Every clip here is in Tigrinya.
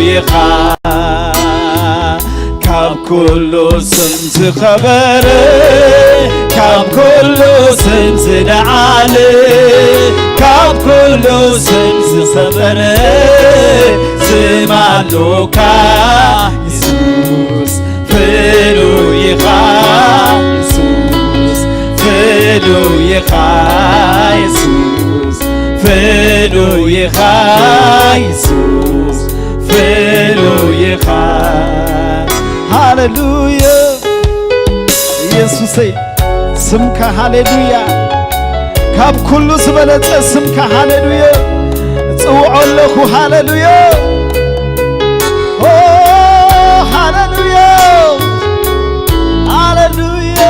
ኢኻ ካብ ኩሉ ስም ዝኸበረ፣ ካብ ኩሉ ስም ዝለዓለ፣ ካብ ኩሉ ስም ዝኸበረ ስም ኣሎካ የሱስ። ፍሉይ ኢኻ የሱስ፣ ፍሉይ ኢኻ የሱስ፣ ፍሉይ ኢኻ የሱስ፣ ፍሉይ ኢኻ። ሃሌሉያ። ኢየሱሰይ፣ ስምካ ሃሌሉያ። ካብ ኩሉ ዝበለጸ ስምካ ሃሌሉያ። እጽውዖ ኣለኹ ሃሌሉያ። ኦ ሃሌሉያ፣ ሃሌሉያ።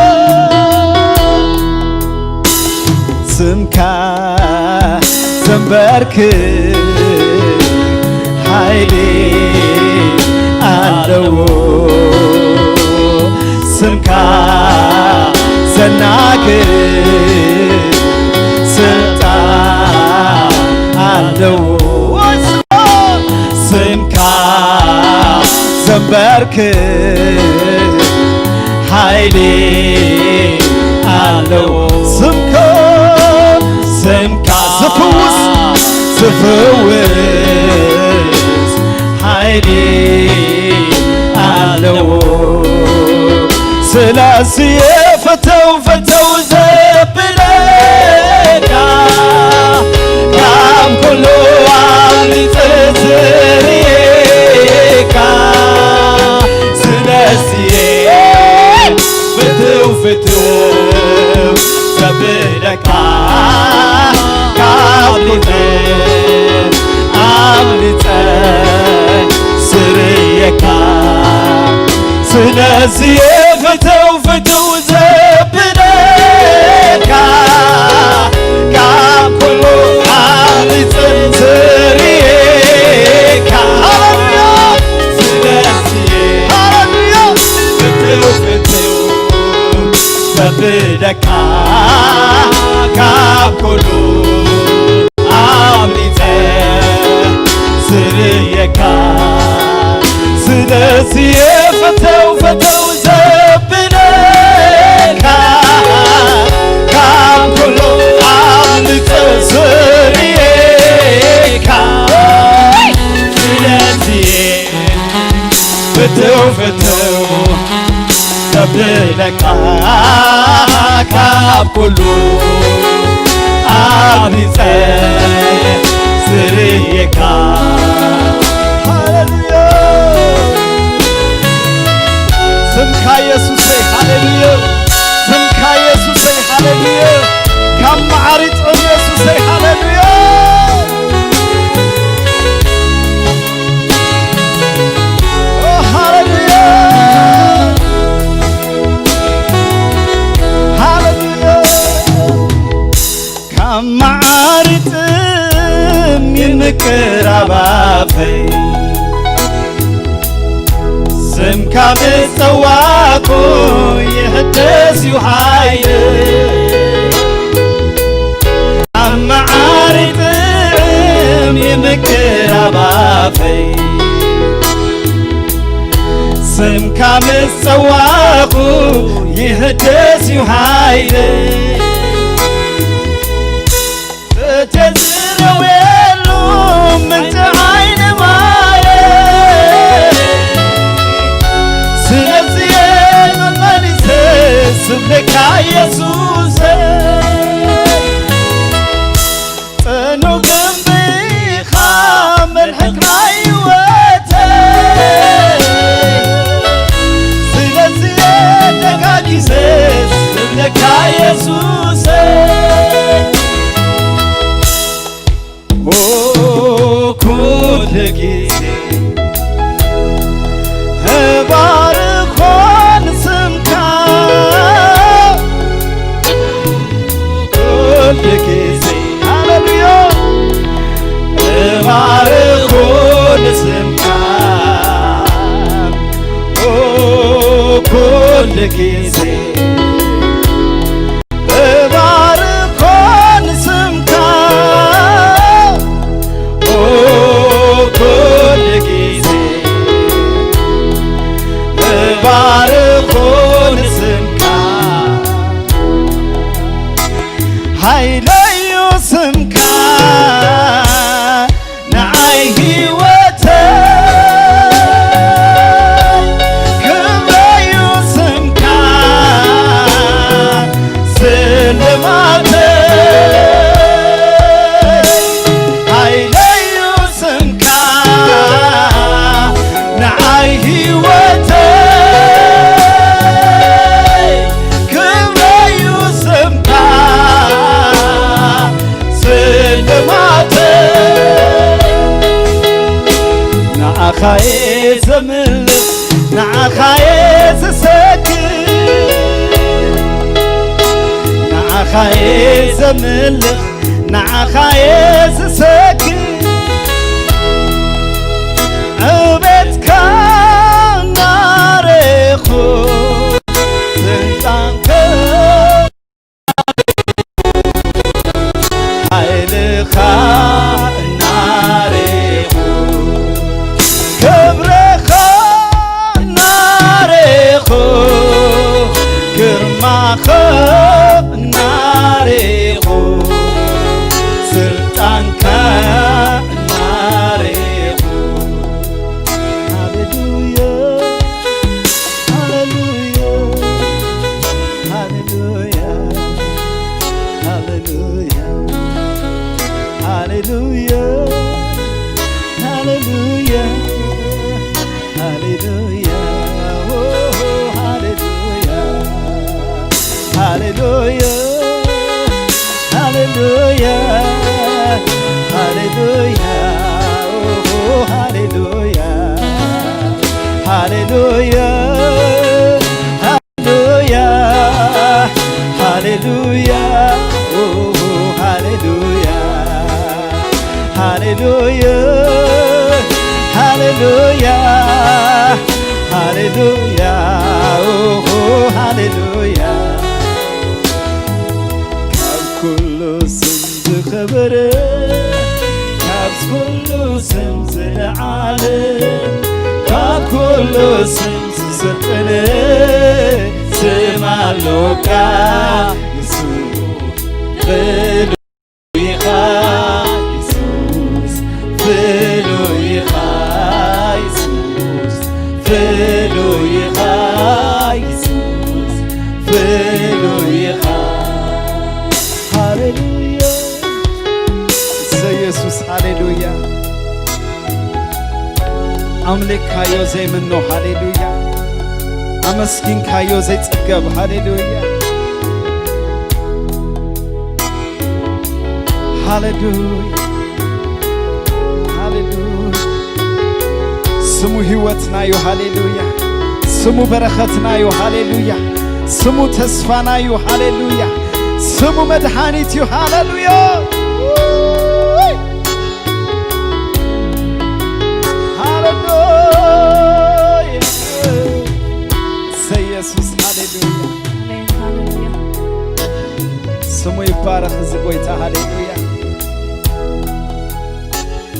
ስምካ ዘንበርክ ሓይሊ ኣለዎ። ስምካ ዘናግር ስልጣን ኣለዎ። ስምካ ዘንበርክ ሓይሊ ኣለዎ። ስምካ፣ ስምካ ዝፍውስ፣ ዝፍውስ ሓይሊ ኣለዎ። ስለዚ ፈተው ፈተው ዘብለካ ካብ ኩሉ ኣምሊጸ ዝርእየካ። ስለዚ ፍትው ፍትው ዘብለካ ካብ ኩሉ ኣምሊጸ ዝርእየካ። ስለዚ ፍትው ፍትው ዘብለካ ካብ ኩሉ ኣምሊጸ ዝርእየካ። ሃሌሉያ። ስለዚ ሃሌሉያ። ፍትው ፍትው ዘብለካ ካብ ኩሉ ኣምሊጸ ዝርእየካ። ስለዚ ፈተው ፈተው ዘብለካ ካብ ኩሉ ኣምሊጸ ዝርእየካ። ስለዚ ፍትው ፍትው ዘብለካ ካብ ኩሉ ኣብሊጸ ዝርእየካ። ሃሌሉያ። ስምካ የሱሰይ ሃሌሉያ። ስምካ የሱሰይ ሃሌሉያ። ካብ መዓር ይጥዕም የሱሰይ ሃሌሉያ። ኦ፣ ሃሌሉያ። ሃሌሉያ። ካብ መዓር ይጥም ይምቅር ኣባፈይ፣ ስምካ ምስ ጸዋዕኩ ይሕደስ እዩ ሓይለይ። ኣብ መዓር ይጥዕም ይምቅር ኣባፈይ፣ ስምካ ምስ ጸዋዕኩ ይሕደስ እዩ ሓይለይ። እተ ዝረውየሉ ምንጪ ዓይኒ ማየ፣ ስለዚ እየ መመሊሰ ስብለካ የሱሰ። ጽኑዕ ግንቢ ኢኻ መልሕቕ ናይ ህይወተይ። ስለዚ ደጋጊሰ ስብለካ የሱሰይ። ኦ፣ ኩሉ ግዜ እባርኾ ንስምካ። ኩሉ ግዜ፣ ሃሌሉያ፣ እባርኾ ንስምካ። ኦ፣ ኩሉ ግዜ እባርኾ ንስምካ። ኦ፣ ኩሉ ግዜ ንዓኻየ ዘምልኽ፣ ንዓኻየ ዝሰግድ፣ ንዓኻየ ዘምልኽ፣ ንዓኻየ ዝሰግድ። ዕቤትካ እናረኹ ስልጣንካ ሓይልኻ እናሬኹ፣ ክብርኻ እናሬኹ፣ ግርማኻ እናሬኹ፣ ስልጣንካ እናሬኹ። ሃሌሉያ፣ ሃሌሉያ፣ ሃሌሉያ፣ ሃሌሉያ፣ ሃሌሉያ፣ ሃሌሉያ፣ ሃሌሉያ፣ ኦ፣ ሃሌሉያ፣ ሃሌሉያ፣ ሃሌሉያ፣ ሃሌሉያ፣ ኦ፣ ሃሌሉያ፣ ሃሌሉያ፣ ሃሌሉያ፣ ሃሌሉያ፣ ኦ፣ ሃሌሉያ፣ ሃሌሉያ፣ ሃሌሉያ፣ ሃሌሉያ፣ ኦ፣ ሃሌሉያ። ካብ ኩሉ ስም ዝኸበረ፣ ካብ ኩሉ ስም ዝለዓለ፣ ካብ ኩሉ ስም ዝሰልጠነ ስም ኣሎካ የሱስ። ፍሉይ ኢኻ የሱስ፣ ፍሉይ ኢኻ የሱስ፣ ፍሉይ ኢኻ የሱስ፣ ፍሉይ ኢኻ። ሃሌሉያ። እሰይ የሱስ፣ ሃሌሉያ። ኣምሊኽካዮ ዘይምኖ፣ ሃሌሉያ። ኣመስጊንካዮ ዘይጽገብ፣ ሃሌሉያ። ሃሌሉያ፣ ሃሌሉያ። ስሙ ህይወትና እዩ፣ ሃሌሉያ። ስሙ በረኸትና እዩ፣ ሃሌሉያ። ስሙ ተስፋና እዩ፣ ሃሌሉያ። ስሙ መድሓኒት እዩ፣ ሃሌሉያ። ሃሌሉያ። እሰይ የሱስ፣ ሃሌሉያ። ኣሜን፣ ሃሌሉያ። ስሙ ይባረኽ እዚ ጎይታ፣ ሃሌሉያ።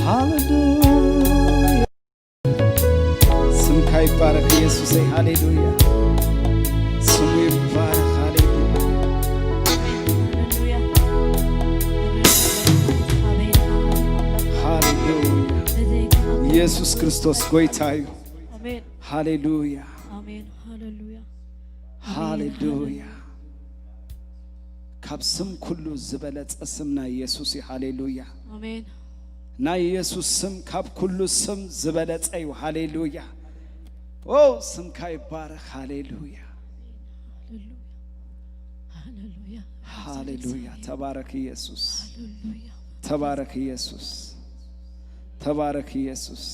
ሃሌሉያ። ስምካ ይባረኽ የሱሰይ፣ ሃሌሉያ። ስሙ ይባረኽ፣ ሃሌሉያ። ሃሌሉያ። ኣሜን፣ ኣሜን፣ ኣሜን። ሃሌሉያ። ኢየሱስ ክርስቶስ ጎይታ እዩ። ኣሜን። ሃሌሉያ። ኣሜን። ሃሌሉያ። ሃሌሉያ። ካብ ስም ኩሉ ዝበለጸ ስም ናይ የሱስ እዩ። ሃሌሉያ። ኣሜን። ናይ የሱስ ስም ካብ ኩሉ ስም ዝበለጸ እዩ። ሃሌሉያ። ኦ፣ ስምካ ይባረኽ። ሃሌሉያ። ሃሌሉያ። ሃሌሉያ። ሃሌሉያ። ተባረክ ኢየሱስ። ሃሌሉያ። ተባረክ ኢየሱስ። ተባረክ ኢየሱስ።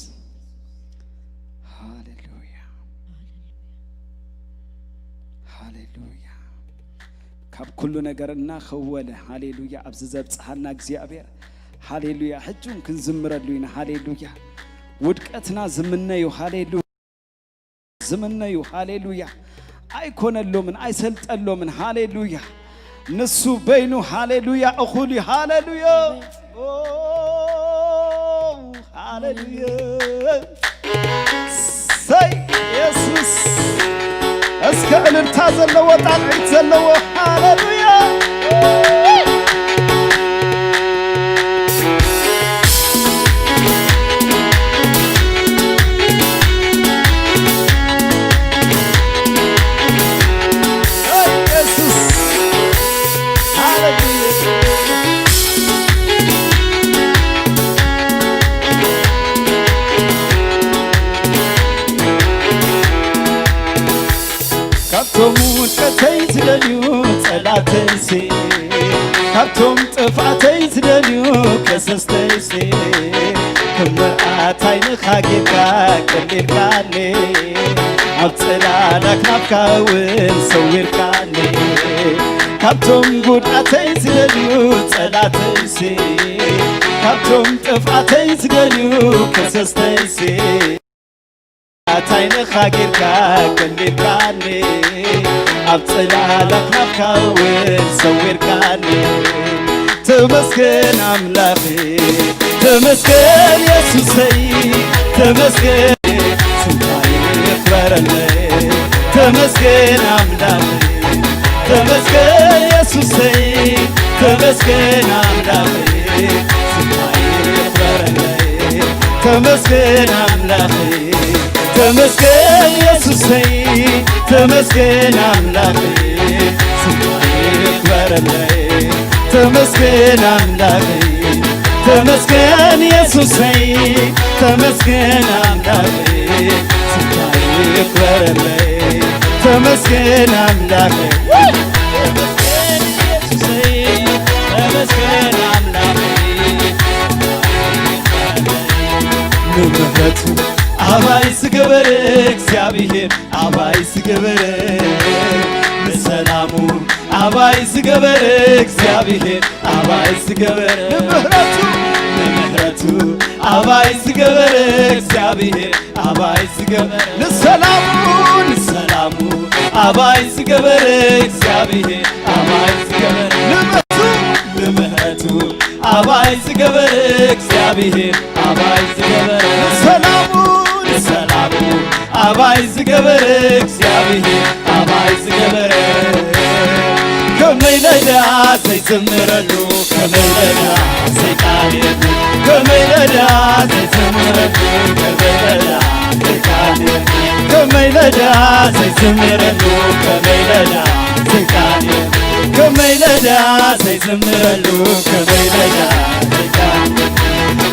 ሃሌሉያ። ሃሌሉያ። ካብ ኩሉ ነገር እናኸወለ፣ ሃሌሉያ፣ ኣብዚ ዘብጽሓና እግዚኣብሔር፣ ሃሌሉያ፣ ሕጂ እውን ክንዝምረሉ ኢና። ሃሌሉያ። ውድቀትና ዝምነዩ፣ ሃሌሉያ፣ ዝምነዩ፣ ሃሌሉያ፣ ኣይኮነሎምን፣ ኣይሰልጠሎምን። ሃሌሉያ። ንሱ በይኑ፣ ሃሌሉያ፣ እኹል እዩ። ሃሌሉያ። ኦ፣ ሃሌሉያ። ሰይ የሱስ። እስከ እልልታ ዘለዎ፣ ጣቕዒት ዘለዎ። ሃሌሉያ። ሰይ የሱስ። ሃሌሉያ። ካብቶም ውድቀተይ ዝደልዩ ጸላተይሲ፣ ካብቶም ጥፍኣተይ ዝደልዩ ከሰስተይሲ፣ ክምርኣት ዓይንኻ ጌርካ ቀሊልካኒ፣ ኣብ ጽላላ ክናፍካ እውን ሰዊርካኒ። ካብቶም ጉድኣተይ ዝደልዩ ጸላተይሲ፣ ካብቶም ጥፍኣተይ ዝደልዩ ከሰስተይሲ፣ ኣት ዓይንኻ ጌርካ ቀሊልካኒ፣ ኣብ ጽላላ ክናፍካ እውን ሰዊርካኒ። ተመስገን ኣምላኸይ፣ ተመስገን የሱሰይ፣ ተመስገን ስምካ ይኽበረለይ። ተመስገን ኣምላኸይ፣ ተመስገን የሱሰይ፣ ተመስገን ኣምላኸይ፣ ስምካ ይኽበረለይ። ተመስገን ኣምላኸይ፣ ተመስገን የሱሰይ፣ ተመስገን ኣምላኸይ፣ ስምካ ይኽበረለይ። ተመስገን ኣምላኸይ፣ ተመስገን የሱሰይ፣ ተመስገን ኣምላኸይ፣ ስምካ ይኽበረለይ። ተመስገን ኣምላኸይ፣ ተመስገን የሱሰይ፣ ተመስገን ኣምላኸይ፣ ንምሕረቱ ኣባይ ዝገበረ እግዚኣብሔር፣ ኣባይ ዝገበረ፣ ንሰላሙ ኣባይ ዝገበረ እግዚኣብሔር፣ ኣባይ ዝገበረ፣ ንምሕረቱ፣ ንምሕረቱ ኣባይ ዝገበረ እግዚኣብሔር፣ ኣባይ ዝገበረ፣ ንሰላሙ፣ ንሰላሙ ኣባይ ዝገበረ እግዚኣብሔር፣ ኣባይ ዝገበረ፣ ንምሕረቱ፣ ንምሕረቱ ኣባይ ዝገበረ እግዚኣብሔር፣ ኣባይ ዝገበረ፣ ንሰላሙ፣ ንሰላሙ ኣባይ ዝገበረ እግዚኣብሔር፣ ኣባይ ዝገበረ። ከመይ ለዳ ዘይዘምረሉ፣ ከመይ ለዳ ዘይቃልየሉ፣ ከመይ ለዳ ዘይዘምረሉ፣ ከመይ ለዳ ዘይቃልየሉ፣ ከመይ ለዳ ዘይዘምረሉ፣ ከመይ ለዳ ዘይቃልየሉ፣ ከመይ ለዳ ዘይዘምረሉ፣ ከመይ ለዳ ዘይቃልየሉ።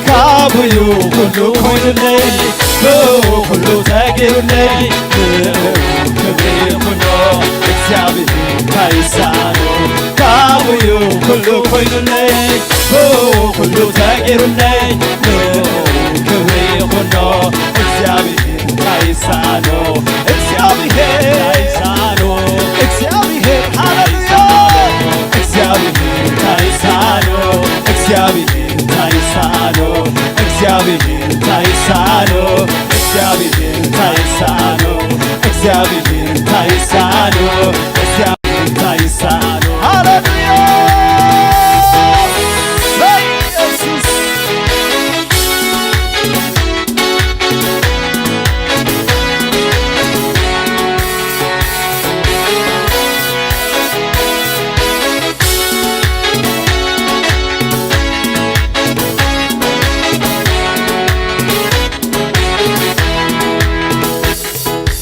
ካብኡ ኩሉ ኮይኑለይ፣ ብኡ ኩሉ ተገይሩለይ፣ ንኡ ክብሪ ይኹኖ እግዚኣብሔር እንታይ ይሳኖ። ካብኡ ኩሉ ኮይኑለይ፣ ብኡ ኩሉ ተገይሩለይ፣ ንኡ ክብሪ ይኹኖ እግዚኣብሔር እንታይ ይሳኖ። እግዚኣብሔር እንታይ ይሳኖ። እግዚኣብሔር ሃሌሉያ። እግዚኣብሔር እንታይ ይሳኖ። እግዚኣብሔር እንታይ ይሳኖ። እግዚኣብሔር እንታይ ይሳኖ። እግዚኣብሔር እንታይ ይሳኖ። እግዚኣብሔር እንታይ ይሳኖ። እግዚኣብሔር እንታይ ይሳኖ። ሃሌሉያ። ኢየሱስ።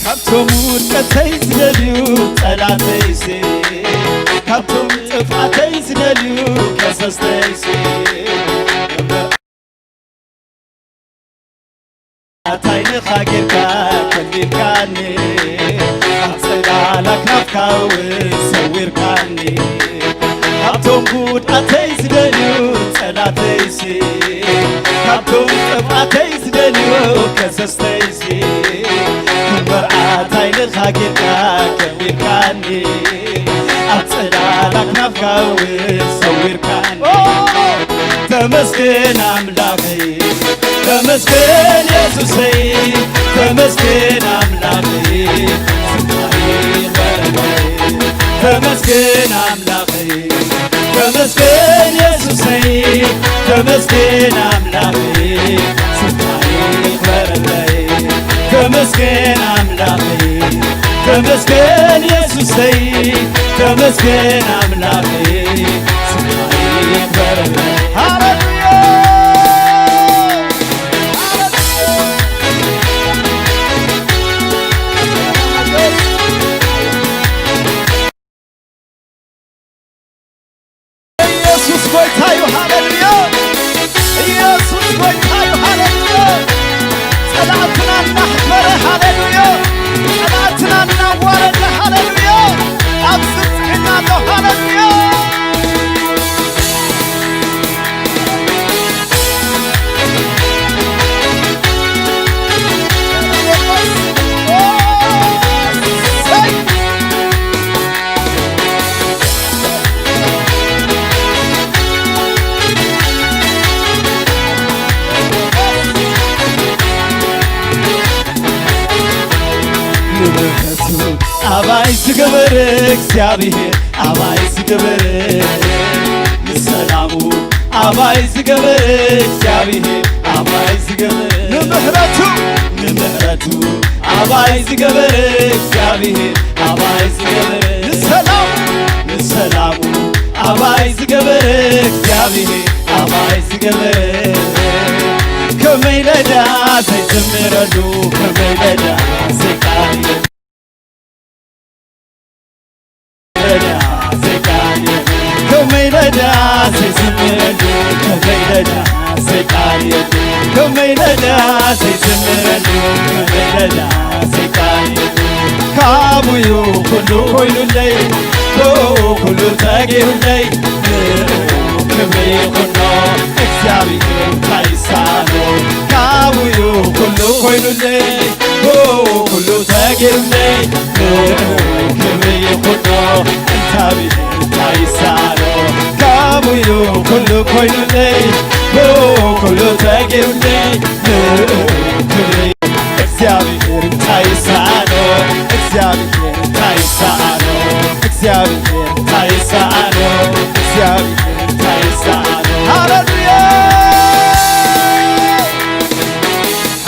ካብቶም ውድቀተይ ዝደልዩ ጸላተይሲ፣ ካብቶም ጥፍኣተይ ዝደልዩ ከሰስተይሲ፣ ኣት ዓይንኻ ጌርካ ከቢብካኒ፣ ኣብ ጽላላ ክናፍካ እውን ሰዊርካኒ። ካብቶም ጉድኣተይ ዝደልዩ ጸላተይሲ፣ ካብቶም ጥፍኣተይ ዝደልዩ ከሰስተይሲ፣ እምበር ኣት ዓይንኻ ጌርካ ከቢብካኒ፣ ኣብ ጽላላ ክናፍካ እውን ሰዊርካኒ። ተመስገን ኣምላኸይ፣ ተመስገን የሱሰይ፣ ተመስገን ኣምላኸይ፣ ስምካ ይኽበር። ተመስገን ኣምላኸይ፣ ተመስገን የሱሰይ፣ ተመስገን ኣምላኸይ፣ ስምካ ይኽበረለይ። ተመስገን ኣምላኸይ፣ ተመስገን የሱሰይ፣ ተመስገን ኣምላኸይ፣ ስምካ ይኽበረለይ። ሃሌሉያ። ኢየሱስ ጎይታ እዩ። ሃሌሉያ። ኢየሱስ ጎይታ እዩ። ሃሌሉያ። ጸላእትና እናኽበረ፣ ሃሌሉያ። ጸላእትና እናዋረደ፣ ሃሌሉያ። ኣብዚ ጽዒና ኣሎ። ሃሌሉያ። ኣባይ ዝገበረ እግዚኣብሔር ኣባይ ዝገበረ ንሰላሙ ኣባይ ዝገበረ እግዚኣብሔር ኣባይ ዝገበረ ንምሕረቱ ንምሕረቱ ኣባይ ዝገበረ እግዚኣብሔር ኣባይ ዝገበረ ንሰላሙ ንሰላሙ ኣባይ ዝገበረ እግዚኣብሔር ኣባይ ዝገበረ ከመይ ለዳ ዘይዘምረሉ ከመይ ለዳ ዘይቃል ከመይ ለዳ ዘይስምዕሉ ከመይ ለዳ ዘይቃል የብሉ ከመይ ለዳ ዘይስምዕሉ ከመይ ለዳ ዘይቃል የብሉ ካብዩ ኩሉ ኮይኑለይ ብኡ ኩሉ ተጌሩለይ ንኡ ክብሪ ይኹኖ እግዚኣብሔር እንታይ ይሳኖ ካብዩ ኩሉ ኮይኑለይ ብኡ ኩሉ ተጌሩለይ ንኡ ክብሪ ይኹኖ እግዚኣብሔር እንታይ ይሳኖ ካብዩ ኩሉ ኮይኑለይ ብኡ ኩሉ ተጌሩለይ ንኡ ክብሪ እግዚኣብሔር እንታይ ይሳኖ እግዚኣብሔር እንታይ ይሳኖ እግዚኣብሔር እንታይ ይሳኖ እግዚኣብሔር እንታይ ይሳኖ ሃሌሉያ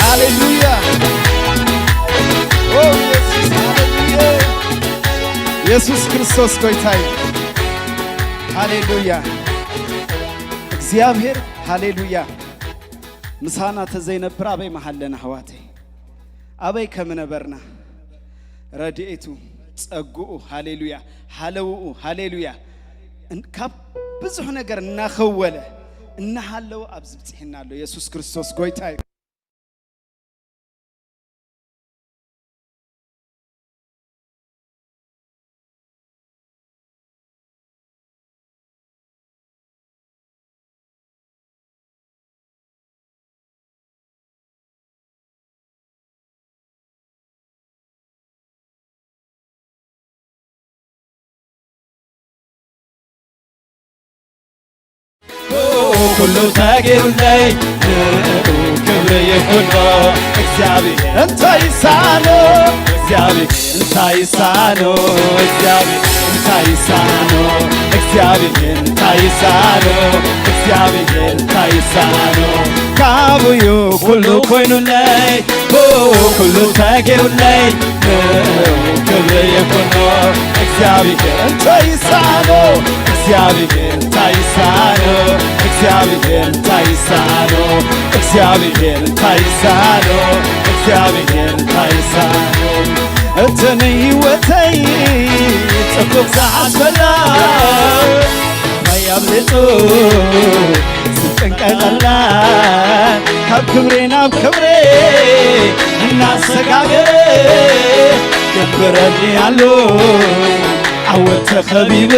ሃሌሉያ ኦ ኢየሱስ ሃሌሉያ ኢየሱስ ክርስቶስ ጎይታ እዩ ሃሌሉያ እግዚኣብሔር ሃሌሉያ ምሳና ተዘይነብር ኣበይ መሃለና ኣሕዋተይ ኣበይ ከም ነበርና ረድኤቱ ጸግኡ ሃሌሉያ ሃለውኡ ሃሌሉያ እን- ካብ ብዙሕ ነገር እናኸወለ እናሃለወ ኣብዚ ብጽሒና ኣሎ የሱስ ክርስቶስ ጎይታ እዩ ኩሉ ተጌሩለይ ንኡ ክብሪ ይኹኖ እግዚኣብሔር እንታይ ይሳኖ እግዚኣብሔር እንታይ ይሳኖ እግዚኣብሔር እንታይ ይሳኖ እግዚኣብሔር እንታይ ይሳኖ እግዚኣብሔር እንታይ ይሳኖ ካብዩ ኩሉ ኮይኑለይ ብኡ ኩሉ ተጌሩለይ ንኡ ክብሪ ይኹኖ እግዚኣብሔር እንታይ ይሳኖ እግዚኣብሔር እንታይ ይሳኖ እግዚኣብሔር እንታይ ይሳኖ እግዚኣብሔር እንታይ ይሳኖ እግዚኣብሔር እንታይ ይሳኖ እቲ ንህይወተይ ጽቡቕ ዝሓስበላ ኣባይ ኣብልጡ ዝጥንቀቐላ ካብ ክብሪ ናብ ክብሪ እናሰጋገረ የንብረኒ ኣሎ ዓወት ተኸቢበ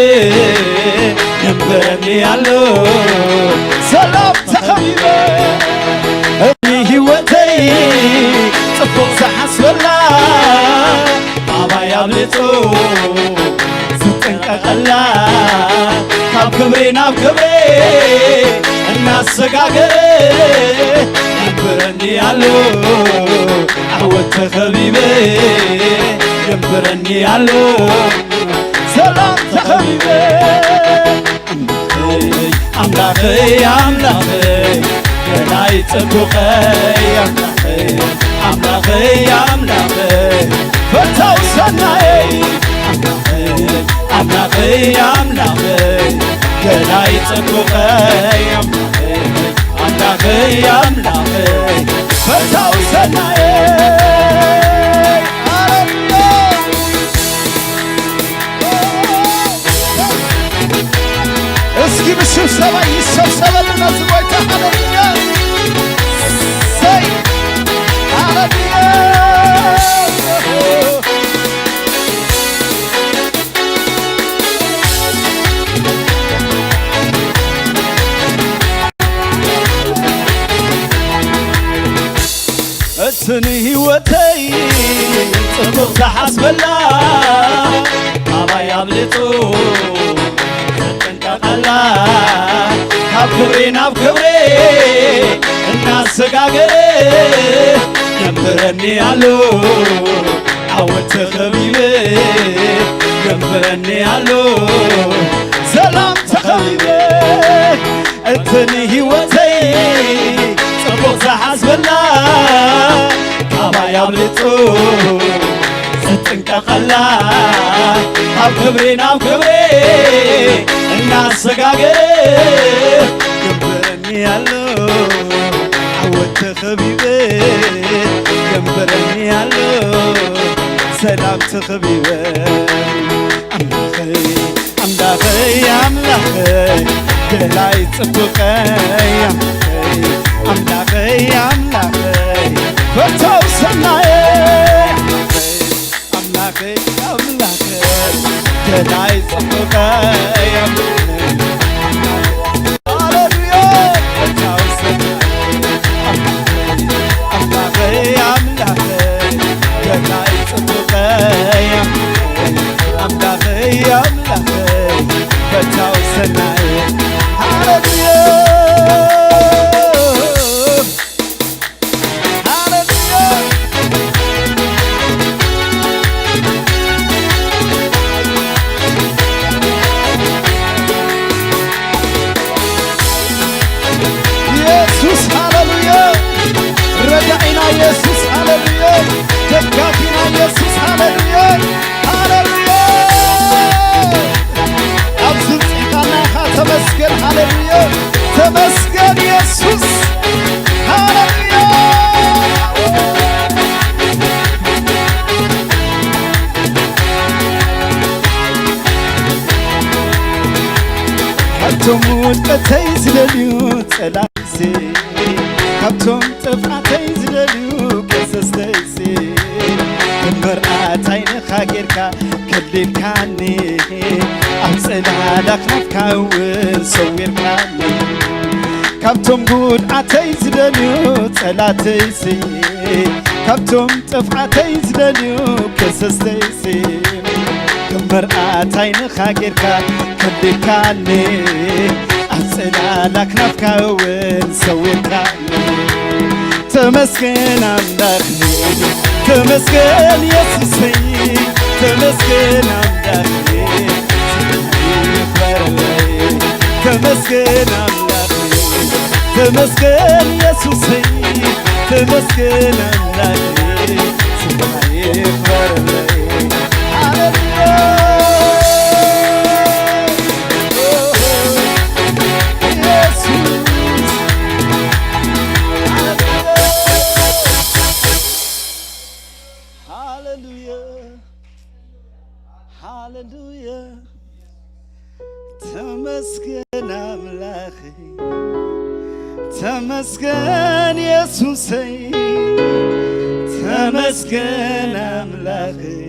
የንብረኒ ኣሎ ሰላም ተኸቢበ እኒ ህይወተይ ጽቡቕ ዝሓስበላ ኣባይ ኣብልጡ ዝጥንቀቐላ ካብ ክብሪ ናብ ክብሪ እናሰጋገረ ይንብረኒ ኣሎ ዓወት ተኸቢበ ይንብረኒ ኣሎ ሰላም ተኸቢበ ኣምላኸይ ኣምላኸይ ኣምላኸይ ገናይ ጽቡቐይ ኣምላኸይ ኣምላኸይ ኣምላኸይ ፈታው ሰናየይ ኣምላኸይ ኣምላኸይ ኣምላኸይ ገናይ ጽቡቐይ ኣምላኸይ ኣምላኸይ ኣምላኸይ ፈታው ሰናየይ ሃሌሉያ እስኪ ብሽብሸባ ይሸብሸበልና ዝጎይታ ሃሌሉያ ሰይ ሃሌሉያ እቲ ንህይወተይ ጽቡቕ ዝሓስበላ ኣባይ ኣብልጡ ዝጥንቀቐላ ካብ ክብሪ ናብ ክብሪ እናሰጋገረ የንብረኒ ኣሎ ዓወት ተኸቢበ ብረኒ ኣሎ ሰላም ተኸቢበ፣ እቲ ንህይወተይ ጽቡቕ ዝሓስበላ፣ ካባይ ኣብልጡ ዝጥንቀቐላ፣ ካብ ክብሪ ናብ ክብሪ እናሰጋገረ ይንበረኒ ኣሎ። ዓወት ተኸቢበ ይንበረኒ ኣሎ፣ ሰላም ተኸቢበ። ኣምላኸይ ኣምላኸይ ኣምላኸይ ገላይ ጽቡቐይ ኣምላኸይ ኣምላኸይ ኣምላኸይ ፈተው ሰናየ ኣምላኸይ ኣምላኸይ ገላይ ጽቡቐይ ኣምላኸይ ሃሌሉያ ፈተው ሰናየ ኣምላኸይ ኣምላኸይ ገላይ ጽቡቐይ ኣምላኸይ ኣምላኸይ ፈታው ሰናይ ሃሌሉያ ሃሌሉያ ኢየሱስ ሃሌሉያ ረዳኢና ኢየሱስ ሃሌሉያ ደጋፊና ኢየሱስ ሃሌሉያ ሃሌሉያ ኣብዚ ምጽኢታና ኢኻ ተመስገን ሃሌሉያ ተመስገን ኢየሱስ ሃሌሉያ ካብቶም ውድቀተይ ዝደልዩ ጸላእተይሲ ካብቶም ጥፍኣተይ ዝደልዩ ከሰስተይሲ እምበር ኣታይ ንኻ ጌርካ ከሊልካኒ ኣብ ጽላላ ክናፍካ እውን ሰዊርካኒ ካብቶም ጉድኣተይ ዝደልዩ ጸላተይሲ ካብቶም ጥፍኣተይ ዝደልዩ ከሰስተይሲ እምበር ኣታይ ንኻ ጌርካ ከሊልካኒ ኣብ ጽላላ ክናፍካ እውን ሰዊርካኒ ተመስገን ኣምላኽ ተመስገን የሱሰይ ተመስገን ኣምላኽ ይኽበረለይ ተመስገን ኣምላኽ ተመስገን የሱሰይ ተመስገን ኣምላኽ ስምኻ ይኽበረለይ ሃሌሉያ ኢየሱስ ሃሌሉያ ሃሌሉያ ተመስገን ኣምላኸይ ተመስገን የሱሰይ ተመስገን ኣምላኸይ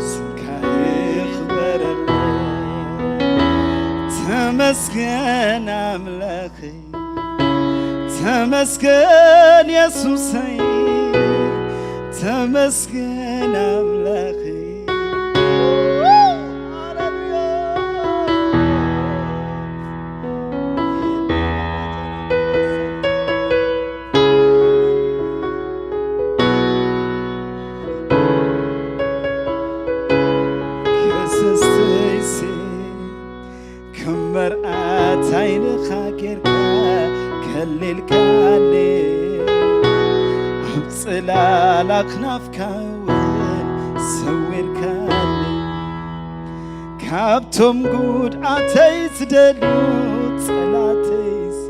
ስምካ ይኽበረለይ ተመስገን ኣምላኸይ ተመስገን የሱሰይ ተመስገን ኣምላኸይ ከሰስተይሲ ከም መርኣት ዓይንኻ ጌርካ ከሊልካኒ ኣብ ጽላላ ክናፍካ እውን ሰዊርካኒ ካብቶም ጉድኣተይ ዝደልዩ ጸላተይሲ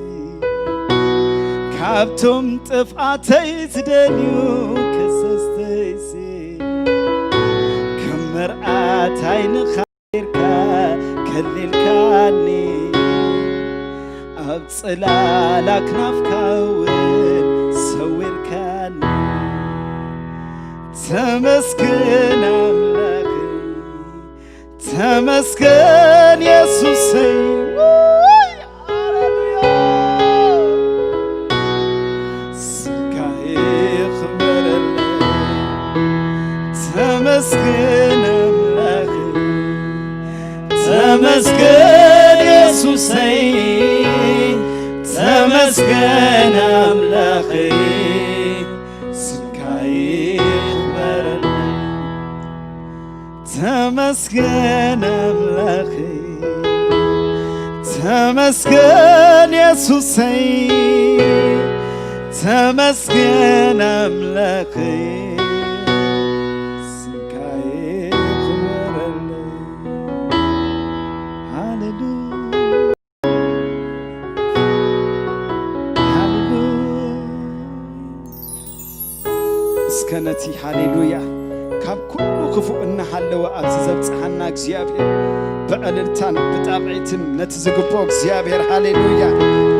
ካብቶም ጥፍኣተይ ዝደልዩ ከሰስተይሲ ከም መርኣት ዓይንኻ ጌርካ ከሊልካኒ ኣብ ጽላላ ክናፍካ እውን ሰዊርካኒ ተመስገን ኣምላኽ ተመስገን የሱሰይ ሃሌሉያ ስምካ ይኽበረለይ ተመስገን ኣምላኽ ተመስገን የሱሰይ ተመስገን ኣምላኽ ስምካ ይኽበረለይ ተመስ ተመስገን ኣምላኸይ፣ ተመስገን የሱሰይ፣ ተመስገን ኣምላኸይ፣ ስምካ ይኽበረለይ። ሃሌሉያ። እስከ ነቲ ሃሌሉያ ካብ ኩሉ ክፉእ እናሃለወ ኣብዚ ዘብጽሓና እግዚኣብሔር ብዕልልታን ብጣቕዒትን ነቲ ዝግብኦ እግዚኣብሔር ሃሌሉያ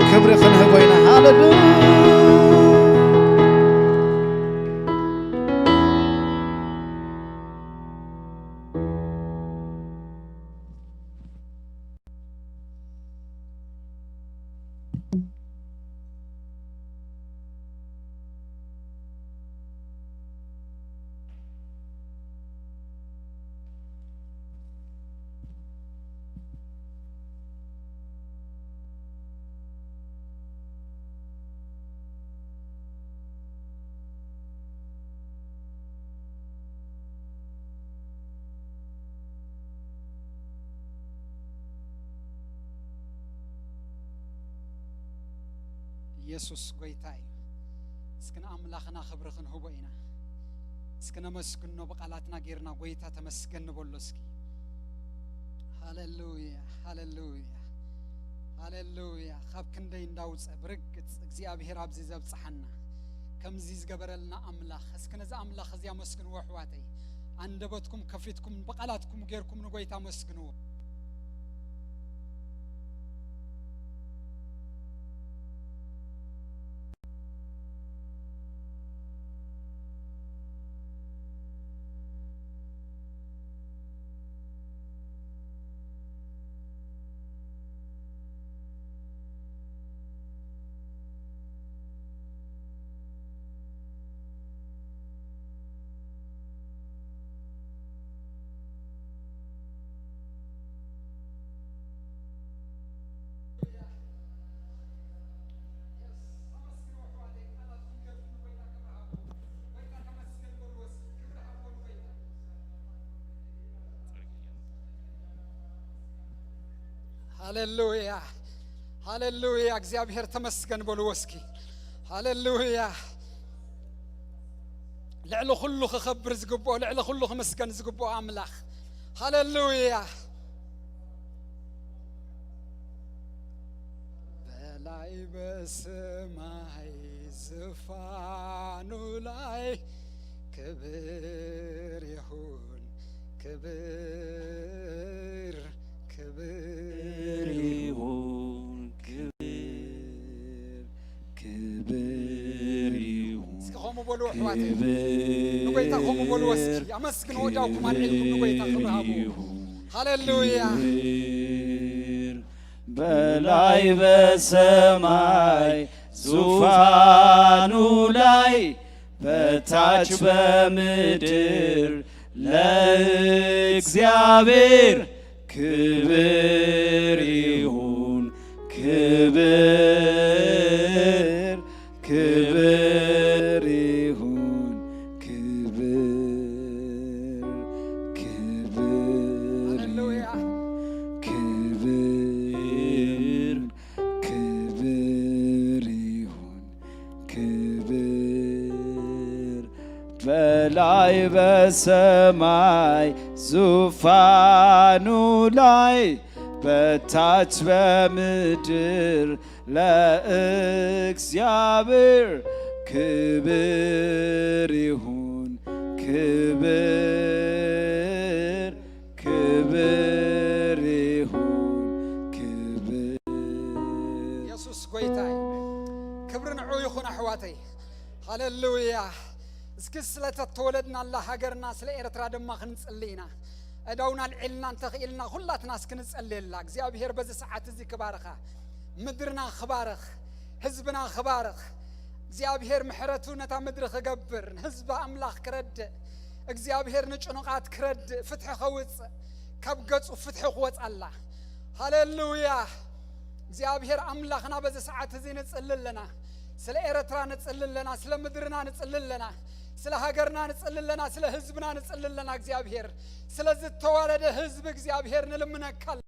ክብሪ ክንህቦ ኢና። ሃሌሉያ። ኢየሱስ ጎይታ እዩ። እስኪ ንኣምላኽና ክብሪ ክንህቦ ኢና። እስኪ ነመስግኖ፣ ብቓላትና ጌርና ጎይታ ተመስገን ንበሎ እስኪ። ሃሌሉያ፣ ሃሌሉያ፣ ሃሌሉያ። ካብ ክንደይ እንዳውፀ ብርግፅ እግዚኣብሔር ኣብዚ ዘብፅሓና፣ ከምዚ ዝገበረልና ኣምላኽ፣ እስኪ ነዚ ኣምላኽ እዚ ኣመስግንዎ ኣሕዋተይ። ኣንደበትኩም ከፊትኩም ብቓላትኩም ጌርኩም ንጎይታ ኣመስግንዎ። ሃሌሉያ፣ ሃሌሉያ። እግዚኣብሔር ተመስገን በልዎ እስኪ። ሃሌሉያ። ልዕሊ ኩሉ ክኸብር ዝግብኦ፣ ልዕሊ ኩሉ ክምስገን ዝግብኦ ኣምላኽ። ሃሌሉያ። በላይ በሰማይ ዙፋኑ ላይ ክብር ይሁን፣ ክብር፣ ክብር ይሁን፣ ክብር፣ ክብር ይሁን። እስኪ ከምኡ በሉ ኣሕዋተይ። ክብር፣ ንጎይታ ከምኡ በሉ እስኪ። ኣመስግንዎ፣ እዳውኩም ኣልዒልኩም ንጎይታ ክብሪ ሃብዎ። ይሁን። ሃሌሉያ። ክብር በላይ በሰማይ ዙፋኑ ላይ በታች በምድር ለእግዚአብሔር ክብር ይሁን፣ ክብር፣ ክብር ይሁን፣ ክብር፣ ክብር ሃሌሉያ። ይሁን፣ ክብር፣ ክብር ይሁን፣ ክብር በላይ በሰማይ ዙፋኑ ላይ በታች በምድር ለእግዚአብሔር ክብር ይሁን፣ ክብር፣ ክብር ይሁን፣ ክብር። ኢየሱስ ጎይታ እዩ። ክብሪ ንዑ ይኹን ኣሕዋተይ። ሃሌሉያ። እስኪ ስለ ተተወለድናላ ሃገርና ስለ ኤርትራ ድማ ክንጽሊ ኢና። እዳውና ኣልዒልና እንተኽኢልና ኩላትና እስኪ ንጸልየላ። እግዚኣብሔር በዚ ሰዓት እዚ ክባርኻ፣ ምድርና ክባርኽ፣ ህዝብና ክባርኽ፣ እግዚኣብሔር ምሕረቱ ነታ ምድሪ ክገብር፣ ንህዝቢ ኣምላኽ ክረድእ፣ እግዚኣብሔር ንጭኑቓት ክረድእ፣ ፍትሒ ከውጽእ፣ ካብ ገጹ ፍትሒ ክወጻላ። ሃሌሉያ። እግዚኣብሔር ኣምላኽና በዚ ሰዓት እዚ ንጽሊ ኣለና። ስለ ኤርትራ ንጽሊ ኣለና፣ ስለ ምድርና ንጽሊ ኣለና። ስለ ሃገርና ንጽሊ ኣለና፣ ስለ ህዝብና ንጽሊ ኣለና። እግዚኣብሔር፣ ስለ ዝተዋረደ ህዝቢ እግዚኣብሔር ንልምነካ ኣለና።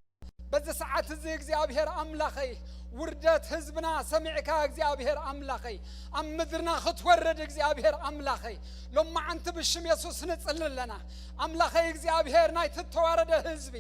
በዚ ሰዓት እዚ እግዚኣብሔር ኣምላኸይ፣ ውርደት ህዝብና ሰሚዕካ እግዚኣብሔር ኣምላኸይ፣ ኣብ ምድርና ክትወርድ እግዚኣብሔር ኣምላኸይ፣ ሎማዓንቲ ብሽም የሱስ ንጽሊ ኣለና። ኣምላኸይ እግዚኣብሔር፣ ናይቲ እተዋረደ ህዝቢ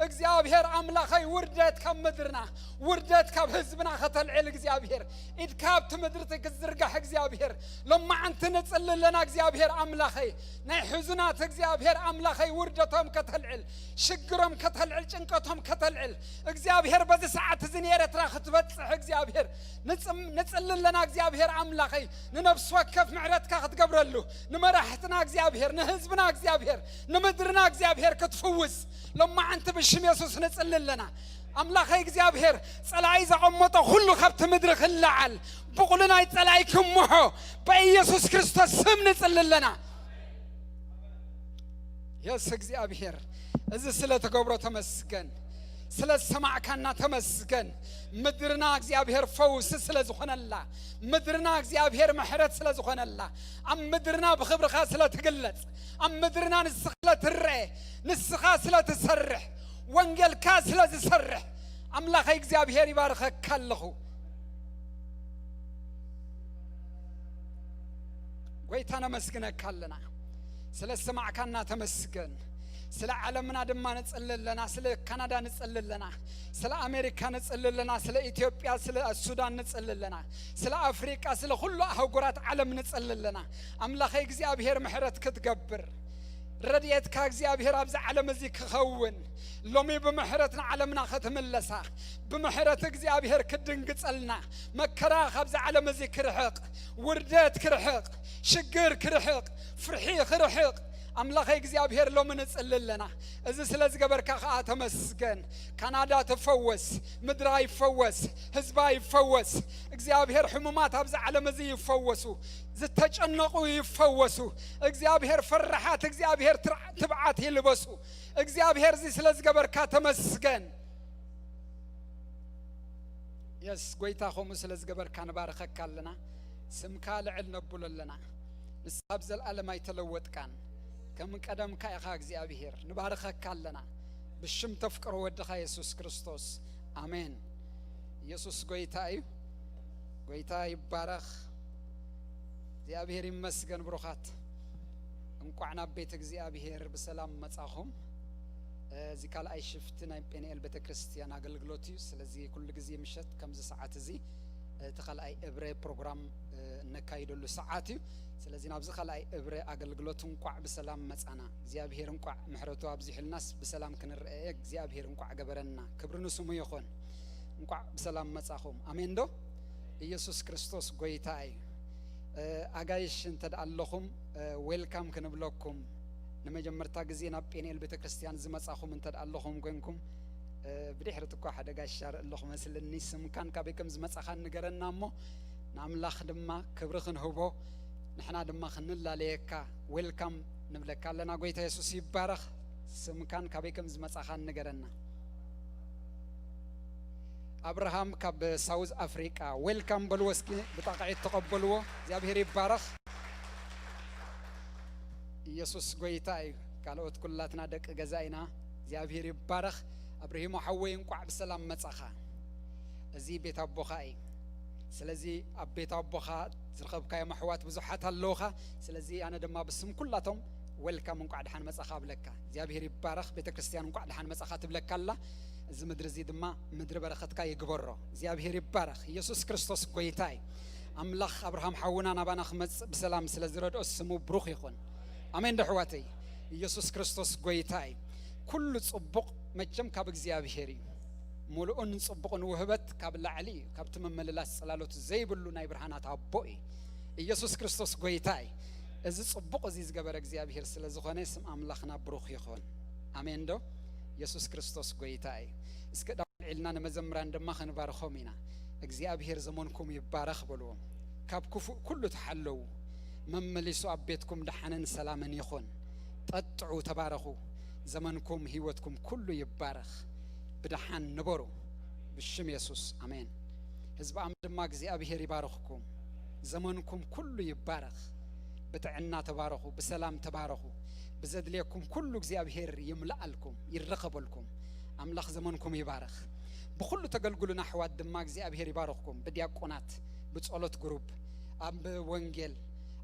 እግዚኣብሔር ኣምላኸይ፣ ውርደት ካብ ምድርና፣ ውርደት ካብ ህዝብና ከተልዕል እግዚኣብሔር፣ ኢድካ ኣብቲ ምድሪ ክትዝርጋሕ እግዚኣብሔር፣ ሎማዓንቲ ንጽሊ ኣለና። እግዚኣብሔር ኣምላኸይ፣ ናይ ሕዙናት እግዚኣብሔር ኣምላኸይ፣ ውርደቶም ከተልዕል፣ ሽግሮም ከተልዕል፣ ጭንቀቶም ከተልዕል እግዚኣብሔር፣ በዚ ሰዓት እዚ ንኤርትራ ክትበጽሕ እግዚኣብሔር ንጽም-፣ ንጽሊ ኣለና። እግዚኣብሔር ኣምላኸይ፣ ንነፍሲ ወከፍ ምሕረትካ ክትገብረሉ፣ ንመራሕትና እግዚኣብሔር፣ ንህዝብና እግዚኣብሔር፣ ንምድርና እግዚኣብሔር ክትፍውስ፣ ሎማዓንቲ ብሽም የሱስ ንጽሊ ኣለና። ኣምላኸይ እግዚኣብሔር፣ ጸላኢ ዘቐመጦ ኩሉ ካብቲ ምድሪ ክለዓል፣ ብቑሉ ናይ ጸላኢ ክምሖ፣ በኢየሱስ ክርስቶስ ስም ንጽሊ ኣለና። የስ እግዚኣብሔር፣ እዚ ስለ ተገብሮ ተመስገን፣ ስለ ዝሰማዕካና ተመስገን። ምድርና እግዚኣብሔር ፈውሲ ስለ ዝኾነላ፣ ምድርና እግዚኣብሔር ምሕረት ስለ ዝኾነላ፣ ኣብ ምድርና ብኽብርኻ ስለ ትግለጽ፣ ኣብ ምድርና ንስኻ ስለ ትረአ፣ ንስኻ ስለ ትሰርሕ፣ ወንጌልካ ስለ ዝሰርሕ፣ ኣምላኸይ እግዚኣብሔር ይባርኸካ ኣለኹ። ጎይታ ነመስግነካ ኣለና። ስለ ዝሰማዕካና ተመስገን። ስለ ዓለምና ድማ ንጽሊ ኣለና። ስለ ካናዳ ንጽሊ ኣለና። ስለ ኣሜሪካ ንጽሊ ኣለና። ስለ ኢትዮጵያ፣ ስለ ሱዳን ንጽሊ ኣለና። ስለ ኣፍሪቃ፣ ስለ ኩሉ ኣህጉራት ዓለም ንጽሊ ኣለና። ኣምላኸይ እግዚኣብሔር ምሕረት ክትገብር፣ ረድኤትካ እግዚኣብሔር ኣብዚ ዓለም እዚ ክኸውን፣ ሎሚ ብምሕረት ንዓለምና ክትምለሳ፣ ብምሕረት እግዚኣብሔር ክድንግጸልና፣ መከራ ካብዚ ዓለም እዚ ክርሕቕ፣ ውርደት ክርሕቕ፣ ሽግር ክርሕቕ፣ ፍርሒ ክርሕቕ፣ ኣምላኸይ እግዚኣብሔር ሎሚ ንጽሊ ኣለና። እዚ ስለ ዝገበርካ ከኣ ተመስገን። ካናዳ ትፈወስ፣ ምድራ ይፈወስ፣ ህዝባ ይፈወስ። እግዚኣብሔር ሕሙማት ኣብዚ ዓለም እዚ ይፈወሱ፣ ዝተጨነቑ ይፈወሱ። እግዚኣብሔር ፈራሓት፣ እግዚኣብሔር ትርዓ-፣ ትብዓት ይልበሱ። እግዚኣብሔር እዚ ስለ ዝገበርካ ተመስገን። የስ፣ ጎይታ፣ ከምኡ ስለ ዝገበርካ ንባርኸካ ኣለና። ስምካ ልዕል ነብሎ ኣለና። ንስኻ ኣብ ዘለኣለም ኣይተለወጥካን። ከም ቀደምካ ኢኻ እግዚኣብሔር። ንባርኸካ ኣለና። ብሽም ተፍቅሮ ወድኻ የሱስ ክርስቶስ። ኣሜን። ኢየሱስ ጎይታ እዩ። ጎይታ ይባረኽ። እግዚኣብሔር ይመስገን። ብሩኻት፣ እንቋዕ ናብ ቤት እግዚኣብሔር ብሰላም መጻኹም። እዚ ካልኣይ ሽፍቲ ናይ ጴንኤል ቤተክርስትያን ኣገልግሎት እዩ። ስለዚ ኩሉ ግዜ ምሸት ከምዚ ሰዓት እዚ እቲ ካልኣይ እብረ ፕሮግራም እነካይደሉ ሰዓት እዩ። ስለዚ ናብዚ ካልኣይ እብረ ኣገልግሎት እንቋዕ ብሰላም መጻና። እግዚኣብሔር እንቋዕ ምሕረቱ ኣብዚሑልናስ ብሰላም ክንረአ እግዚኣብሔር እንቋዕ ገበረና። ክብሪ ንስሙ ይኹን። እንቋዕ ብሰላም መጻኹም። ኣሜን ዶ? ኢየሱስ ክርስቶስ ጎይታ እዩ። እ፣ ኣጋይሽ እንተ ደኣ ኣለኹም፣ እ፣ ዌልካም ክንብለኩም፣ ንመጀመርታ ግዜ ናብ ጴንኤል ቤተክርስትያን ዝመጻኹም እንተ ደኣ ኣለኹም ኮንኩም፣ እ፣ ብድሕሪት እኳ ሓደ ጋሻ ርኢ ኣለኹ መስልኒ። ስምካን ካበይ ከም ዝመጻኻን ንገረና እሞ፣ ንኣምላኽ ድማ ክብሪ ክንህቦ፣ ንሕና ድማ ክንላለየካ ዌልካም ንብለካ ኣለና። ጎይታ የሱስ ይባረኽ። ስምካን ካበይ ከም ዝመጻኻን ንገረና። ኣብርሃም ካብ ሳውዝ ኣፍሪቃ፣ ዌልካም በልዎ እስኪ፣ ብጣቕዒት ተቐበልዎ። እግዚኣብሔር ይባረኽ። ኢየሱስ ጎይታ እዩ። ካልኦት ኩላትና ደቂ ገዛ ኢና። እግዚኣብሔር ይባረኽ። ኣብርሂሞ ሓወይ፣ እንቋዕ ብሰላም መጻኻ። እዚ ቤት ኣቦኻ እዩ። ስለዚ ኣብ ቤት ኣቦኻ ዝረኸብካዮም ኣሕዋት ብዙሓት ኣለውኻ። ስለዚ ኣነ ድማ ብስም ኩላቶም ዌልካም፣ እንቋዕ ደሓን መጻኻ እብለካ። እግዚኣብሔር ይባረኽ። ቤተ ክርስትያን እንቋዕ ደሓን መጻኻ ትብለካ ኣላ። እዚ ምድሪ እዚ ድማ ምድሪ በረኸትካ ይግበሮ። እግዚኣብሔር ይባረኽ። ኢየሱስ ክርስቶስ ጎይታ እዩ። ኣምላኽ ኣብርሃም ሓውና ናባና ክመጽእ ብሰላም ስለ ዝረድኦ ስሙ ብሩኽ ይኹን። ኣሜን ዶ ኣሕዋተይ? ኢየሱስ ክርስቶስ ጎይታ እዩ። ኩሉ ጽቡቕ መቸም ካብ እግዚኣብሔር እዩ። ሙሉእን ጽቡቕን ውህበት ካብ ላዕሊ እዩ፣ ካብቲ ምምልላስ ጽላሎት ዘይብሉ ናይ ብርሃናት ኣቦ እዩ። ኢየሱስ ክርስቶስ ጎይታ እዩ። እዚ ጽቡቕ እዚ ዝገበረ እግዚኣብሔር ስለ ዝኾነ ስም ኣምላኽና ብሩኽ ይኹን። ኣሜን ዶ? ኢየሱስ ክርስቶስ ጎይታ እዩ። እስከ ዳው ኢልና ንመዘምራን ድማ ክንባርኾም ኢና። እግዚኣብሔር ዘመንኩም ይባረኽ በልዎም። ካብ ክፉእ ኩሉ ተሓለዉ። መመሊሱ ኣብ ቤትኩም ደሓንን ሰላምን ይኹን። ጠጥዑ፣ ተባረኹ። ዘመንኩም ህይወትኩም ኩሉ ይባረኽ። ብደሓን ንበሩ። ብሽም የሱስ፣ ኣሜን። ህዝቢ ኣም ድማ እግዚኣብሔር ይባርኽኩም። ዘመንኩም ኩሉ ይባረኽ። ብጥዕና ተባረኹ፣ ብሰላም ተባረኹ። ብዘድልየኩም ኩሉ እግዚኣብሔር ይምልኣልኩም፣ ይረኸበልኩም። ኣምላኽ ዘመንኩም ይባርኽ። ብኹሉ ተገልግሉና ኣሕዋት ድማ እግዚኣብሔር ይባርኽኩም። ብዲያቆናት፣ ብጸሎት ግሩፕ፣ ኣብ ወንጌል፣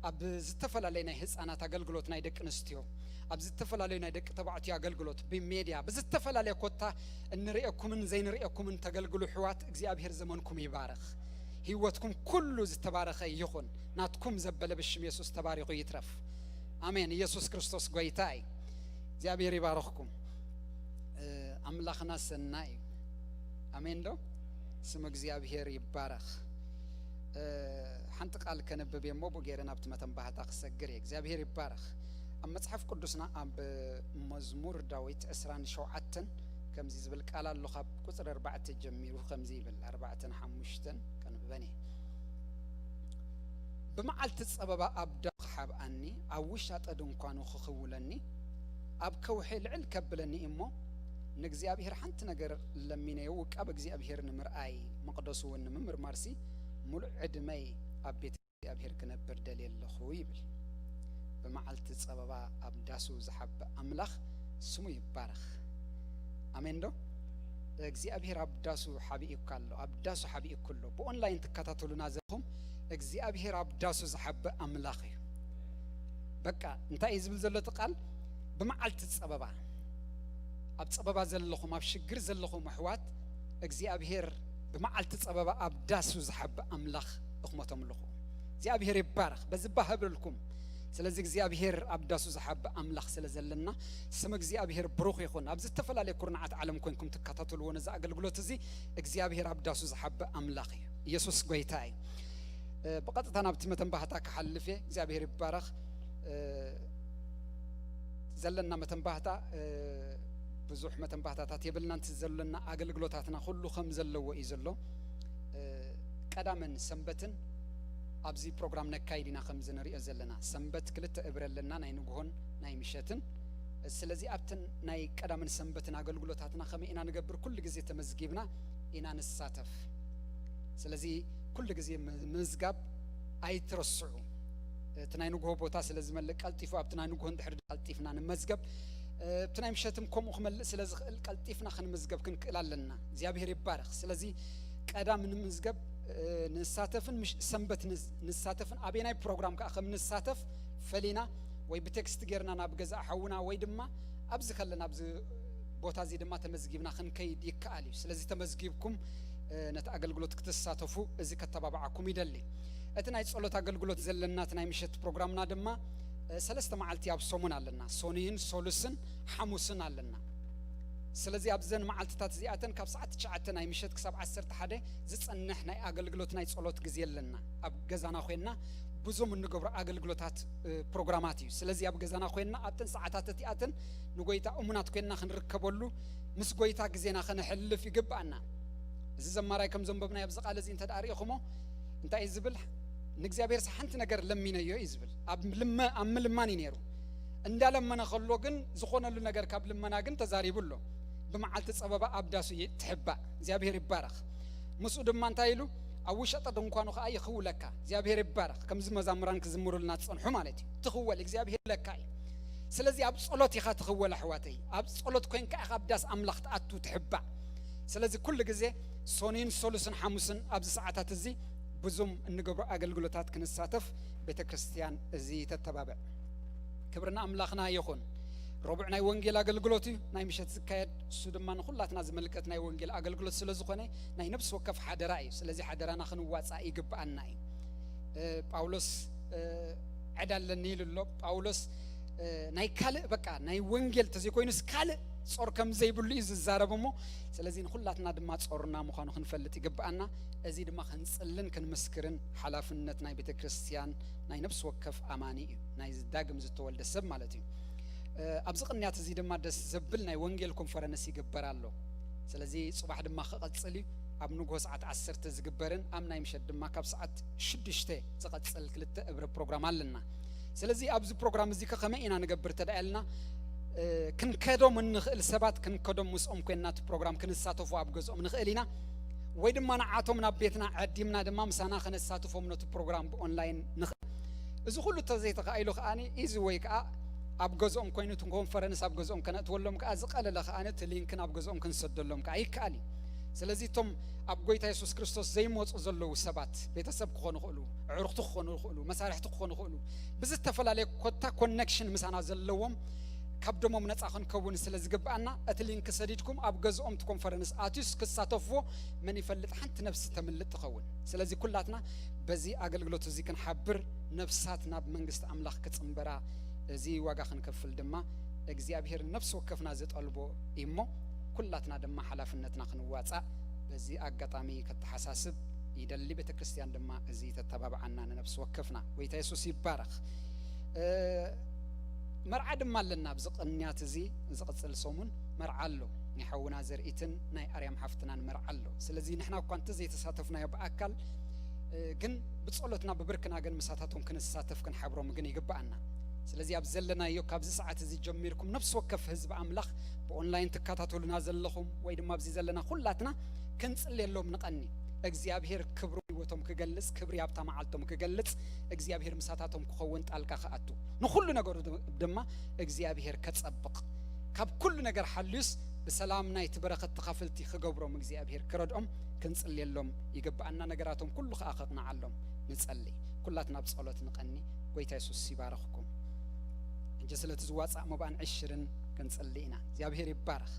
ኣብ ዝተፈላለየ ናይ ህፃናት ኣገልግሎት፣ ናይ ደቂ ኣንስትዮ፣ ኣብ ዝተፈላለዩ ናይ ደቂ ተባዕትዮ ኣገልግሎት፣ ብሜድያ፣ ብዝተፈላለየ ኮታ እንርእየኩምን ዘይንርእየኩምን ተገልግሉ ኣሕዋት፣ እግዚኣብሔር ዘመንኩም ይባርኽ። ህይወትኩም ኩሉ ዝተባረኸ ይኹን። ናትኩም ዘበለ ብሽም የሱስ ተባሪኹ ይትረፍ። ኣሜን። ኢየሱስ ክርስቶስ ጎይታ እዩ። እግዚኣብሔር ይባርኽኩም። እ፣ ኣምላኽና ሰናይ እዩ። ኣሜን ዶ? ስም እግዚኣብሔር ይባረኽ። እ፣ ሓንቲ ቃል ከንብብ እየ እሞ ብኡ ገይረ ናብቲ መተንባህታ ክሰግር እየ። እግዚኣብሔር ይባረኽ። ኣብ መጽሓፍ ቅዱስና ኣብ መዝሙር ዳዊት ዕስራን ሸውዓተን ከምዚ ዝብል ቃል ኣሎ። ካብ ቁጽሪ ኣርባዕተ ጀሚሩ ከምዚ ይብል፣ ኣርባዕተን ሓሙሽተን ከንብበን እየ። ብመዓልቲ ጸበባ ኣብ ዳሱ ክሓብኣኒ፣ ኣብ ውሻጠ ድንኳኑ ክኽውለኒ፣ ኣብ ከውሒ ልዕል ከብለኒ እሞ፣ ንእግዚኣብሔር ሓንቲ ነገር ለሚነዮ፣ ውቃብ እግዚኣብሔር ንምርኣይ፣ መቕደሱ እውን ንምምርማርሲ፣ ምሉእ ዕድመይ ኣብ ቤት እግዚኣብሔር ክነብር ደልየ ኣለኹ ይብል። ብመዓልቲ ጸበባ ኣብ ዳሱ ዝሓብእ ኣምላኽ ስሙ ይባረኽ። ኣሜን ዶ? እግዚኣብሔር ኣብ ዳሱ ሓቢኡካ ኣሎ፣ ኣብ ዳሱ ሓቢኡኩ ኣሎ። ብኦንላይን ትከታተሉና ዘለኹም፣ እግዚኣብሔር ኣብ ዳሱ ዝሓብእ ኣምላኽ እዩ። በቃ፣ እንታይ እዩ ዝብል ዘሎ እቲ ቃል? ብመዓልቲ ጸበባ፣ ኣብ ጸበባ ዘለኹም፣ ኣብ ሽግር ዘለኹም ኣሕዋት፣ እግዚኣብሔር ብመዓልቲ ጸበባ ኣብ ዳሱ ዝሓብእ ኣምላኽ እኽመቶም ኣለኹ። እግዚኣብሔር ይባረኽ። በዚ ባህ እብለልኩም። ስለዚ እግዚኣብሔር ኣብ ዳሱ ዝሓብእ ኣምላኽ ስለ ዘለና፣ ስም እግዚኣብሔር ብሩኽ ይኹን። ኣብ ዝተፈላለየ ኩርናዓት ዓለም ኮንኩም ትከታተልዎ ነዚ ኣገልግሎት እዚ፣ እግዚኣብሔር ኣብ ዳሱ ዝሓብእ ኣምላኽ እዩ። ኢየሱስ ጎይታ እዩ። እ፣ ብቐጥታ ናብቲ መተንባህታ ክሓልፍ እየ። እግዚኣብሔር ይባረኽ። እ፣ ዘለና መተንባህታ፣ እ፣ ብዙሕ መተንባህታታት የብልናን። እቲ ዘለና ኣገልግሎታትና ኩሉ ከም ዘለዎ እዩ ዘሎ። እ፣ ቀዳምን ሰንበትን ኣብዚ ፕሮግራም ነካይድ ኢና ከምዚ ንሪኦ ዘለና። ሰንበት ክልተ እብረ ኣለና፣ ናይ ንግሆን ናይ ምሸትን። ስለዚ ኣብተን ናይ ቀዳምን ሰንበትን ኣገልግሎታትና ከመይ ኢና ንገብር? ኩሉ ግዜ ተመዝጊብና ኢና ንሳተፍ። ስለዚ ኩሉ ግዜ ም-፣ ምምዝጋብ ኣይትረስዑ። እቲ ናይ ንግሆ ቦታ ስለ ዝመልእ ቀልጢፉ ኣብቲ ናይ ንግሆ እንድሕር ቀልጢፍና ንመዝገብ። እቲ ናይ ምሸትም ከምኡ ክመልእ ስለ ዝኽእል ቀልጢፍና ክንምዝገብ ክንክእል ኣለና። እግዚኣብሔር ይባረኽ። ስለዚ ቀዳም ንምዝገብ፣ እ፣ ንሳተፍን ምሽ-፣ ሰንበት ንዝ-፣ ንሳተፍን ኣበየናይ ፕሮግራም ከኣ ከም ንሳተፍ ፈሊና ወይ ብቴክስት ጌርና ናብ ገዛ ሓውና ወይ ድማ ኣብዚ ከለና ኣብዚ ቦታ እዚ ድማ ተመዝጊብና ክንከይድ ይከኣል እዩ። ስለዚ ተመዝጊብኩም፣ እ፣ ነቲ ኣገልግሎት ክትሳተፉ እዚ ከተባብዓኩም ይደሊ። እቲ ናይ ጸሎት ኣገልግሎት ዘለና እቲ ናይ ምሸት ፕሮግራምና ድማ፣ እ፣ ሰለስተ መዓልቲ ኣብ ሰሙን ኣለና። ሶኑይን ሶሉስን ሓሙስን ኣለና። ስለዚ ኣብዘን መዓልትታት እዚኣተን ካብ ሰዓት ትሽዓተ ናይ ምሸት ክሳብ ዓሰርተ ሓደ ዝጸንሕ ናይ ኣገልግሎት ናይ ጸሎት ግዜ ኣለና። ኣብ ገዛና ኮይንና ብዙም እንገብሮ ኣገልግሎታት፣ እ፣ ፕሮግራማት እዩ። ስለዚ ኣብ ገዛና ኮይንና ኣብተን ሰዓታት እቲኣተን ንጎይታ እሙናት ኮይንና ክንርከበሉ፣ ምስ ጎይታ ግዜና ከነሕልፍ ይግብኣና። እዚ ዘማራይ ከም ዘንበብናዮ ኣብዚ ቃል እዚ እንተ ደኣ ርኢኹሞ፣ እንታይ እዩ ዝብል? ንእግዚኣብሔርስ ሓንቲ ነገር ለሚነዮ እዩ ዝብል። ኣብ ልመ-፣ ኣብ ምልማን እዩ ነይሩ። እንዳለመነ ከሎ ግን ዝኾነሉ ነገር ካብ ልመና ግን ተዛሪቡ ኣሎ። ብመዓልቲ ጸበባ ኣብ ዳሱ ይ-፣ ትሕባእ። እግዚኣብሔር ይባረኽ። ምስኡ ድማ እንታይ ኢሉ? ኣብ ውሸጠ ድንኳኑ ከኣ ይኽውለካ። እግዚኣብሔር ይባረኽ። ከምዚ መዛሙራን ክዝምሩልና ዝጸንሑ ማለት እዩ። ትኽወል፣ እግዚኣብሔር ይብለካ እዩ። ስለዚ ኣብ ጸሎት ኢኻ ትኽወል ኣሕዋተይ። ኣብ ጸሎት ኮይንካ ኢኻ ኣብ ዳስ ኣምላኽ ትኣቱ ትሕባእ። ስለዚ ኩሉ ግዜ ሶኒን ሶሉስን ሓሙስን ኣብዚ ሰዓታት እዚ ብዙም እንገብሮ ኣገልግሎታት ክንሳተፍ ቤተ ክርስቲያን እዚ ተተባብዕ። ክብሪ ንኣምላኽና ይኹን። ረቡዕ ናይ ወንጌል ኣገልግሎት እዩ፣ ናይ ምሸት ዝካየድ። እሱ ድማ ንኹላትና ዝምልከት ናይ ወንጌል ኣገልግሎት ስለ ዝኾነ ናይ ነፍሲ ወከፍ ሓደራ እዩ። ስለዚ ሓደራና ክንዋጻእ ይግብኣና እዩ። እ፣ ጳውሎስ፣ እ፣ ዕዳ ኣለኒ ኢሉ ኣሎ። ጳውሎስ፣ እ፣ ናይ ካልእ፣ በቃ ናይ ወንጌል ተዘይኮይኑስ ካልእ ጾር ከም ዘይብሉ እዩ ዝዛረብ እሞ፣ ስለዚ ንኹላትና ድማ ጾርና ምዃኑ ክንፈልጥ ይግብኣና። እዚ ድማ ክንጽልን ክንምስክርን ሓላፍነት ናይ ቤተ ክርስቲያን ናይ ነፍሲ ወከፍ ኣማኒ እዩ፣ ናይ ዳግም ዝተወልደ ሰብ ማለት እዩ። እ፣ ኣብዚ ቅንያት እዚ ድማ ደስ ዘብል ናይ ወንጌል ኮንፈረንስ ይግበር ኣሎ። ስለዚ ጽባሕ ድማ ክቐጽል እዩ። ኣብ ንግሆ ሰዓት ዓሰርተ ዝግበርን ኣብ ናይ ምሸት ድማ ካብ ሰዓት ሽዱሽተ ዝቐጽል ክልተ እብረ ፕሮግራም ኣለና። ስለዚ ኣብዚ ፕሮግራም እዚ ከ ከመይ ኢና ንገብር ተደኣ ኢልና፣ እ፣ ክንከዶም እንኽእል ሰባት ክንከዶም ምስኦም ኮይንና እቲ ፕሮግራም ክንሳተፉ ኣብ ገዝኦም ንኽእል ኢና። ወይ ድማ ንዓቶም ናብ ቤትና ዓዲምና ድማ ምሳና ከነሳትፎም ነቲ ፕሮግራም ብኦንላይን ንኽእል። እዚ ኩሉ እንተዘይተኻኢሉ ከኣ ኢዚ ወይ ከኣ ኣብ ገዝኦም ኮይኑ እቲ ኮንፈረንስ ኣብ ገዝኦም ከነእትወሎም ከኣ ዝቐለለ ከኣ እቲ ሊንክን ኣብ ገዝኦም ክንሰደሎም ከኣ ይከኣል እዩ። ስለዚ እቶም ኣብ ጎይታ የሱስ ክርስቶስ ዘይመጹ ዘለዉ ሰባት ቤተሰብ ክኾኑ ይኽእሉ፣ ኣዕሩኽቲ ክኾኑ ይኽእሉ፣ መሳርሕቲ ክኾኑ ይኽእሉ፣ ብዝተፈላለየ ኮታ ኮነክሽን ምሳና ዘለዎም ካብ ደሞም ነጻ ክንከውን ስለ ዝግብኣና እቲ ሊንክ ሰዲድኩም ኣብ ገዝኦም እቲ ኮንፈረንስ ኣትዩስ ክሳተፍዎ መን ይፈልጥ ሓንቲ ነፍሲ ተምልጥ ትኸውን። ስለዚ ኩላትና በዚ ኣገልግሎት እዚ ክንሓብር ነፍሳት ናብ መንግስቲ ኣምላኽ ክጽንበራ እዚ ዋጋ ክንከፍል ድማ እግዚኣብሔር ነፍሲ ወከፍና ዝጠልቦ እዩ እሞ ኩላትና ድማ ሓላፍነትና ክንዋጻእ በዚ ኣጋጣሚ ከተሓሳስብ ይደሊ። ቤተ ክርስቲያን ድማ እዚ ተተባብዓና ንነፍሲ ወከፍና። ጎይታ የሱስ ይባረኽ። እ፣ መርዓ ድማ ኣለና። ኣብዚ ቅንያት እዚ ዝቕጽል ሰሙን መርዓ ኣሎ። ናይ ሓውና ዘርኢትን ናይ ኣርያም ሓፍትናን መርዓ ኣሎ። ስለዚ ንሕና እኳ እንተዘይተሳተፍናዮ ብኣካል፣ እ፣ ግን ብጸሎትና ብብርክና ግን ምሳታቶም ክንሳተፍ ክንሓብሮም ግን ይግብኣና። ስለዚ ኣብ ዘለናዮ ካብዚ ሰዓት እዚ ጀሚርኩም ነፍሲ ወከፍ ህዝቢ ኣምላኽ ብኦንላይን ትከታተሉና ዘለኹም ወይ ድማ ኣብዚ ዘለና ኩላትና ክንጽልየሎም ንቐኒ። እግዚኣብሔር ክብሩ ህይወቶም ክገልጽ፣ ክብሪ ኣብታ መዓልቶም ክገልጽ፣ እግዚኣብሔር ምሳታቶም ክኸውን ጣልቃ ክኣቱ፣ ንኹሉ ነገሩ ድማ እግዚኣብሔር ከጸብቕ፣ ካብ ኩሉ ነገር ሓልዩስ ብሰላም ናይቲ በረኸት ተኻፈልቲ ክገብሮም እግዚኣብሔር ክረድኦም ክንጽልየሎም ይግብኣና። ነገራቶም ኩሉ ከኣ ከቕንዓሎም ንጸሊ። ኩላትና ብጸሎት ንቐኒ። ጎይታ የሱስ ይባረኽኩም። ሕጂ ስለቲ ዝዋጻእ መባእን ዕሽርን ክንጽሊ ኢና። እግዚኣብሔር ይባረኽ።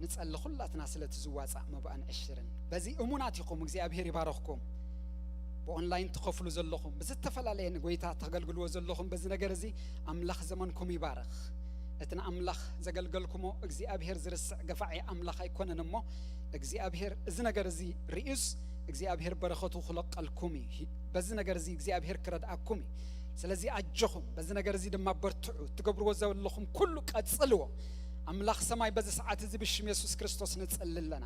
ንጸሊ ኩላትና ስለቲ ዝዋጻእ መባእን ዕሽርን። በዚ እሙናት ኢኹም፣ እግዚኣብሔር ይባረኽኩም። ብኦንላይን ትኸፍሉ ዘለኹም፣ ብዝተፈላለየ ንጎይታ ተገልግልዎ ዘለኹም፣ በዚ ነገር እዚ ኣምላኽ ዘመንኩም ይባረኽ። እቲ ንኣምላኽ ዘገልገልኩሞ እግዚኣብሔር ዝርስዕ ገፋዒ ኣምላኽ ኣይኮነን እሞ፣ እግዚኣብሔር እዚ ነገር እዚ ርእዩስ፣ እግዚኣብሔር በረኸቱ ክለቀልኩም እዩ። በዚ ነገር እዚ እግዚኣብሔር ክረድኣኩም እዩ። ስለዚ ኣጆኹም፣ በዚ ነገር እዚ ድማ በርትዑ። እትገብርዎ ዘለኹም ኩሉ ቀጽልዎ። ኣምላኽ ሰማይ በዚ ሰዓት እዚ ብሽም የሱስ ክርስቶስ ንጽሊ ኣለና።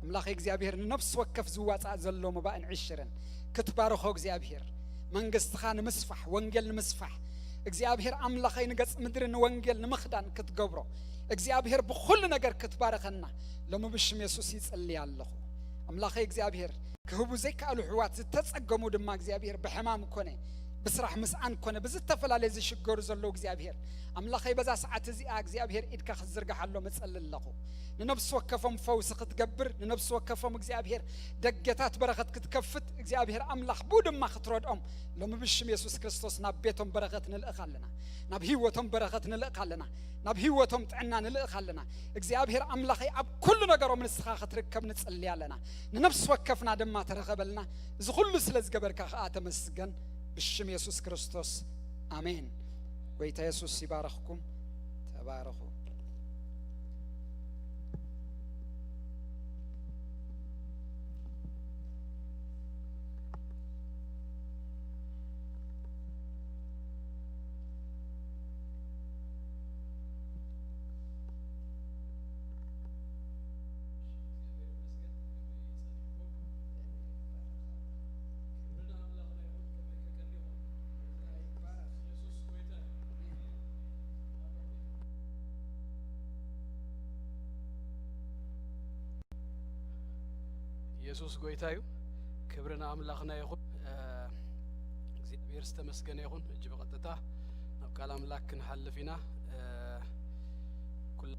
ኣምላኽ እግዚኣብሔር ንነፍሲ ወከፍ ዝዋጻእ ዘሎ መባእን ዕሽርን ክትባርኾ እግዚኣብሔር መንግስትኻ ንምስፋሕ፣ ወንጌል ንምስፋሕ፣ እግዚኣብሔር ኣምላኸይ ንገጽ ምድሪ ንወንጌል ንምኽዳን ክትገብሮ፣ እግዚኣብሔር ብኹሉ ነገር ክትባርኸና ሎሚ ብሽም የሱስ ይጽሊ ኣለኹ። ኣምላኸይ እግዚኣብሔር ክህቡ ዘይከኣሉ ኣሕዋት ዝተጸገሙ ድማ እግዚኣብሔር ብሕማም ኮነ ብስራሕ ምስኣን ኮነ ብዝተፈላለየ ዝሽገሩ ዘለዉ እግዚኣብሔር ኣምላኸይ በዛ ሰዓት እዚኣ እግዚኣብሔር ኢድካ ክትዝርግሓሎም እጸሊ ኣለኹ። ንነፍሲ ወከፎም ፈውሲ ክትገብር፣ ንነፍሲ ወከፎም እግዚኣብሔር ደገታት በረኸት ክትከፍት እግዚኣብሔር ኣምላኽ ብኡ ድማ ክትረድኦም ሎሚ ብሽም የሱስ ክርስቶስ ናብ ቤቶም በረኸት ንልእኽ ኣለና። ናብ ህይወቶም በረኸት ንልእኽ ኣለና። ናብ ህይወቶም ጥዕና ንልእኽ ኣለና። እግዚኣብሔር ኣምላኸይ ኣብ ኩሉ ነገሮም ንስኻ ክትርከብ ንጽሊ ኣለና። ንነፍሲ ወከፍና ድማ ተረኸበልና። እዚ ኩሉ ስለ ዝገበርካ ከኣ ተመስገን። ብሽም የሱስ ክርስቶስ ኣሜን። ጎይታ የሱስ ይባረኽኩም። ተባረኹ። የሱስ ጎይታ እዩ። ክብሪ ንኣምላኽና ይኹን። እ፣ እግዚኣብሔር ዝተመስገነ ይኹን። ሕጂ ብቐጥታ ናብ ቃል ኣምላኽ ክንሓልፍ ኢና። እ፣ ኩላ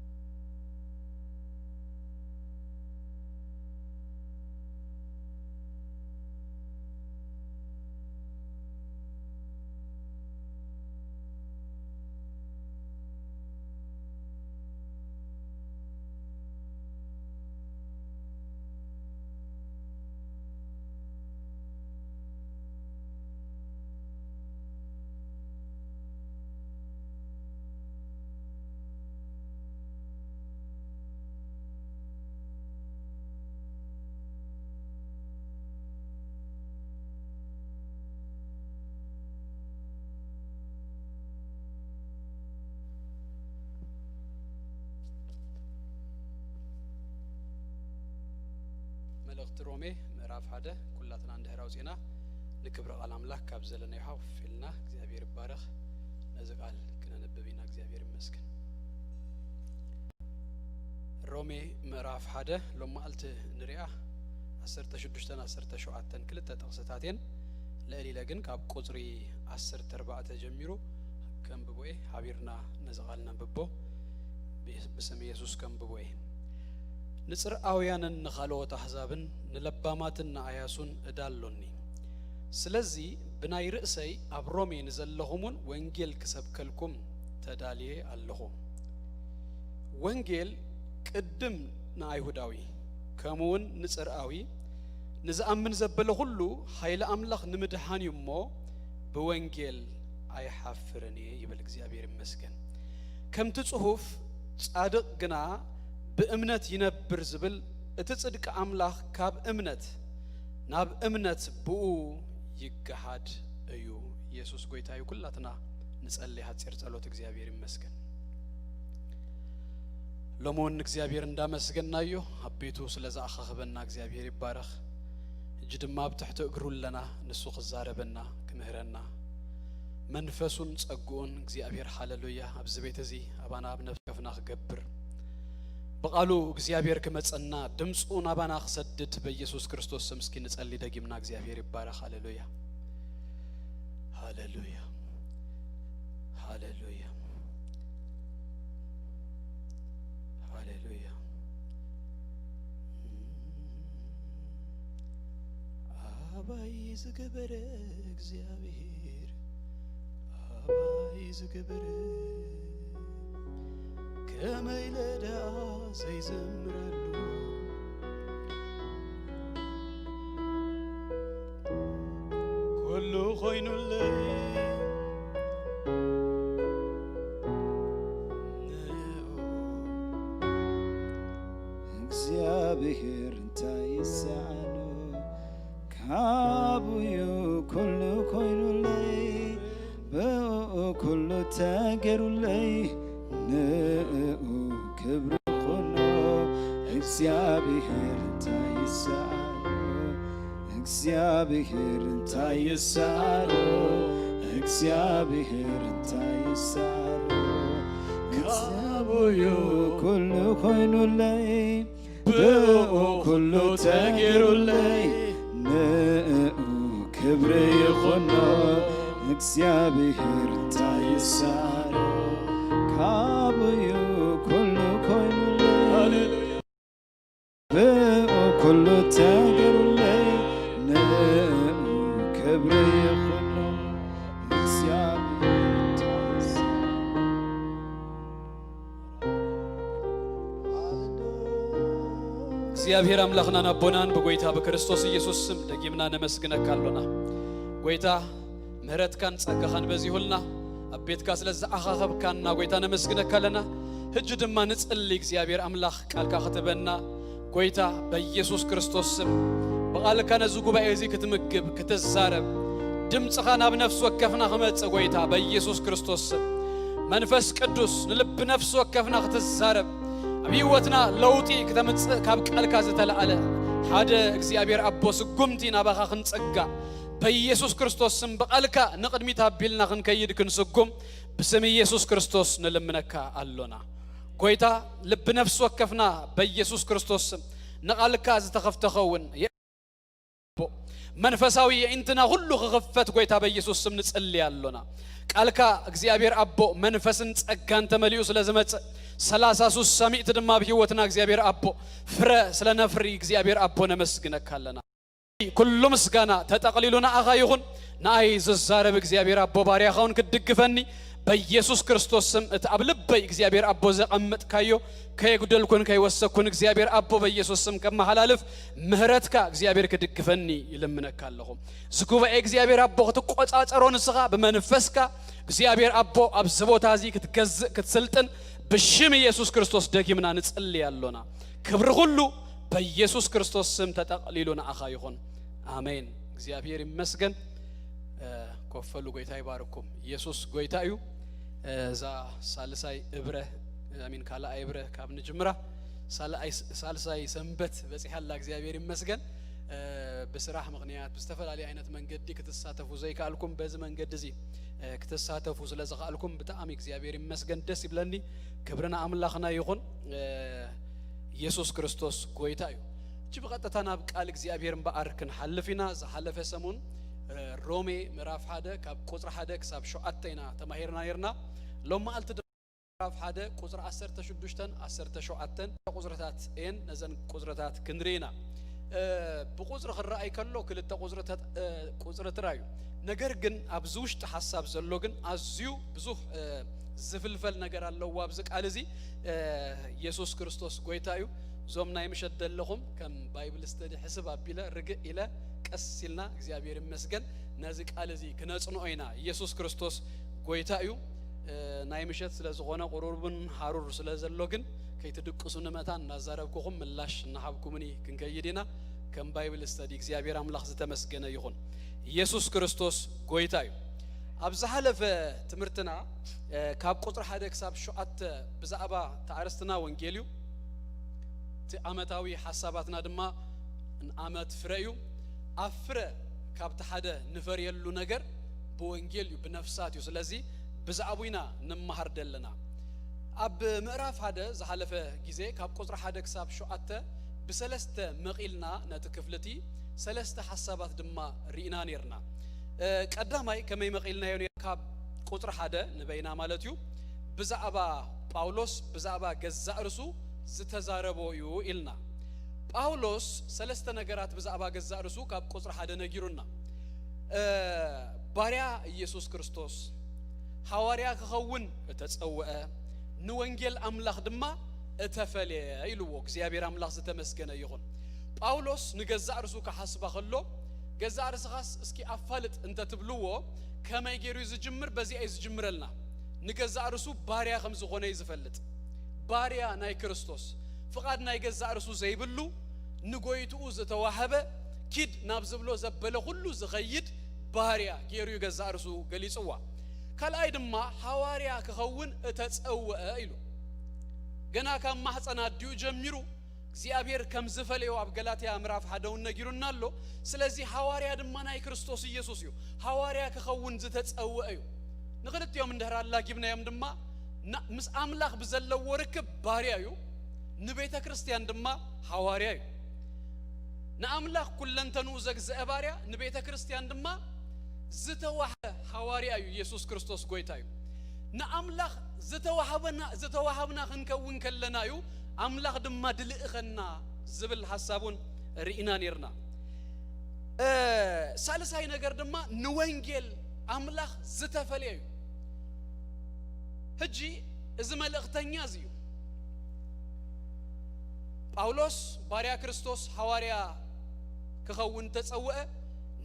መልእኽቲ ሮሜ ምዕራፍ ሓደ ኩላትና እንድሕር ኣውፂእና ንክብሪ ቃል ኣምላኽ ካብ ዘለናዮ ሓፍ ኢልና እግዚኣብሔር ይባረኽ። ነዚ ቃል ክነንብብ ኢና። እግዚኣብሔር ይመስገን። ሮሜ ምዕራፍ ሓደ ሎማዓልቲ ንሪኣ ዓሰርተ ሽዱሽተን ዓሰርተ ሸውዓተን ክልተ ጥቕስታት እየን። ልዕል ኢለ ግን ካብ ቁጽሪ ዓሰርተ ኣርባዕተ ጀሚሩ ከንብቦ እየ። ሓቢርና ነዚ ቃል ነንብቦ። ብ-፣ ብስም የሱስ ከንብቦ እየ። ንጽርኣውያንን ንኻልኦት ኣህዛብን ንለባማትን ንኣያሱን ዕዳ ኣሎኒ። ስለዚ ብናይ ርእሰይ ኣብ ሮሜ ንዘለኹም እውን ወንጌል ክሰብከልኩም ተዳልየ ኣለኹ። ወንጌል ቅድም ንኣይሁዳዊ፣ ከምኡ እውን ንጽርኣዊ፣ ንዝኣምን ዘበለ ኩሉ ሓይሊ ኣምላኽ ንምድሓን እዩ እሞ፣ ብወንጌል ኣይሓፍርን እየ ይብል። እግዚኣብሔር ይመስገን። ከምቲ ጽሑፍ፣ ጻድቕ ግና ብእምነት ይነብር ዝብል፣ እቲ ጽድቂ ኣምላኽ ካብ እምነት ናብ እምነት ብኡ ይገሃድ እዩ። ኢየሱስ ጐይታ እዩ። ኩላትና ንጸሊ ሓጺር ጸሎት። እግዚኣብሔር ይመስገን። ሎሚ እውን እግዚኣብሔር እንዳመስገናዮ፣ ኣቤቱ ስለ ዝኣኻኽበና እግዚኣብሔር ይባረኽ። ሕጂ ድማ ኣብ ትሕቲ እግሩ ኣለና፣ ንሱ ክዛረበና፣ ክምህረና። መንፈሱን ጸግኡን እግዚኣብሔር፣ ሃሌሉያ፣ ኣብዚ ቤት እዚ ኣባና ኣብ ነፍሲ ወከፍና ክገብር፣ ብቓሉ እግዚኣብሔር ክመጸና፣ ድምፁ ናባና ክሰድድ በኢየሱስ ክርስቶስ ስም እስኪ ንጸሊ ደጊምና። እግዚኣብሔር ይባረኽ። ሃሌሉያ፣ ሃሌሉያ፣ ሃሌሉያ፣ ሃሌሉያ። ኣባይ ዝገበረ እግዚኣብሔር፣ ኣባይ ዝገበረ፣ ከመይ ኢለ ደኣ ዘይዘምረሉ? ኩሉ ኮይኑለይ ንኡ። እግዚኣብሔር እንታይ ይሰኣኖ? ካብኡ እዩ ኩሉ ኮይኑለይ፣ ብኡ ኩሉ ተገሩለይ፣ ንኡ ክብሪ ይኹኖ። እግዚኣብሔር እንታይ ይሰኣኖ? እግዚኣብሔር እንታይ ይሰኣኖ? እግዚኣብሔር እንታይ ይሰኣኖ? ካብኡ እዩ ኩሉ ኮይኑለይ፣ ብኡ ኩሉ ተገይሩለይ፣ ንኡ ክብሪ ይኹኖ። እግዚኣብሔር እንታይ ይሰኣኖ? ካብኡ እዩ ኩሉ ኮይኑለይ፣ ሃሌሉያ። ብኡ ኩሉ ተገይሩለይ፣ ንኡ ክብሪ ይኹኖ። እግዚኣብሔር እንታይ ይሰኣኖ? እግዚኣብሔር ኣምላኽናን ኣቦናን ብጎይታ ብክርስቶስ ኢየሱስ ስም ደጊምና ነመስግነካ ኣሎና። ጎይታ፣ ምህረትካን ጸጋኻን በዚሁልና፣ ኣብ ቤትካ ስለ ዝኣኻኸብካና ጎይታ ነመስግነካ ኣለና። ሕጂ ድማ ንጽሊ እግዚኣብሔር ኣምላኽ ቃልካ ክትበና ጎይታ በኢየሱስ ክርስቶስ ስም ብቓልካ ነዚ ጉባኤ እዚ ክትምግብ፣ ክትዛረብ፣ ድምፅኻ ናብ ነፍሲ ወከፍና ክመጽእ ጎይታ በኢየሱስ ክርስቶስ ስም መንፈስ ቅዱስ ንልቢ ነፍሲ ወከፍና ክትዛረብ፣ ኣብ ህይወትና ለውጢ ክተምጽእ ካብ ቃልካ ዝተለኣለ ሓደ እግዚኣብሔር ኣቦ ስጉምቲ ናባኻ ክንጽጋ በኢየሱስ ክርስቶስ ስም ብቓልካ ንቕድሚት ኣቢልና ክንከይድ ክንስጉም ብስም ኢየሱስ ክርስቶስ ንልምነካ ኣሎና። ጎይታ ልቢ ነፍሲ ወከፍና በኢየሱስ ክርስቶስ ስም ንቓልካ ዝተኸፍተ ኸውን። መንፈሳዊ የኢንትና ሁሉ ክኽፈት ጎይታ በኢየሱስ ስም ንጽሊ ኣሎና። ቃልካ እግዚኣብሔር ኣቦ መንፈስን ጸጋን ተመሊኡ ስለ ዝመጽእ ሰላሳ ሱሳ ሚእቲ ድማ ኣብ ህይወትና እግዚኣብሔር ኣቦ ፍረ ስለ ነፍሪ እግዚኣብሔር ኣቦ ነመስግነካ ኣለና። ኩሉ ምስጋና ተጠቕሊሉ ንኣኻ ይኹን። ንኣይ ዝዛረብ እግዚኣብሔር ኣቦ ባርያኻ እውን ክትድግፈኒ በኢየሱስ ክርስቶስ ስም እቲ ኣብ ልበይ እግዚኣብሔር ኣቦ ዘቐመጥካዮ ከየጉደልኩን ከይወሰኩን እግዚኣብሔር ኣቦ በኢየሱስ ስም ከመሓላልፍ ምህረትካ እግዚኣብሔር ክድግፈኒ ይልምነካ ኣለኹ። እዚ ጉባኤ እግዚኣብሔር ኣቦ ክትቆጻጸሮ ንስኻ ብመንፈስካ እግዚኣብሔር ኣቦ ኣብዚ ቦታ እዚ ክትገዝእ ክትስልጥን ብሽም ኢየሱስ ክርስቶስ ደጊምና ንጽሊ ኣሎና። ክብሪ ኩሉ በኢየሱስ ክርስቶስ ስም ተጠቕሊሉ ንኣኻ ይኹን። ኣሜን። እግዚኣብሔር ይመስገን። እ፣ ኮፈሉ ጎይታ ይባርኩም። ኢየሱስ ጎይታ እዩ። እ፣ እዛ ሳልሳይ እብረ፣ ኣሚን፣ ካልኣይ እብረ ካብ ንጅምራ ሳልኣይ፣ ሳልሳይ ሰንበት በጺሓ ኣላ። እግዚኣብሔር ይመስገን። እ፣ ብስራሕ ምኽንያት ብዝተፈላለየ ዓይነት መንገዲ ክትሳተፉ ዘይከኣልኩም በዚ መንገዲ እዚ፣ እ፣ ክትሳተፉ ስለ ዝኸኣልኩም ብጣዕሚ እግዚኣብሔር ይመስገን። ደስ ይብለኒ። ክብሪ ንኣምላኽና ይኹን። እ፣ ኢየሱስ ክርስቶስ ጎይታ እዩ። እጂ ብቐጥታ ናብ ቃል እግዚኣብሔር እምበኣር ክንሓልፍ ኢና። ዝሓለፈ ሰሙን ሮሜ ምዕራፍ ሓደ ካብ ቁጽሪ ሓደ ክሳብ ሸውዓተ ኢና ተማሂርና ነርና። ሎም መዓልቲ ድማ ምዕራፍ ሓደ ቁጽሪ ዓሰርተ ሽዱሽተን ዓሰርተ ሸውዓተን ቁጽርታት እየን። ነዘን ቁጽርታት ክንርኢ ኢና። እ፣ ብቁጽሪ ክረኣይ ከሎ ክልተ ቁጽሪ ተጥ-፣ እ፣ ቁጽሪ ጥራይ እዩ። ነገር ግን ኣብዚ ውሽጢ ሓሳብ ዘሎ ግን ኣዝዩ ብዙሕ፣ እ፣ ዝፍልፈል ነገር ኣለዎ ኣብዚ ቃል እዚ። እ፣ የሱስ ክርስቶስ ጎይታ እዩ። እዞም ናይ ምሸት ዘለኹም ከም ባይብል ስተዲ ሕስብ ኣቢለ ርግእ ኢለ ቀስ ኢልና እግዚኣብሔር ይመስገን ነዚ ቃል እዚ ክነጽንኦ ኢና። የሱስ ክርስቶስ ጎይታ እዩ። እ፣ ናይ ምሸት ስለ ዝኾነ ቁሩብን ሃሩር ስለ ዘሎ ግን ከይትድቅሱ ንመታን እናዛረብኩኹም ምላሽ እናሃብኩምኒ ክንከይድ ኢና። ከም ባይብል ስተዲ እግዚኣብሔር ኣምላኽ ዝተመስገነ ይኹን። የሱስ ክርስቶስ ጎይታ እዩ። ኣብ ዝሓለፈ ትምህርትና፣ እ፣ ካብ ቁጽሪ ሓደ ክሳብ ሸውዓተ ብዛዕባ እቲ ኣርእስትና ወንጌል እዩ። እቲ ዓመታዊ ሓሳባትና ድማ ንዓመት ፍረ እዩ። ኣብ ፍረ ካብቲ ሓደ ንፈርየሉ ነገር ብወንጌል እዩ፣ ብነፍሳት እዩ። ስለዚ ብዛዕቡ ኢና ንመሃር ዘለና። ኣብ ምዕራፍ ሓደ ዝሓለፈ ግዜ ካብ ቁጽሪ ሓደ ክሳብ ሸውዓተ ብሰለስተ መቒልና ነቲ ክፍሊ እቲ ሰለስተ ሓሳባት ድማ ርኢና ነርና። እ፣ ቀዳማይ ከመይ መቒልናዮ ነር-፣ ካብ ቁጽሪ ሓደ ንበይና ማለት እዩ። ብዛዕባ ጳውሎስ ብዛዕባ ገዛእ ርእሱ ዝተዛረቦ እዩ ኢልና። ጳውሎስ ሰለስተ ነገራት ብዛዕባ ገዛእ ርእሱ ካብ ቁጽሪ ሓደ ነጊሩና። እ፣ ባርያ ኢየሱስ ክርስቶስ፣ ሃዋርያ ክኸውን እተጸውዐ፣ ንወንጌል ኣምላኽ ድማ እተፈልየ ኢልዎ። እግዚኣብሔር ኣምላኽ ዝተመስገነ ይኹን። ጳውሎስ ንገዛእ ርእሱ ክሓስባ ከሎ፣ ገዛእ ርእስኻስ እስኪ ኣፋልጥ እንተትብልዎ፣ ከመይ ገይሩ እዩ ዝጅምር? በዚኣ እዩ ዝጅምረልና። ንገዛእ ርእሱ ባርያ ከም ዝኾነ እዩ ዝፈልጥ። ባርያ ናይ ክርስቶስ፣ ፍቓድ ናይ ገዛእ ርእሱ ዘይብሉ፣ ንጎይትኡ ዝተዋህበ፣ ኪድ ናብ ዝብሎ ዘበለ ኩሉ ዝኸይድ ባርያ ገይሩ እዩ ገዛእ ርእሱ ገሊጽዋ። ካልኣይ ድማ ሃዋርያ ክኸውን እተጸውዐ ኢሉ። ገና ካብ ማሕፀን ኣዲኡ ጀሚሩ እግዚኣብሔር ከም ዝፈለዮ ኣብ ገላትያ ምዕራፍ ሓደ እውን ነጊሩና ኣሎ። ስለዚ ሃዋርያ ድማ ናይ ክርስቶስ ኢየሱስ እዩ። ሃዋርያ ክኸውን ዝተጸውዐ እዩ። ንኽልቲኦም እንድሕር ኣላጊብናዮም ድማ ና-፣ ምስ ኣምላኽ ብዘለዎ ርክብ ባርያ እዩ፣ ንቤተ ክርስቲያን ድማ ሃዋርያ እዩ። ንኣምላኽ ኩለንተንኡ ዘግዝአ ባርያ፣ ንቤተ ክርስቲያን ድማ ዝተዋህበ ሃዋርያ እዩ። ኢየሱስ ክርስቶስ ጎይታ እዩ። ንኣምላኽ ዝተዋህበና፣ ዝተዋሃብና ክንከውን ከለና እዩ ኣምላኽ ድማ ድልእኸና ዝብል ሓሳቡን ርኢና ነርና። እ፣ ሳልሳይ ነገር ድማ ንወንጌል ኣምላኽ ዝተፈልየ እዩ። ሕጂ እዚ መልእኽተኛ እዚ እዩ። ጳውሎስ ባርያ ክርስቶስ ሃዋርያ ክኸውን ተጸውዐ፣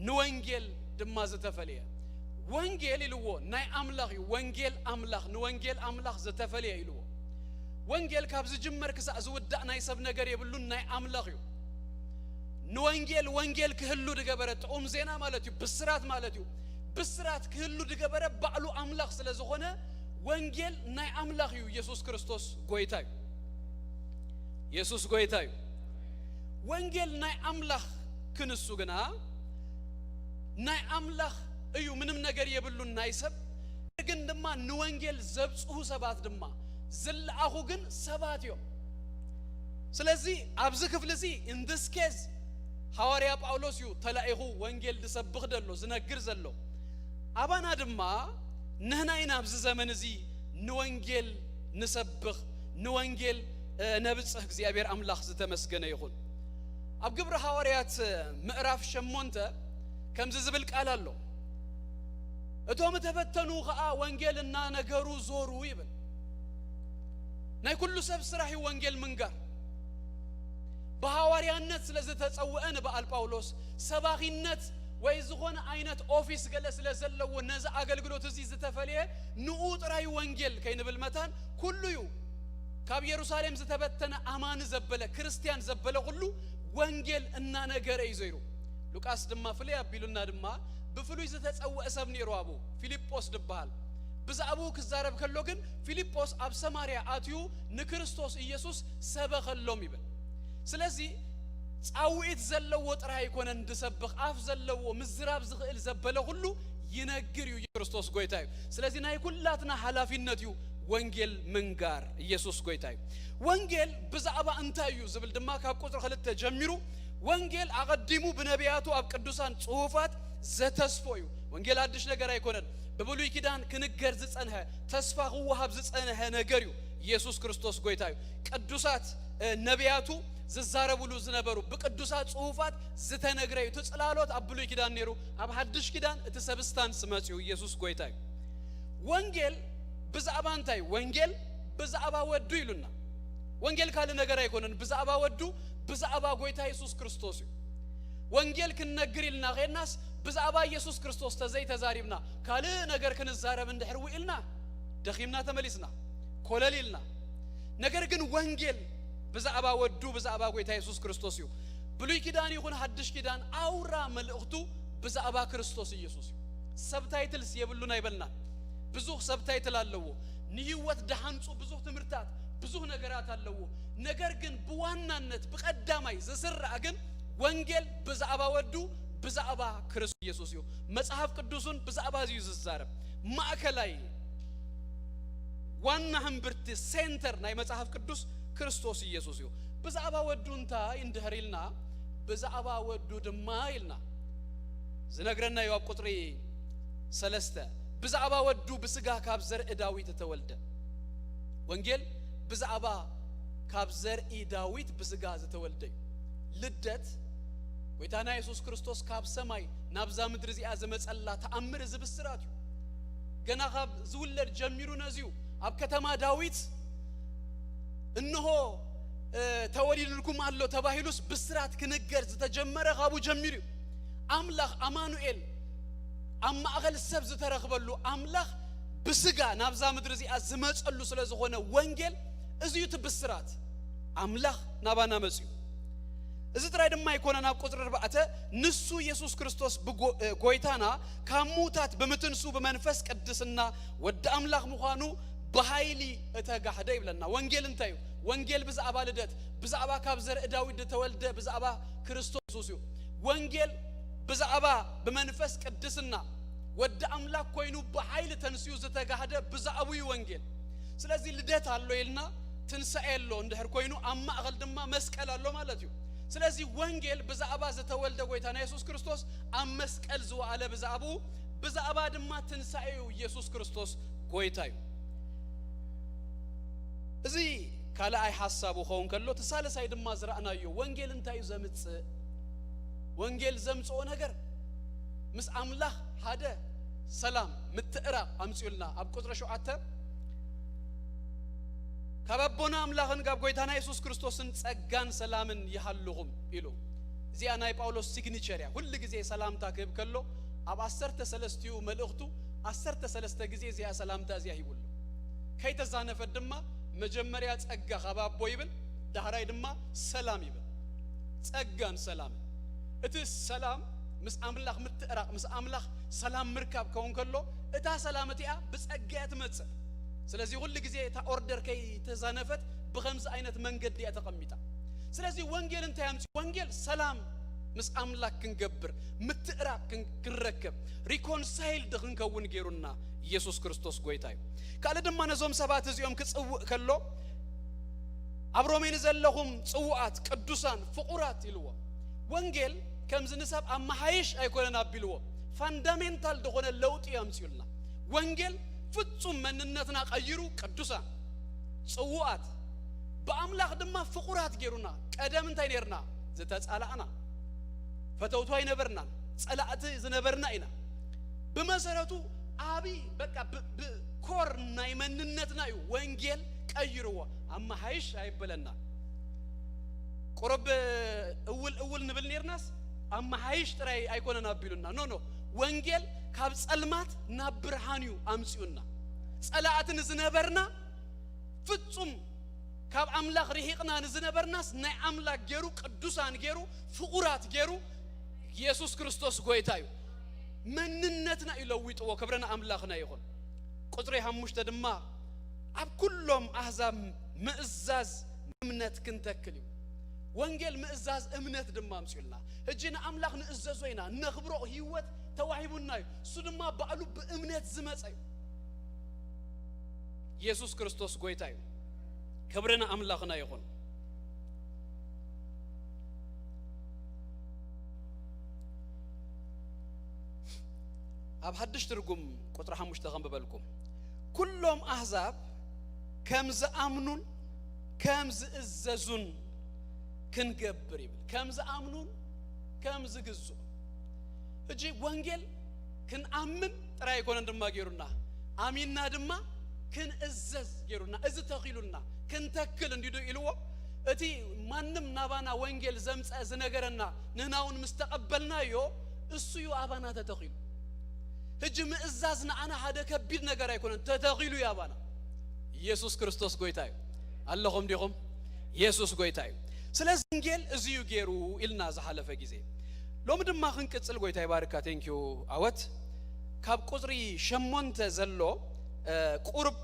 ንወንጌል ድማ ዝተፈልየ። ወንጌል ኢልዎ ናይ ኣምላኽ እዩ። ወንጌል ኣምላኽ፣ ንወንጌል ኣምላኽ ዝተፈልየ ኢልዎ። ወንጌል ካብ ዝጅመር ክሳዕ ዝውዳእ ናይ ሰብ ነገር የብሉን፣ ናይ ኣምላኽ እዩ። ንወንጌል ወንጌል ክህሉ ድገበረ፣ ጥዑም ዜና ማለት እዩ፣ ብስራት ማለት እዩ። ብስራት ክህሉ ድገበረ ባዕሉ ኣምላኽ ስለ ዝኾነ፣ ወንጌል ናይ ኣምላኽ እዩ። ኢየሱስ ክርስቶስ ጎይታ እዩ። ኢየሱስ ጎይታ እዩ። ወንጌል ናይ ኣምላኽ ክንሱ ግና፣ ናይ ኣምላኽ እዩ፣ ምንም ነገር የብሉን ናይ ሰብ። ግን ድማ ንወንጌል ዘብጽሁ ሰባት ድማ ዝለኣኹ ግን ሰባት እዮም። ስለዚ ኣብዚ ክፍሊ እዚ፣ in this case፣ ሃዋርያ ጳውሎስ እዩ ተላኢኹ ወንጌል ዝሰብኽ ዘሎ፣ ዝነግር ዘሎ። ኣባና ድማ ንህና ኢና ኣብዚ ዘመን እዚ ንወንጌል ንሰብኽ፣ ንወንጌል፣ እ፣ ነብጽሕ። እግዚኣብሔር ኣምላኽ ዝተመስገነ ይኹን። ኣብ ግብሪ ሃዋርያት ምዕራፍ ሸሞንተ ከምዚ ዝብል ቃል ኣሎ። እቶም እተበተኑ ኸኣ ወንጌል እናነገሩ ዞሩ ይብል። ናይ ኩሉ ሰብ ስራሕ እዩ ወንጌል ምንጋር። ብሃዋርያነት ስለ ዝተጸውዐ ንበዓል ጳውሎስ፣ ሰባኺነት ወይ ዝኾነ ዓይነት ኦፊስ ገለ ስለ ዘለዎ፣ ነዚ ኣገልግሎት እዚ ዝተፈልየ ንኡ ጥራይ ወንጌል ከይንብል መታን፣ ኩሉ እዩ። ካብ የሩሳሌም ዝተበተነ ኣማኒ ዘበለ፣ ክርስትያን ዘበለ ኩሉ ወንጌል እናነገረ እዩ ዘይሩ። ሉቃስ ድማ ፍልይ ኣቢሉና ድማ ብፍሉይ ዝተጸውዐ ሰብ ነይሩ ኣብኡ፣ ፊልጶስ ዝበሃል። ብዛዕባኡ ክዛረብ ከሎ ግን ፊልጶስ ኣብ ሰማርያ ኣትዩ ንክርስቶስ ኢየሱስ ሰበኸሎም ይብል። ስለዚ ጻውዒት ዘለዎ ጥራይ ኣይኮነን ዝሰብኽ፣ ኣፍ ዘለዎ ምዝራብ ዝኽእል ዘበለ ኩሉ ይነግር እዩ። ክርስቶስ ጎይታ እዩ። ስለዚ ናይ ኩላትና ሓላፊነት እዩ ወንጌል ምንጋር። ኢየሱስ ጎይታ እዩ። ወንጌል ብዛዕባ እንታይ እዩ ዝብል ድማ ካብ ቁጽሪ ክልተ ጀሚሩ፣ ወንጌል ኣቐዲሙ ብነቢያቱ ኣብ ቅዱሳን ጽሑፋት ዘተስፎ እዩ። ወንጌል ሓድሽ ነገር ኣይኮነን። ብብሉይ ኪዳን ክንገር ዝጸንሐ፣ ተስፋ ክወሃብ ዝጸንሐ ነገር እዩ። ኢየሱስ ክርስቶስ ጎይታ እዩ። ቅዱሳት፣ እ፣ ነቢያቱ ዝዛረቡሉ ዝነበሩ፣ ብቅዱሳት ጽሑፋት ዝተነግረ እዩ። እቲ ጽላሎት ኣብ ብሉይ ኪዳን ነይሩ፣ ኣብ ሓድሽ ኪዳን እቲ ሰብስታንስ መጺኡ ኢየሱስ ጎይታ እዩ። ወንጌል ብዛዕባ እንታይ? ወንጌል ብዛዕባ ወዱ ኢሉና። ወንጌል ካልእ ነገር ኣይኮነን። ብዛዕባ ወዱ፣ ብዛዕባ ጎይታ የሱስ ክርስቶስ እዩ። ወንጌል ክንነግር ኢልና ኸድናስ ብዛዕባ ኢየሱስ ክርስቶስ ተዘይተዛሪብና ካልእ ነገር ክንዛረብ እንድሕር ውኢልና ደኺምና ተመሊስና፣ ኮለል ኢልና። ነገር ግን ወንጌል ብዛዕባ ወዱ፣ ብዛዕባ ጎይታ የሱስ ክርስቶስ እዩ። ብሉይ ኪዳን ይኹን ሓድሽ ኪዳን ኣውራ መልእኽቱ ብዛዕባ ክርስቶስ ኢየሱስ እዩ። ሰብታይትልስ የብሉን ኣይበልናን። ብዙሕ ሰብታይትል ኣለዎ። ንህይወት ደሃንጹ ብዙሕ ትምህርታት፣ ብዙሕ ነገራት ኣለዎ። ነገር ግን ብዋናነት ብቐዳማይ ዝስራዕ ግን ወንጌል ብዛዕባ ወዱ፣ ብዛዕባ ክርስቶስ ኢየሱስ እዩ። መጽሓፍ ቅዱስን ብዛዕባ እዚ እዩ ዝዛረብ። ማእከላይ ዋና ህምብርቲ፣ ሴንተር ናይ መጽሓፍ ቅዱስ ክርስቶስ ኢየሱስ እዩ። ብዛዕባ ወዱ እንታይ እንድሕር ኢልና፣ ብዛዕባ ወዱ ድማ ኢልና ዝነግረና እዩ። ኣብ ቁጽሪ ሰለስተ፣ ብዛዕባ ወዱ ብስጋ ካብ ዘርኢ ዳዊት እተወልደ። ወንጌል ብዛዕባ ካብ ዘርኢ ዳዊት ብስጋ ዝተወልደ እዩ። ልደት ጎይታና የሱስ ክርስቶስ ካብ ሰማይ ናብዛ ምድሪ እዚኣ ዝመጸላ ተኣምር እዚ ብስራት እዩ። ገና ካብ ዝውለድ ጀሚሩ ነዚዩ ኣብ ከተማ ዳዊት እንሆ፣ እ፣ ተወሊዱልኩም ኣሎ ተባሂሉስ ብስራት ክንገር ዝተጀመረ ካብኡ ጀሚሩ እዩ። ኣምላኽ ኣማኑኤል ኣብ ማእከል ሰብ ዝተረኽበሉ ኣምላኽ ብስጋ ናብዛ ምድሪ እዚኣ ዝመጸሉ ስለ ዝኾነ ወንጌል እዚ እዩ እቲ ብስራት። ኣምላኽ ናባና መጺኡ። እዚ ጥራይ ድማ ኣይኮነን። ኣብ ቁጽሪ ኣርባዕተ ንሱ የሱስ ክርስቶስ ብጎ-፣ እ፣ ጎይታና ካብ ምዉታት ብምትንሱ ብመንፈስ ቅድስና ወዲ ኣምላኽ ምዃኑ ብሃይሊ እተጋህደ ይብለና። ወንጌል እንታይ እዩ? ወንጌል ብዛዕባ ልደት፣ ብዛዕባ ካብ ዘርኢ ዳዊት ዝተወልደ፣ ብዛዕባ ክርስቶስ እዩ። ወንጌል ብዛዕባ ብመንፈስ ቅድስና ወዲ ኣምላኽ ኮይኑ ብሓይሊ ተንሲኡ ዝተጋህደ ብዛዕቡ እዩ ወንጌል። ስለዚ ልደት ኣሎ ኢልና ትንሳኤ ኣሎ እንድሕር ኮይኑ ኣብ ማእኸል ድማ መስቀል ኣሎ ማለት እዩ። ስለዚ ወንጌል ብዛዕባ ዝተወልደ ጎይታና የሱስ ክርስቶስ ኣብ መስቀል ዝወዓለ ብዛዕቡ፣ ብዛዕባ ድማ ትንሳኤ እዩ። ኢየሱስ ክርስቶስ ጎይታ እዩ። እዚ ካልኣይ ሓሳቡ ክኸውን ከሎ፣ እቲ ሳልሳይ ድማ ዝረኣናዮ ወንጌል እንታይ እዩ ዘምጽእ? ወንጌል ዘምጽኦ ነገር ምስ ኣምላኽ ሓደ ሰላም ምትእራቕ ኣምጺኡልና። ኣብ ቁጽሪ ሸውዓተ ካብ ኣቦና ኣምላኽን ካብ ጎይታና የሱስ ክርስቶስን ጸጋን ሰላምን ይሃልኹም ኢሉ። እዚኣ ናይ ጳውሎስ ሲግኒቸር እያ። ኩሉ ግዜ ሰላምታ ክህብ ከሎ ኣብ ዓሰርተ ሰለስቲኡ መልእኽቱ ዓሰርተ ሰለስተ ግዜ እዚኣ ሰላምታ እዚኣ ሂቡሉ። ከይተዛነፈት ድማ መጀመርያ ጸጋ ካብ ኣቦ ይብል፣ ዳሕራይ ድማ ሰላም ይብል። ጸጋን ሰላምን። እቲ ሰላም ምስ ኣምላኽ ምትእራቕ፣ ምስ ኣምላኽ ሰላም ምርካብ ከውን ከሎ፣ እታ ሰላም እቲኣ ብጸጋ እያ ትመጽእ። ስለዚ ኩሉ ግዜ እታ ኦርደር ከይተዛነፈት ብኸምዚ ዓይነት መንገዲ እያ ተቐሚጣ። ስለዚ ወንጌል እንታይ ኣምጽኡ? ወንጌል ሰላም ምስ ኣምላኽ ክንገብር፣ ምትእራቕ ክን-፣ ክንረክብ፣ ሪኮንሳይልድ ክንከውን ገይሩና ኢየሱስ ክርስቶስ ጎይታ እዩ። ካልእ ድማ ነዞም ሰባት እዚኦም ክጽውእ ከሎ፣ ኣብ ሮሜ ንዘለኹም ጽዉዓት፣ ቅዱሳን፣ ፍቑራት ኢልዎም። ወንጌል ከምዚ ንሰብ ኣመሓይሽ ኣይኮነን ኣቢልዎ፣ ፋንዳሜንታል ዝኾነ ለውጢ እዩ ኣምጺኡልና። ወንጌል ፍጹም መንነትና ቀይሩ፣ ቅዱሳን፣ ጽዉዓት፣ ብኣምላኽ ድማ ፍቑራት ገይሩና። ቀደም እንታይ ነርና? ዝተጻላእና፣ ፈተውቱ ኣይነበርናን፣ ጸላእቲ ዝነበርና ኢና። ብመሰረቱ ዓቢ በቃ ብ-፣ ብ-፣ ኮር ናይ መንነትና እዩ። ወንጌል ቀይርዎ፣ ኣመሓይሽ ኣይበለና። ቁሩብ እውል እውል ንብል ነርናስ ኣመሓይሽ ጥራይ ኣይኮነን ኣቢሉና። ኖ፣ ኖ፣ ወንጌል ካብ ጸልማት ናብ ብርሃን እዩ ኣምጺኡና። ጸላእቲ ንዝነበርና፣ ፍጹም ካብ ኣምላኽ ርሒቕና ንዝነበርናስ ናይ ኣምላኽ ገይሩ፣ ቅዱሳን ገይሩ፣ ፍቑራት ገይሩ፣ ኢየሱስ ክርስቶስ ጎይታ እዩ። መንነትና እዩ ለዊጥዎ። ክብሪ ንኣምላኽና ይኹን። ቁጽሪ ሓሙሽተ ድማ ኣብ ኩሎም ኣህዛብ ምእዛዝ እምነት ክንተክል እዩ። ወንጌል ምእዛዝ እምነት ድማ ኣምጺኡልና። ሕጂ ንኣምላኽ ንእዘዞ ኢና፣ ነኽብሮ፣ ህይወት ተዋሂቡና እዩ። እሱ ድማ ባዕሉ ብእምነት ዝመጸ እዩ። ኢየሱስ ክርስቶስ ጎይታ እዩ። ክብሪ ንኣምላኽና ይኹን። ኣብ ሓድሽ ትርጉም ቁጽሪ ሓሙሽተ ከንብበልኩም። "ኩሎም ኣህዛብ ከም ዝኣምኑን ከም ዝእዘዙን ክንገብር" ይብል። ከም ዝኣምኑን ከም ዝግዝኡ። ሕጂ ወንጌል ክንኣምን ጥራይ ኣይኮነን ድማ ገይሩና፣ ኣሚንና ድማ ክንእዘዝ ገይሩና። እዚ ተኺሉልና ክንተክል እንዲዱ ኢልዎ። እቲ ማንም ናባና ወንጌል ዘምጸ ዝነገረና ንህና እውን ምስ ተቐበልናዮ፣ እሱ እዩ ኣባና ተተኺሉ። ሕጂ ምእዛዝ ንኣና ሓደ ከቢድ ነገር ኣይኮነን፣ ተተኺሉ እዩ ኣባና። ኢየሱስ ክርስቶስ ጎይታ እዩ። ኣለኹም ዲኹም? ኢየሱስ ጎይታ እዩ። ስለዚ ወንጌል እዚ እዩ ገይሩ ኢልና ዝሓለፈ ግዜ። ሎሚ ድማ ክንቅጽል፣ ጎይታ ይባርካ። ቴንኪዩ ኣወት። ካብ ቁጽሪ ሸሞንተ ዘሎ፣ እ፣ ቁርብ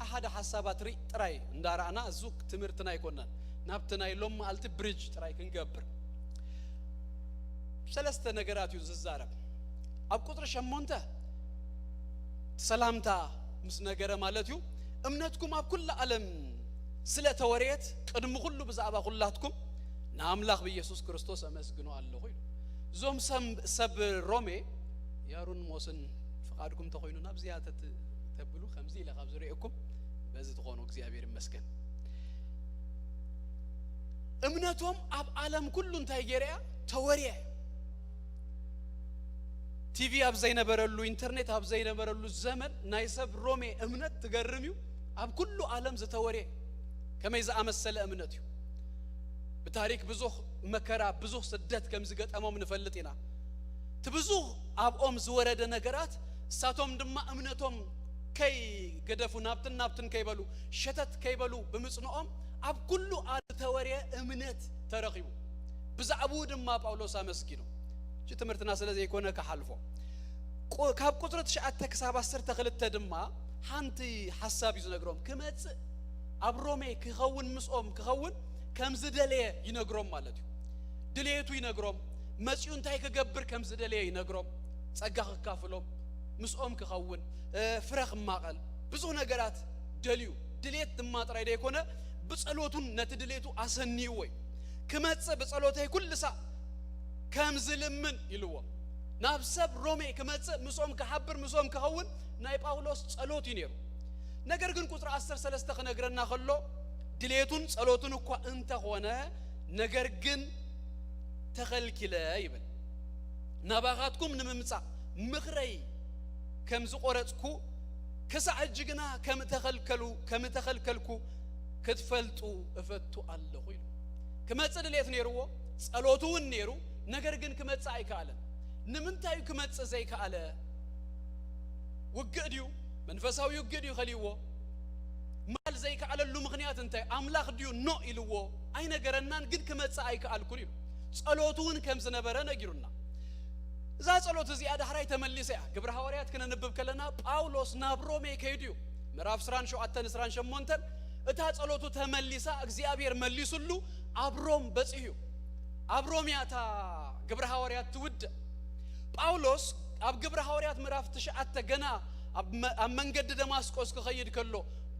ሓደ ሓሳባት ርኢ ጥራይ እንዳረኣና፣ እዚ ትምህርትና ኣይኮነን። ናብቲ ናይ ሎም መዓልቲ ብሪጅ ጥራይ ክንገብር። ሰለስተ ነገራት እዩ ዝዛረብ። ኣብ ቁጽሪ ሸሞንተ ሰላምታ ምስ ነገረ ማለት እዩ። "እምነትኩም ኣብ ኩላ ዓለም ስለ ተወርየት፣ ቅድሚ ኩሉ ብዛዕባ ኩላትኩም ንኣምላኽ ብኢየሱስ ክርስቶስ ኣመስግኖ ኣለኹ" ኢሉ። እዞም ሰም-፣ ሰብ ሮሜ፣ ያሩን ሞስን ፍቓድኩም ተኾይኑ ናብዚኣ ተት-፣ ተብሉ ከምዚ ኢለ ካብ ዝርእየኩም፣ በዚ ትኾኑ እግዚኣብሔር ይመስገን። እምነቶም ኣብ ዓለም ኩሉ እንታይ ገይረ እያ? ተወርየ። ቲቪ ኣብ ዘይነበረሉ፣ ኢንተርኔት ኣብ ዘይነበረሉ ዘመን ናይ ሰብ ሮሜ እምነት ትገርም እዩ። ኣብ ኩሉ ዓለም ዝተወርየ ከመይ ዝኣመሰለ እምነት እዩ። ብታሪክ ብዙኽ መከራ፣ ብዙኽ ስደት ከም ዝገጠሞም ንፈልጥ ኢና። እቲ ብዙኽ ኣብኦም ዝወረደ ነገራት፣ እሳቶም ድማ እምነቶም ከይገደፉ፣ ናብትን ናብትን ከይበሉ፣ ሸተት ከይበሉ ብምጽንኦም፣ ኣብ ኩሉ ዝተወርየ እምነት ተረኺቡ። ብዛዕባኡ ድማ ጳውሎስ ኣመስጊኑ። እቺ ትምህርትና ስለ ዘይኮነ ክሓልፎ። ቁ-፣ ካብ ቁጽሪ ትሽዓተ ክሳብ ዓሰርተ ክልተ ድማ ሓንቲ ሓሳብ እዩ ዝነግሮም። ክመጽእ ኣብ ሮሜ ክኸውን፣ ምስኦም ክኸውን ከም ዝደለየ ይነግሮም ማለት እዩ። ድሌቱ ይነግሮም። መጺኡ እንታይ ክገብር ከም ዝደለየ ይነግሮም። ጸጋ ክካፍሎም፣ ምስኦም ክኸውን፣ እ፣ ፍረ ክማቐል፣ ብዙሕ ነገራት ደልዩ። ድሌት ድማ ጥራይ ደይኮነ፣ ብጸሎቱን ነቲ ድሌቱ ኣሰንይዎ እዩ። "ክመጽእ ብጸሎተይ ኩሉ ሳዕ ከም ዝልምን" ኢልዎ። ናብ ሰብ ሮሜ ክመጽእ፣ ምስኦም ክሓብር፣ ምስኦም ክኸውን ናይ ጳውሎስ ጸሎት እዩ ነይሩ። ነገር ግን ቁጽሪ ዓሰርተ ሰለስተ ክነግረና ከሎ፣ "ድሌቱን ጸሎቱን እኳ እንተኾነ፣ ነገር ግን ተኸልኪለ" ይብል። "ናባኻትኩም ንምምጻእ ምኽረይ ከም ዝቖረጽኩ፣ ክሳዕ ሕጂ ግና ከም እተኸልከሉ-፣ ከም እተኸልከልኩ ክትፈልጡ እፈቱ ኣለኹ" ኢሉ። ክመጽእ ድሌት ነይርዎ፣ ጸሎቱ እውን ነይሩ፣ ነገር ግን ክመጽእ ኣይከኣለን። ንምንታይ እዩ ክመጽእ ዘይከኣለ? ውግእ ድዩ? መንፈሳዊ ውግእ ድዩ ከልይዎ? ምባል ዘይከኣለሉ ምኽንያት እንታይ? ኣምላኽ ድዩ ኖ ኢልዎ? ኣይነገረናን፣ ግን ክመጽእ ኣይከኣልኩን ኢሉ። ጸሎቱ እውን ከም ዝነበረ ነጊሩና። እዛ ጸሎት እዚኣ ዳሕራይ ተመሊሳ እያ። ግብሪ ሃዋርያት ክነንብብ ከለና፣ ጳውሎስ ናብ ሮሜ ከይዱ እዩ። ምዕራፍ ዕስራን ሸውዓተን፣ ዕስራን ሸሞንተን፣ እታ ጸሎቱ ተመሊሳ፣ እግዚኣብሔር መሊሱሉ፣ ኣብ ሮም በጺሑ እዩ። ኣብ ሮም እያ እታ ግብሪ ሃዋርያት ትውድእ። ጳውሎስ ኣብ ግብሪ ሃዋርያት ምዕራፍ ትሽዓተ፣ ገና ኣብ መ-፣ ኣብ መንገዲ ደማስቆስ ክኸይድ ከሎ፣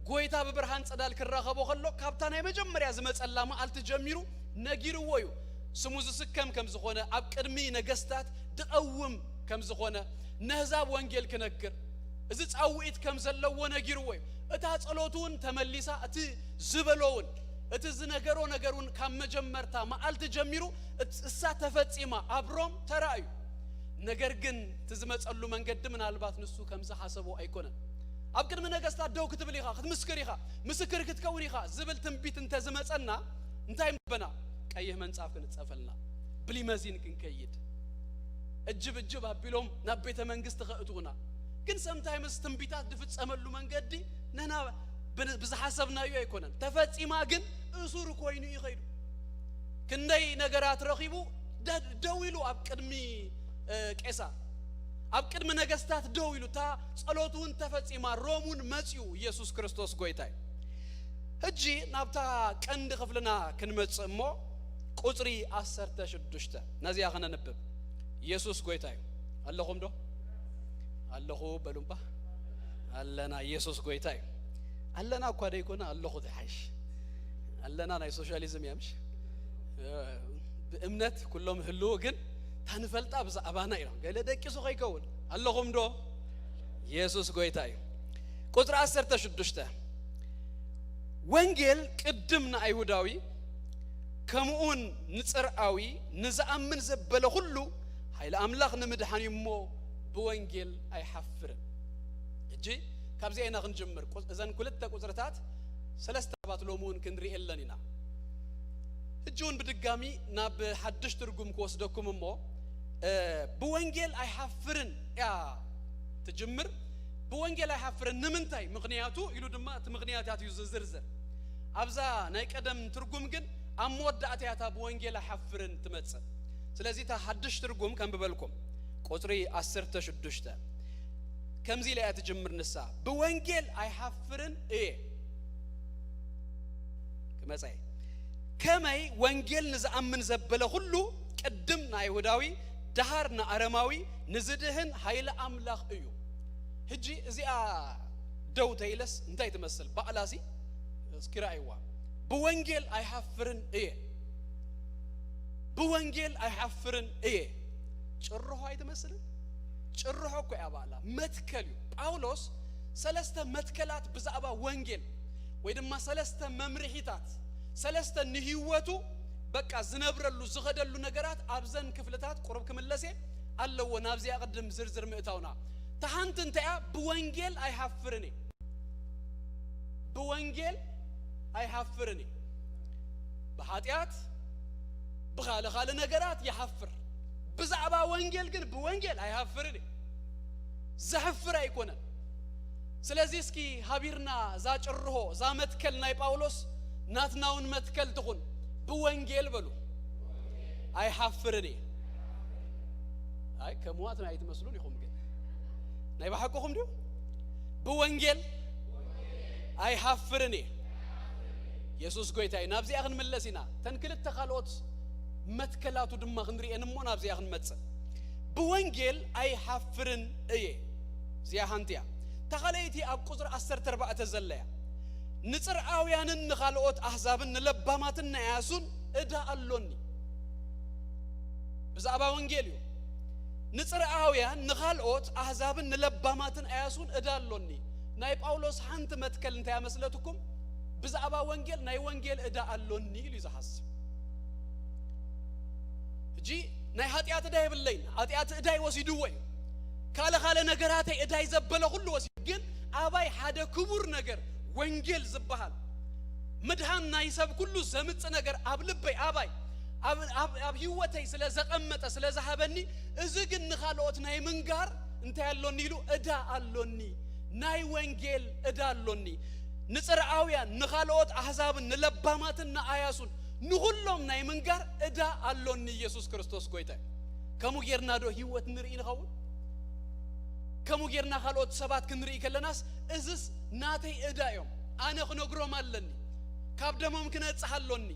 ጎይታ ብብርሃን ጸዳል ክራኸቦ ከሎ፣ ካብታ ናይ መጀመርያ ዝመጸላ መዓልቲ ጀሚሩ ነጊርዎ እዩ። ስሙ ዝስከም ከም ዝኾነ፣ ኣብ ቅድሚ ነገስታት ድቐውም ከም ዝኾነ፣ ነህዛብ ወንጌል ክነግር፣ እዚ ጻውዒት ከም ዘለዎ ነጊርዎ እዩ። እታ ጸሎቱ እውን ተመሊሳ፣ እቲ ዝበሎ እውን፣ እቲ ዝነገሮ ነገር እውን ካብ መጀመርታ መዓልቲ ጀሚሩ እት-፣ እሳ ተፈጺማ ኣብ ሮም ተራእዩ። ነገር ግን እቲ ዝመጸሉ መንገዲ ምናልባት ንሱ ከም ዝሓሰቦ ኣይኮነን። ኣብ ቅድሚ ነገስታት ደው ክትብል ኢኻ፣ ክትምስክር ኢኻ፣ ምስክር ክትከውን ኢኻ ዝብል ትንቢት እንተ ዝመጸና፣ እንታይ ምበና? ቀይሕ መንጻፍ ክንጸፈልና፣ ብሊመዚን ክንከይድ፣ እጅብ እጅብ ኣቢሎም ናብ ቤተ መንግስቲ ከእትውና። ግን ሰምታይምስ ትንቢታት ዝፍጸመሉ መንገዲ ንሕና ብ-፣ ብዝሓሰብናዮ ኣይኮነን። ተፈጺማ ግን እሱር ኮይኑ እዩ ኸይዱ። ክንደይ ነገራት ረኺቡ ደ-፣ ደው ኢሉ ኣብ ቅድሚ፣ እ፣ ቄሳር፣ ኣብ ቅድሚ ነገስታት ደው ኢሉ፣ እታ ጸሎቱ እውን ተፈጺማ፣ ሮም እውን መጺኡ። ኢየሱስ ክርስቶስ ጎይታ እዩ። ሕጂ ናብታ ቀንዲ ክፍልና ክንመጽእ እሞ፣ ቁጽሪ ዓሰርተ ሽዱሽተ ነዚኣ ክነንብብ። ኢየሱስ ጎይታ እዩ። ኣለኹም ዶ? ኣለኹ በሉ እባ። ኣለና። ኢየሱስ ጎይታ እዩ። ኣለና እኳ ደይኮነ ኣለኹ ዝሓይሽ። ኣለና ናይ ሶሻሊዝም እያ፣ ምሽ? ብእምነት ኩሎም ህልው፣ ግን ታንፈልጣ ብዛዕባና ኢና። ገለ ደቂሱ ከይከውን፣ ኣለኹም ዶ? የሱስ ጎይታ እዩ። ቁጽሪ ዓሰርተ ሽዱሽተ፣ ወንጌል ቅድም ንኣይሁዳዊ፣ ከምኡውን ንጽርኣዊ፣ ንዝኣምን ዘበለ ኩሉ፣ ሓይሊ ኣምላኽ ንምድሓን እዩ እሞ፣ ብወንጌል ኣይሓፍርን። ሕጂ ካብዚኣ ኢና ክንጅምር። ቁ-፣ እዘን ክልተ ቁጽርታት ሰለስተ ሰባት ሎሚ እውን ክንርእየለን ኢና። ሕጂ እውን ብድጋሚ ናብ ሓድሽ ትርጉም ክወስደኩም እሞ፣ እ፣ ብወንጌል ኣይሓፍርን እያ ትጅምር። ብወንጌል ኣይሓፍርን ንምንታይ? ምኽንያቱ ኢሉ ድማ እቲ ምኽንያታት እዩ ዝዝርዝር። ኣብዛ ናይ ቀደም ትርጉም ግን ኣብ መወዳእታ እያ እታ ብወንጌል ኣይሓፍርን ትመጽእ። ስለዚ እታ ሓድሽ ትርጉም ከንብበልኩም። ቁጽሪ ዓሰርተ ሽዱሽተ ከምዚ ኢላ እያ ትጅምር ንሳ፣ "ብወንጌል ኣይሓፍርን እየ." ክመጻ እየ። "ከመይ ወንጌል ንዝኣምን ዘበለ ኩሉ ቅድም ንኣይሁዳዊ፣ ደሃር ንኣረማዊ፣ ንዝድህን ሓይሊ ኣምላኽ እዩ።" ሕጂ እዚኣ ደው ተይለስ እንታይ ትመስል? ባዕላሲ እስኪ ረኣይዋ። "ብወንጌል ኣይሓፍርን እየ። ብወንጌል ኣይሓፍርን እየ።" ጭርሖ ኣይትመስልን? ጭርሖ እኮ እያ ባዕላ። መትከል እዩ። ጳውሎስ ሰለስተ መትከላት ብዛዕባ ወንጌል ወይ ድማ ሰለስተ መምርሒታት፣ ሰለስተ ንህይወቱ በቃ ዝነብረሉ ዝኸደሉ ነገራት ኣብዘን ክፍልታት ቁሩብ ክምለስ እየ ኣለዎ። ናብዚኣ ቅድም ዝርዝር ምእታውና፣ እታ ሓንቲ እንታይ እያ? "ብወንጌል ኣይሓፍርን እየ። ብወንጌል ኣይሓፍርን እየ። ብሓጢኣት፣ ብኻልእ ካልእ ነገራት ይሓፍር፣ ብዛዕባ ወንጌል ግን ብወንጌል ኣይሓፍርን እየ።" ዘሕፍር ኣይኮነን። ስለዚ እስኪ ሃቢርና እዛ ጭርሆ፣ እዛ መትከል ናይ ጳውሎስ ናትና እውን መትከል ትኹን። "ብወንጌል" በሉ። "ኣይሓፍርን እየ።" ኣይ፣ ከሙዋት ናይ ትመስሉን ኢኹም፣ ግን ናይ ብሓቅኹም ድዩ? "ብወንጌል ኣይሓፍርን እየ።" የሱስ ጎይታ እዩ። ናብዚኣ ክንምለስ ኢና። እተን ክልተ ካልኦት መትከላቱ ድማ ክንርእየን እሞ ናብዚኣ ክንመጽእ። "ብወንጌል ኣይሓፍርን እየ።" እዚኣ ሓንቲ እያ። እታ ካልኣይቲ ኣብ ቁጽሪ ዓሰርተ ኣርባዕተ ዘላ እያ። "ንጽርኣውያንን ንኻልኦት ኣህዛብን ንለባማትን ንኣያሱን ዕዳ ኣሎኒ።" ብዛዕባ ወንጌል እዩ። "ንጽርኣውያን፣ ንኻልኦት ኣህዛብን ንለባማትን ኣያሱን ዕዳ ኣሎኒ።" ናይ ጳውሎስ ሓንቲ መትከል እንታይ ኣመስለትኩም? ብዛዕባ ወንጌል፣ ናይ ወንጌል ዕዳ ኣሎኒ ኢሉ እዩ ዝሓስብ። ሕጂ ናይ ሓጢኣት ዕዳ የብለይን፣ ሓጢኣት ዕዳይ ወሲድዎ እዩ። ካልእ ካልእ ነገራተይ ዕዳይ ዘበለ ኩሉ ወሲዱ። ግን ኣባይ ሓደ ክቡር ነገር ወንጌል ዝበሃል ምድሃን ናይ ሰብ ኩሉ ዘምጽእ ነገር ኣብ ልበይ፣ ኣባይ፣ ኣብ፣ ኣብ፣ ኣብ ህይወተይ ስለ ዘቐመጠ፣ ስለ ዝሃበኒ፣ እዚ ግን ንኻልኦት ናይ ምንጋር እንታይ ኣሎኒ ኢሉ፣ ዕዳ ኣሎኒ። ናይ ወንጌል ዕዳ ኣሎኒ። ንጽርኣውያን፣ ንኻልኦት ኣህዛብን፣ ንለባማትን ንኣያሱን፣ ንኹሎም ናይ ምንጋር ዕዳ ኣሎኒ። ኢየሱስ ክርስቶስ ጎይታ እዩ። ከምኡ ጌርና ዶ ህይወት ንርኢ ንኸውን? ከምኡ ጌርና ካልኦት ሰባት ክንርኢ ከለናስ፣ እዝስ ናተይ ዕዳ እዮም፣ ኣነ ክነግሮም ኣለኒ፣ ካብ ደሞም ክነጽህ ኣሎኒ፣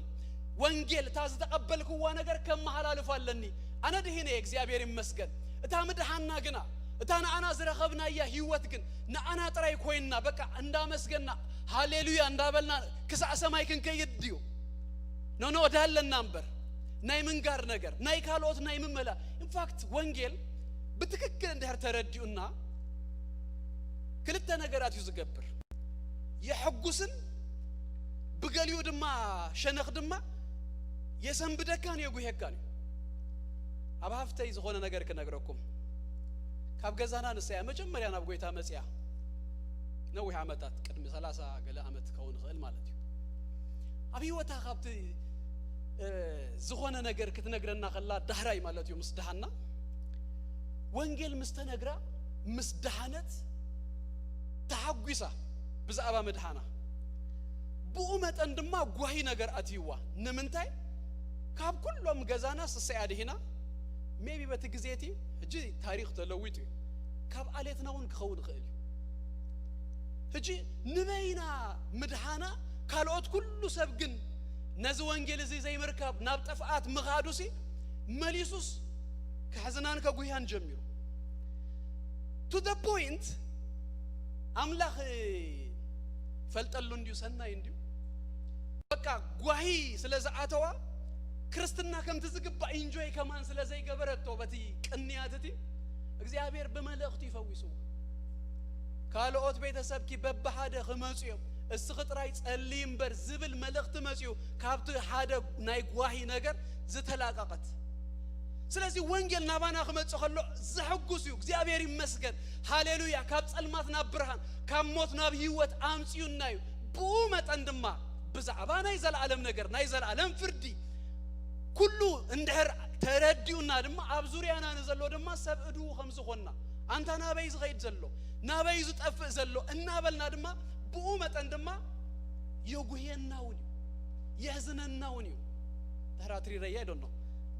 ወንጌል እታ ዝተቐበልክዋ ነገር ከመሓላልፍ ኣለኒ። ኣነ ድሂነ እየ፣ እግዚኣብሔር ይመስገን። እታ ምድሓና ግና፣ እታ ንኣና ዝረኸብናያ ህይወት ግን ንኣና ጥራይ ኮይንና፣ በቃ እንዳመስገንና፣ ሃሌሉያ እንዳበልና ክሳዕ ሰማይ ክንከይድ ድዩ? ኖኖ፣ ዕዳ ኣለና እምበር፣ ናይ ምንጋር ነገር፣ ናይ ካልኦት ናይ ምመላ። ኢንፋክት ወንጌል ብትክክል እንድሕር ተረዲኡና፣ ክልተ ነገራት እዩ ዝገብር። የሐጉስን ብገሊኡ ድማ ሸነኽ ድማ የሰንብደካን የጉሄካን እዩ። ኣብ ሃፍተይ ዝኾነ ነገር ክነግረኩም። ካብ ገዛና ንሰያ መጀመርያ ናብ ጎይታ መጽያ፣ ነዊሕ ዓመታት፣ ቅድሚ ሰላሳ ገለ ዓመት ክኸውን ይኽእል ማለት እዩ። ኣብ ህይወታ ካብቲ፣ እ፣ ዝኾነ ነገር ክትነግረና ከላ፣ ዳሕራይ ማለት እዩ፣ ምስ ደሓና፣ ወንጌል ምስ ተነግራ፣ ምስ ደሓነት፣ ተሓጒሳ ብዛዕባ ምድሓና። ብኡ መጠን ድማ ጓሂ ነገር ኣትይዋ። ንምንታይ? ካብ ኩሎም ገዛና ስሰያ ድሂና፣ ሜቢ በቲ ግዜ እቲ፣ ሕጂ ታሪኽ ተለዊጡ እዩ። ካብ ዓሌትና እውን ክኸውን ይኽእል እዩ። ሕጂ ንበይና ምድሓና፣ ካልኦት ኩሉ ሰብ ግን ነዚ ወንጌል እዚ ዘይምርካብ ናብ ጥፍኣት ምኻዱሲ፣ መሊሱስ ከሕዝናን ከጉህያን ጀሚሩ። To the point፣ ኣምላኽ ፈልጠሉ እንድዩ፣ ሰናይ እንድዩ። በቃ ጓሂ ስለ ዝኣተዋ፣ ክርስትና ከምቲ ዝግባእ ኢንጆይ ከማን ስለ ዘይገበረቶ በቲ ቅንያት እቲ፣ እግዚኣብሔር ብመልእኽቱ ይፈዊስዎ። ካልኦት ቤተሰብኪ በብሓደ ክመፁ እዮም፣ እስኺ ጥራይ ጸልዪ እምበር ዝብል መልእኽቲ መፂኡ ካብቲ ሓደ ናይ ጓሂ ነገር ዝተላቀቐት። ስለዚ ወንጌል ናባና ክመፅእ ከሎ ዘሐጉስ እዩ። እግዚኣብሔር ይመስገን፣ ሃሌሉያ። ካብ ጸልማት ናብ ብርሃን፣ ካብ ሞት ናብ ህይወት ኣምፅኡና እዩ። ብኡ መጠን ድማ ብዛዕባ ናይ ዘለዓለም ነገር፣ ናይ ዘለዓለም ፍርዲ ኩሉ እንድሕር ተረዲኡና ድማ ኣብ ዙርያና ንዘሎ ድማ ሰብ እድዉ ከም ዝኾንና፣ ኣንታ ናበይ ዝኸይድ ዘሎ፣ ናበይ ዝጠፍእ ዘሎ እናበልና ድማ ብኡ መጠን ድማ የጉህየና እውን እዩ፣ የሕዝነና እውን እዩ። ተራትሪረያ ይደኖ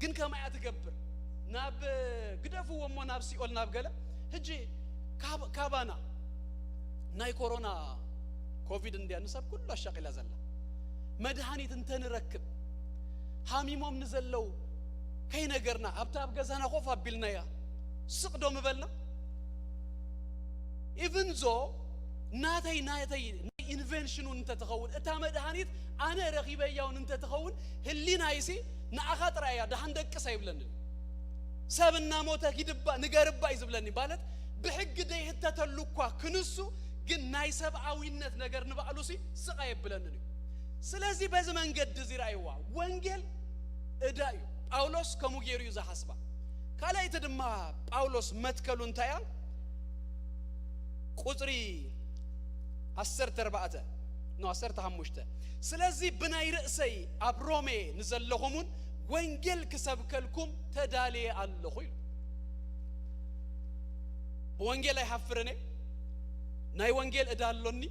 ግን ከማይ እያ ትገብር። ናብ ግደፍዎ እሞ ናብ ሲኦል ናብ ገለ። ሕጂ ካብ- ካባና ናይ ኮሮና ኮቪድ እንድያ ንሰብ ኩሉ ኣሻቂላ ዘላ። መድሃኒት እንተንረክብ፣ ሃሚሞም ንዘለው ከይነገርና ኣብታ ኣብ ገዛና ኮፍ ኣቢልናያ ስቕ ዶ ምበልና? ኢቭን ዞ ናተይ ናተይ ናይ ኢንቨንሽን እውን እንተትኸውን፣ እታ መድሃኒት ኣነ ረኺበያ እውን እንተትኸውን፣ ህሊናይሲ ንኣኻ ጥራይ እያ፣ ደሓን ደቅስ ኣይብለንን። ሰብ እናሞተ ሂድባ ንገርባ እዩ ዝብለኒ። ማለት ብሕጊ ደይህተተሉ እኳ ክንሱ፣ ግን ናይ ሰብኣዊነት ነገር ንባዕሉሲ ስቕ ኣየብለንን እዩ። ስለዚ በዚ መንገዲ እዚ ረኣይዋ፣ ወንጌል እዳ እዩ። ጳውሎስ ከምኡ ገይሩ እዩ ዝሓስባ። ካልኣይቲ ድማ ጳውሎስ መትከሉ እንታይ እያ? ቁፅሪ ዓሰርተ ኣርባዕተ፣ ኖ፣ ዓሰርተ ሓሙሽተ፣ ስለዚ ብናይ ርእሰይ ኣብ ሮሜ ንዘለኹም እውን ወንጌል ክሰብከልኩም ተዳልየ ኣለኹ ኢሉ። ብወንጌል ኣይሓፍርን እየ፣ ናይ ወንጌል እዳ ኣሎኒ፣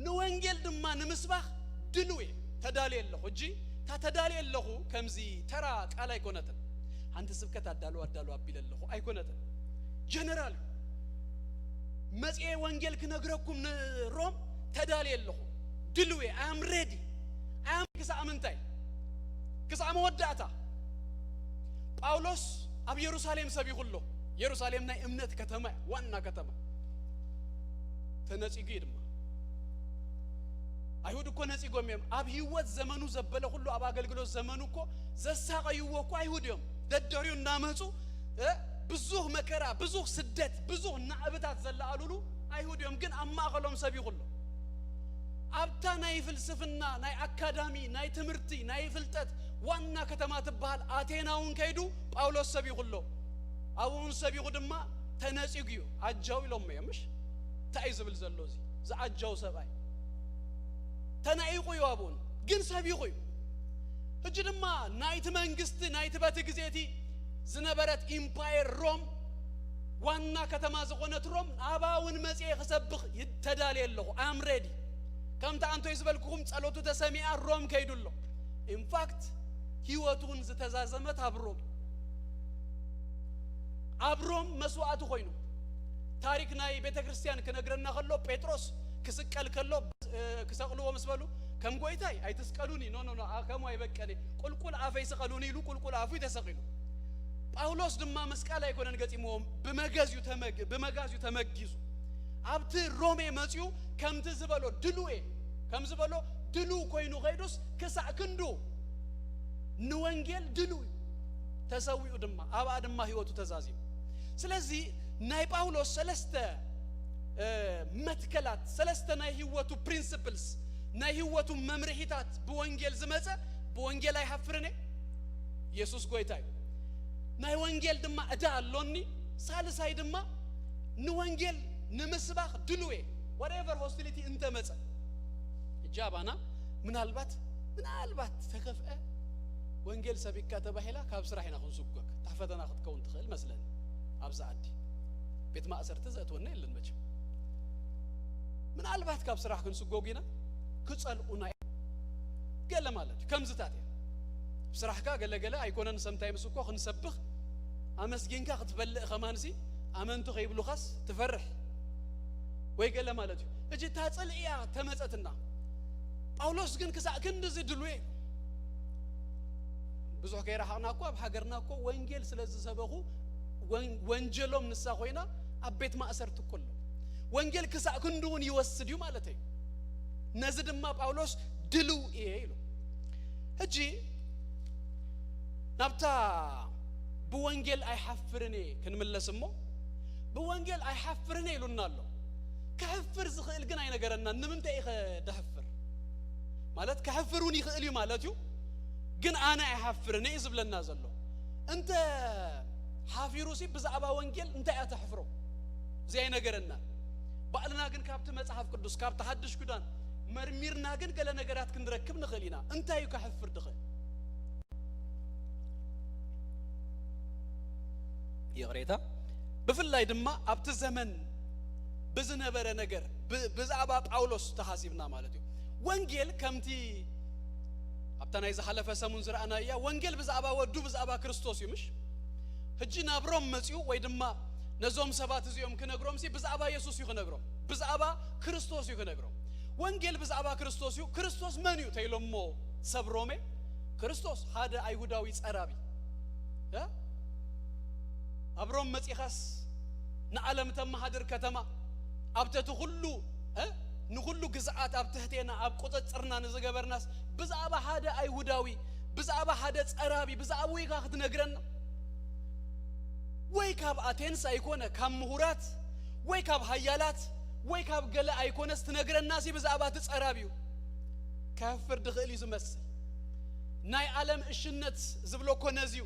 ንወንጌል ድማ ንምስባኽ ድልው እየ፣ ተዳልየ ኣለኹ። እጂ እታ ተዳልየ ኣለኹ ከምዚ ተራ ቃል ኣይኮነትን። ሓንቲ ስብከት ኣዳሉ ኣዳሉ ኣቢለ ኣለኹ ኣይኮነትን። ጀነራል እዩ። መጽኤ ወንጌል ክነግረኩም ንሮም ተዳልየ ኣለኹ፣ ድልው እየ፣ I am ready። I am ክሳዕ ምንታይ? ክሳዕ መወዳእታ። ጳውሎስ ኣብ የሩሳሌም ሰቢኹ ኣሎ። የሩሳሌም ናይ እምነት ከተማ እያ፣ ዋና ከተማ። ተነጺጉ እዩ ድማ። ኣይሁድ እኮ ነጺጎም እዮም። ኣብ ህይወት ዘመኑ ዘበለ ኩሉ፣ ኣብ ኣገልግሎት ዘመኑ እኮ ዘሳቐይዎ እኮ ኣይሁድ እዮም። ደደርዩ እናመጹ፣ እ፣ ብዙህ መከራ፣ ብዙህ ስደት፣ ብዙህ ናዕብታት ዘለኣሉሉ ኣይሁድ እዮም። ግን ኣብ ማእኸሎም ሰቢኹ ኣሎ። ኣብታ ናይ ፍልስፍና፣ ናይ ኣካዳሚ፣ ናይ ትምህርቲ፣ ናይ ፍልጠት ዋና ከተማ ትበሃል ኣቴና እውን ከይዱ ጳውሎስ ሰቢኹ ኣሎ። ኣብኡ እውን ሰቢኹ ድማ ተነጺጉ እዩ። ዓጃው ኢሎሞ እዮም፣ ምሽ? እንታይ እዩ ዝብል ዘሎ እዚ ዝዓጃው ሰብኣይ? ተናኢቑ እዩ ኣብኡን፣ ግን ሰቢኹ እዩ። ሕጂ ድማ ናይቲ መንግስቲ፣ ናይቲ በቲ ግዜ እቲ ዝነበረት ኢምፓየር ሮም ዋና ከተማ ዝኾነት ሮም፣ ኣብኣ እውን መጽየ ክሰብኽ ይተዳልየ ኣለኹ። I am ready። ከምቲ ኣንቶይ ዝበልኩኹም ጸሎቱ ተሰሚዓ ሮም ከይዱ ኣሎ። ኢንፋክት ህይወቱ እውን ዝተዛዘመት ኣብ ሮም፣ ኣብ ሮም መስዋዕቲ ኮይኑ። ታሪክ ናይ ቤተ ክርስቲያን ክነግረና ከሎ ጴጥሮስ ክስቀል ከሎ፣ እ፣ ክሰቕልዎ ምስ በሉ፣ ከም ጎይታይ ኣይትስቀሉኒ፣ ኖ፣ ኖ፣ ኖ፣ ኣ-፣ ከምኡ ኣይበቀኒ፣ ቁልቁል ኣፈይ ስቐሉኒ ኢሉ ቁልቁል ኣፉ ተሰቒሉ። ጳውሎስ ድማ መስቃል ኣይኮነን ገጢምዎም፣ ብመገዝ እዩ ተመግ-፣ ብመጋዝ እዩ ተመጊዙ። ኣብቲ ሮሜ መጺኡ ከምቲ ዝበሎ ድሉው እየ፣ ከም ዝበሎ ድሉው ኮይኑ ከይዱስ ክሳዕ ክንዱ ንወንጌል ድሉው እዩ። ተሰዊኡ ድማ፣ ኣብኣ ድማ ህይወቱ ተዛዚሙ። ስለዚ ናይ ጳውሎስ ሰለስተ፣ እ፣ መትከላት፣ ሰለስተ ናይ ህይወቱ ፕሪንስፕልስ፣ ናይ ህይወቱ መምርሒታት ብወንጌል ዝመጸ፣ ብወንጌል ኣይሃፍርን እየ። የሱስ ጎይታ እዩ። ናይ ወንጌል ድማ ዕዳ ኣሎኒ። ሳልሳይ ድማ ንወንጌል ንምስባኽ ድሉው እየ። ዋትኤቨር ሆስቲሊቲ እንተመጸ፣ ሕጂ ኣባና ምናልባት፣ ምናልባት ተከፍአ ወንጌል ሰቢካ ተባሂላ ካብ ስራሕ ኢና ክንስጎግ። እታ ፈተና ክትከውን ትኽእል መስለኒ። ኣብዚ ዓዲ ቤት ማእሰርቲ ዘእትወና የለን መቸም። ምናልባት ካብ ስራሕ ክንስጎግ ኢና፣ ክጸልኡና እዮም። ገለ ማለት እዩ። ከምዚታት እያ። ኣብ ስራሕካ ገለ ገለ ኣይኮነን፣ ሰምታይምስ እኮ ክንሰብኽ ኣመስጊንካ ክትበልእ ከማንሲ ኣመንቲ ከይብሉኻስ ትፈርሕ ወይ ገለ ማለት እዩ። እጂ እታ ጽልኢ እያ ተመጸትና። ጳውሎስ ግን ክሳዕ ክንድዚ ድሉው እዩ። ብዙሕ ከይረሓቕና እኮ ኣብ ሃገርና እኮ ወንጌል ስለ ዝሰበኹ ወን-፣ ወንጀሎም ንሳ ኮይና ኣብ ቤት ማእሰርቲ እኮ ኣሎ። ወንጌል ክሳዕ ክንድውን ይወስድ እዩ ማለት እዩ። ነዚ ድማ ጳውሎስ ድልው እየ ኢሉ። ሕጂ ናብታ ብወንጌል ኣይሓፍርን እየ ክንምለስ እሞ፣ ብወንጌል ኣይሓፍርን እየ ኢሉና ኣሎ። ክሕፍር ዝኽእል ግን ኣይነገረናን። ንምንታይ ኢኸ ደሕፍር? ማለት ክሕፍር እውን ይኽእል እዩ ማለት እዩ። ግን ኣነ ኣይሓፍርን እየ ዝብለና ዘሎ። እንተ ሓፊሩሲ ብዛዕባ ወንጌል እንታይ እያ ተሕፍሮ? እዚ ኣይነገረናን። ባዕልና ግን ካብቲ መጽሓፍ ቅዱስ፣ ካብቲ ሓድሽ ኪዳን መርሚርና ግን ገለ ነገራት ክንረክብ ንኽእል ኢና። እንታይ እዩ ከሕፍር ድኽእል? ይቕሬታ። ብፍላይ ድማ ኣብቲ ዘመን ብዝነበረ ነገር፣ ብ-፣ ብዛዕባ ጳውሎስ ተሓሲብና ማለት እዩ። ወንጌል ከምቲ ኣብታ ናይ ዝሓለፈ ሰሙን ዝረኣናያ፣ ወንጌል ብዛዕባ ወዱ፣ ብዛዕባ ክርስቶስ እዩ፣ ምሽ? ሕጂ ናብ ሮም መጺኡ ወይ ድማ ነዞም ሰባት እዚኦም ክነግሮምሲ ብዛዕባ የሱስ እዩ ክነግሮም፣ ብዛዕባ ክርስቶስ እዩ ክነግሮም። ወንጌል ብዛዕባ ክርስቶስ እዩ። ክርስቶስ መን እዩ ተይሎሞ ሰብ ሮሜ? ክርስቶስ ሓደ ኣይሁዳዊ ጸራቢ። እ? ኣብ ሮም መጺኻስ ንዓለም ተመሃድር ከተማ፣ ኣብ ትሕቲ ኩሉ፣ እ? ንኩሉ ግዝኣት ኣብ ትሕቴና፣ ኣብ ቁጽጽርና ንዝገበርናስ ብዛዕባ ሓደ ኣይሁዳዊ፣ ብዛዕባ ሓደ ጸራቢ፣ ብዛዕባኡ ኢኻ ክትነግረና? ወይ ካብ ኣቴንስ ኣይኮነ፣ ካብ ምሁራት፣ ወይ ካብ ሃያላት፣ ወይ ካብ ገለ ኣይኮነስ ትነግረናሲ ብዛዕባ እቲ ጸራቢ እዩ። ከሕፍር ድኽእል እዩ ዝመስል። ናይ ዓለም እሽነት ዝብሎ እኮ ነዚ እዩ።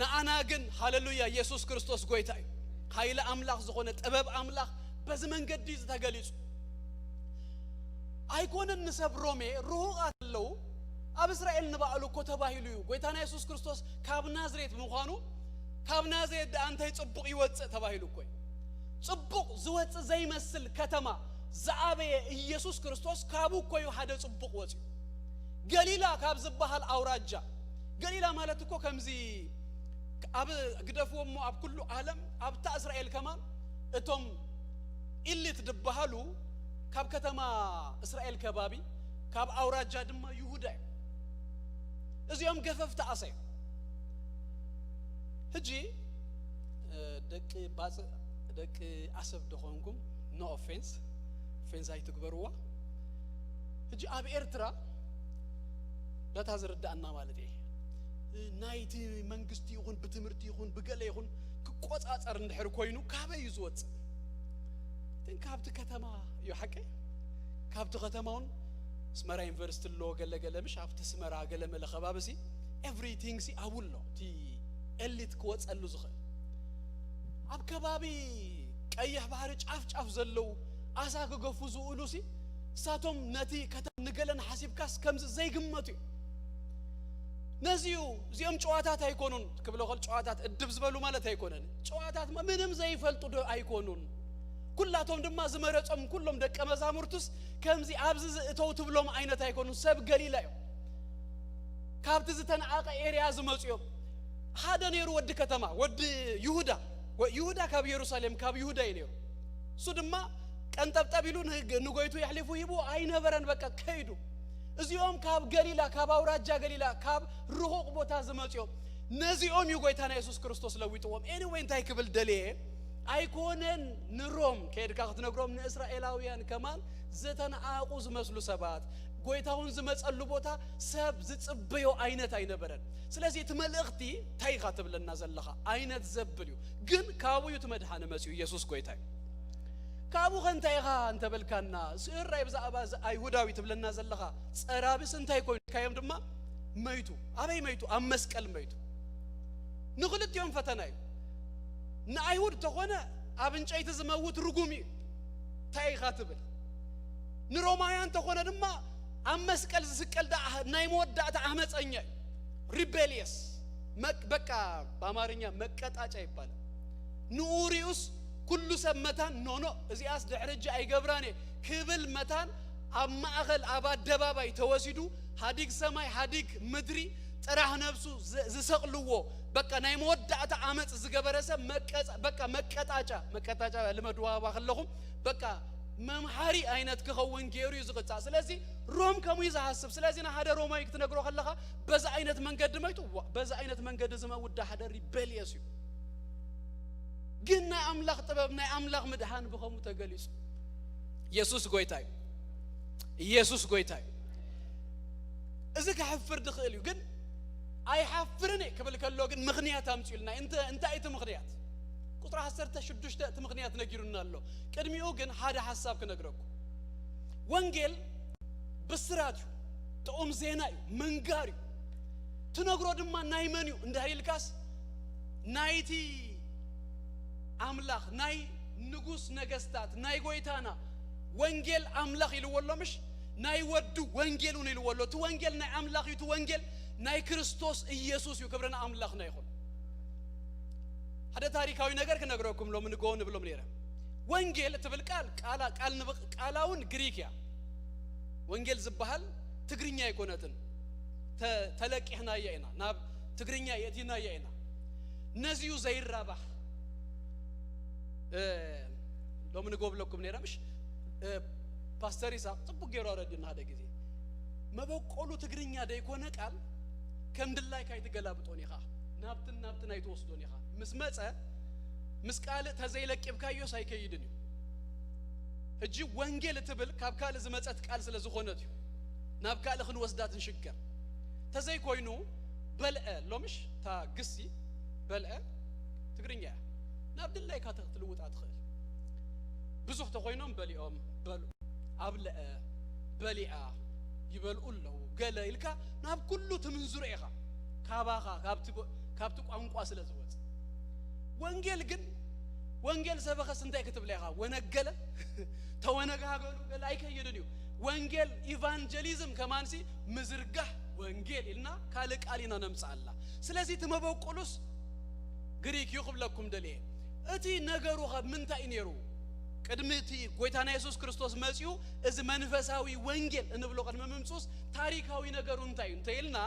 ንኣና ግን፣ ሃለሉያ፣ የሱስ ክርስቶስ ጎይታ እዩ። ሓይሊ ኣምላኽ ዝኾነ ጥበብ ኣምላኽ በዚ መንገዲ እዩ ተገሊጹ። ኣይኮነን ንሰብ ሮሜ ርሁቓት ኣለዉ። ኣብ እስራኤል ንባዕሉ እኮ ተባሂሉ እዩ። ጎይታና የሱስ ክርስቶስ ካብ ናዝሬት ብምዃኑ፣ ካብ ናዝሬት ደኣ እንታይ ጽቡቕ ይወጽእ ተባሂሉ እኮ እዩ። ጽቡቕ ዝወጽእ ዘይመስል ከተማ ዝኣበየ ኢየሱስ ክርስቶስ ካብኡ እኮ እዩ ሓደ ጽቡቕ ወጽዩ። ገሊላ ካብ ዝበሃል ኣውራጃ፣ ገሊላ ማለት እኮ ከምዚ ኣብ ግደፍዎ እሞ ኣብ ኩሉ ዓለም ኣብታ እስራኤል ከማን እቶም ኢሊት ዝበሃሉ ካብ ከተማ እስራኤል ከባቢ፣ ካብ ኣውራጃ ድማ ይሁዳ እዩ። እዚኦም ገፈፍቲ ኣሰ እዮም። ሕጂ፣ እ፣ ደቂ ባጽዕ፣ ደቂ ኣሰብ ደኾንኩም፣ no offense፣ ኦፌንስ ኣይትግበርዋ። ሕጂ ኣብ ኤርትራ ነታ ዝርዳእና ማለት እየ፣ እ፣ ናይቲ መንግስቲ ይኹን ብትምህርቲ ይኹን ብገለ ይኹን ክቆጻጸር እንድሕር ኮይኑ ካበይ እዩ ዝወጽእ? ግን ካብቲ ከተማ እዩ ሓቀይ። ካብቲ ከተማ እውን ኣስመራ ዩኒቨርሲቲ ኣሎ፣ ገለ ገለ ምሽ ኣብቲ ኣስመራ ገለ መለ ከባቢ ሲ ኤቭሪቲንግ ሲ ኣብኡ ኣሎ። እቲ ኤሊት ክወጸሉ ዝኽእል ኣብ ከባቢ ቀይሕ ባሕሪ ጫፍ ጫፍ ዘለዉ ኣሳ ክገፉ ዝውእሉ ሲ እሳቶም ነቲ ከተማ ንገለን ሓሲብካስ ከምዚ ዘይግመቱ እዩ። ነዚዩ እዚኦም ጨዋታት ኣይኮኑን ክብሎ ከል ጨዋታት እድብ ዝበሉ ማለት ኣይኮነን። ጨዋታት ማ ምንም ዘይፈልጡ ዶ ኣይኮኑን? ኩላቶም ድማ ዝመረጾም ኩሎም ደቀ መዛሙርቱስ ከምዚ ኣብዚ ዝእተው ትብሎም ዓይነት ኣይኮኑን። ሰብ ገሊላ እዮም። ካብቲ ዝተነዓቐ ኤርያ ዝመጹ እዮም። ሓደ ነይሩ ወዲ ከተማ፣ ወዲ ይሁዳ። ወ-፣ ይሁዳ ካብ የሩሳሌም፣ ካብ ይሁዳ እዩ ነይሩ። እሱ ድማ ቀንጠብጠብ ኢሉ ንግ-፣ ንጎይቱ የሕሊፉ ሂቡ ኣይነበረን። በቃ ከይዱ። እዚኦም ካብ ገሊላ፣ ካብ ኣውራጃ ገሊላ፣ ካብ ርሑቕ ቦታ ዝመጹ እዮም። ነዚኦም እዩ ጎይታና የሱስ ክርስቶስ ለዊጥዎም። ኤኒወይ እንታይ ክብል ደልየ? ኣይኮነን ንሮም ከይድካ ክትነግሮም ንእስራኤላውያን ከማን ዝተነዓቑ ዝመስሉ ሰባት፣ ጎይታ እውን ዝመጸሉ ቦታ ሰብ ዝጽበዮ ዓይነት ኣይነበረን። ስለዚ እቲ መልእኽቲ እንታይ ኢኻ ትብለና ዘለኻ ዓይነት ዘብል እዩ። ግን ካብኡ እዩ እቲ መድሓኒ መጺኡ። የሱስ ጎይታ እዩ። ካብኡ ኸ እንታይ ኢኻ እንተበልካና፣ ስእራይ ብዛዕባ እዚ ኣይሁዳዊ ትብለና ዘለኻ ጸራብስ እንታይ ኮይኑ ኢልካዮም ድማ መይቱ። ኣበይ መይቱ? ኣብ መስቀል መይቱ። ንኽልቲኦም ፈተና እዩ። ንኣይሁድ ተኾነ ኣብ እንጨይቲ ዝመውት ርጉም እዩ። እንታይ ኢኻ ትብል? ንሮማውያን ተኾነ ድማ ኣብ መስቀል ዝስቀል ደኣ ናይ መወዳእታ ዓመፀኛ እዩ። ሪቤልየስ፣ መቅ-፣ በቃ ብኣማርኛ መቀጣጫ ይባላል። ንኡ ሪኡስ ኩሉ ሰብ መታን ኖኖ እዚኣስ ድሕሪ ሕጂ ኣይገብራን እየ ክብል መታን ኣብ ማእኸል ኣብ ኣደባባይ ተወሲዱ ሃዲግ ሰማይ ሃዲግ ምድሪ ጥራሕ ነብሱ ዝ-፣ ዝሰቕልዎ በቃ ናይ መወዳእታ ዓመፅ ዝገበረ ሰብ መቀፃ-፣ በቃ መቀጣጫ፣ መቀጣጫ ልመድዋባ ከለኹም በቃ መምሃሪ ዓይነት ክኸውን ገይሩ እዩ ዝቕጻእ። ስለዚ ሮም ከምኡ እዩ ዝሃስብ። ስለዚ ንሓደ ሮማዊ ክትነግሮ ከለኻ በዛ ዓይነት መንገዲ መይቱ፣ ዋ፣ በዛ ዓይነት መንገዲ ዝመውዳ ሓደ ሪቤልየስ እዩ። ግን ናይ ኣምላኽ ጥበብ፣ ናይ ኣምላኽ ምድሓን ብኸምኡ ተገሊጹ። የሱስ ጎይታ እዩ። የሱስ ጎይታ እዩ። እዚ ከሕፍር ድኽእል እዩ፣ ግን ኣይሓፍርን እየ ክብል ከሎ ግን ምኽንያት ኣምፅኡልና። እንተ-፣ እንታይ እቲ ምኽንያት? ቁፅሪ ዓሰርተ ሽዱሽተ እቲ ምኽንያት ነጊሩና ኣሎ። ቅድሚኡ ግን ሓደ ሓሳብ ክነግረኩም። ወንጌል ብስራት እዩ፣ ጥዑም ዜና እዩ፣ ምንጋር እዩ። ትነግሮ ድማ ናይ መን እዩ እንዳይልካስ ናይቲ ኣምላኽ፣ ናይ ንጉስ ነገስታት፣ ናይ ጎይታና ወንጌል ኣምላኽ ኢልዎ ኣሎ። ምሽ ናይ ወዱ ወንጌል እውን ኢልዎ ኣሎ። እቲ ወንጌል ናይ ኣምላኽ እዩ። እቲ ወንጌል ናይ ክርስቶስ ኢየሱስ እዩ። ክብሪ ንኣምላኽና ይኹን። ሓደ ታሪካዊ ነገር ክነግረኩም ሎሚ ንግሆ ንብሎም ነይረ። ወንጌል እትብል ቃል ቃላ-፣ ቃል ንብ-፣ ቃላውን ግሪክ እያ። ወንጌል ዝበሃል ትግርኛ ኣይኮነትን። ተ-፣ ተለቂሕናያ ኢና፣ ናብ ትግርኛ የእቲናያ ኢና። ነዚዩ ዘይራባሕ እ፣ ሎሚ ንጎብለኩም ነይረ ምሽ እ፣ ፓስተር ይስሐቅ ጽቡቅ ገይሩ ኣረድዩና ሓደ ግዜ። መበቆሉ ትግርኛ ደይኮነ ቃል ከም ድላይካ ኣይትገላብጦን ኢኻ፣ ናብትን ናብትን ኣይትወስዶን ኢኻ። ምስ መጸ ምስ ካልእ ተዘይለቂብካዮስ ኣይከይድን እዩ። ሕጂ ወንጌል እትብል ካብ ካልእ ዝመጸት ቃል ስለ ዝኾነት እዩ ናብ ካልእ ክንወስዳ ትንሽገር። ተዘይኮይኑ በልዐ፣ ሎምሽ እታ ግሲ በልዐ ትግርኛ እያ። ናብ ድላይካ ተ-፣ ትልውጣ ትኽእል። ብዙሕ ተኾይኖም በሊዖም፣ በልዑ፣ ኣብልዐ፣ በሊዓ፣ ይበልዑ ኣለዉ፣ ገለ ኢልካ ናብ ኩሉ ትምንዝሮ ኢኻ። ካባኻ፣ ካብቲ ጎ-፣ ካብቲ ቋንቋ ስለ ዝወጽእ። ወንጌል ግን፣ ወንጌል ሰበኸስ እንታይ ክትብላ ኢኻ? ወነገለ፣ ተወነጋገሉ፣ ገለ ኣይከይድን እዩ። ወንጌል ኢቫንጀሊዝም ከማንሲ ምዝርጋሕ ወንጌል ኢልና ካልእ ቃል ኢና ነምጽኣላ። ስለዚ እቲ መበቆሉስ ግሪክ እዩ ክብለኩም ደልየ። እቲ ነገሩ ኸ ምንታይ እዩ ነይሩ? ቅድሚ እቲ ጎይታና የሱስ ክርስቶስ መጺኡ እዚ መንፈሳዊ ወንጌል እንብሎ ቅድሚ ምምጽኡስ ታሪካዊ ነገሩ እንታይ እዩ እንተ ኢልና፣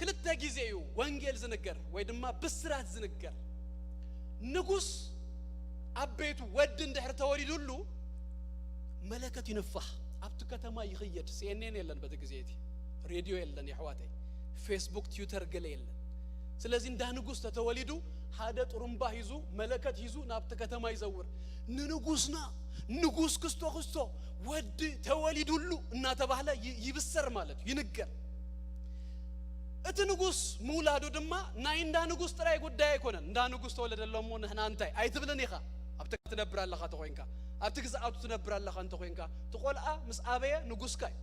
ክልተ ግዜ እዩ ወንጌል ዝንገር ወይ ድማ ብስራት ዝንገር። ንጉስ ኣብ ቤቱ ወዲ እንድሕር ተወሊዱሉ መለከት ይንፋሕ፣ ኣብቲ ከተማ ይኽየድ። ሲ ኤን ኤን የለን በቲ ግዜ እቲ፣ ሬድዮ የለን የሕዋተይ፣ ፌስቡክ፣ ትዊተር ገለ የለን። ስለዚ እንዳ ንጉስ ተተወሊዱ ሓደ ጥሩምባ ሂዙ፣ መለከት ሂዙ ናብቲ ከተማ ይዘውር። ንንጉስና ንጉስ ክስቶ ክስቶ ወዲ ተወሊዱሉ እናተባህለ ይ-፣ ይብሰር ማለት እዩ፣ ይንገር። እቲ ንጉስ ምውላዱ ድማ ናይ እንዳ ንጉስ ጥራይ ጉዳይ ኣይኮነን። እንዳ ንጉስ ተወለደሎ እሞ ንሕና እንታይ ኣይትብልን ኢኻ። ኣብቲ ትነብር ኣለኻ እንተኾይንካ፣ ኣብቲ ግዝኣቱ ትነብር ኣለኻ እንተኾይንካ፣ እቲ ቆልዓ ምስ ኣበየ ንጉስካ እዩ።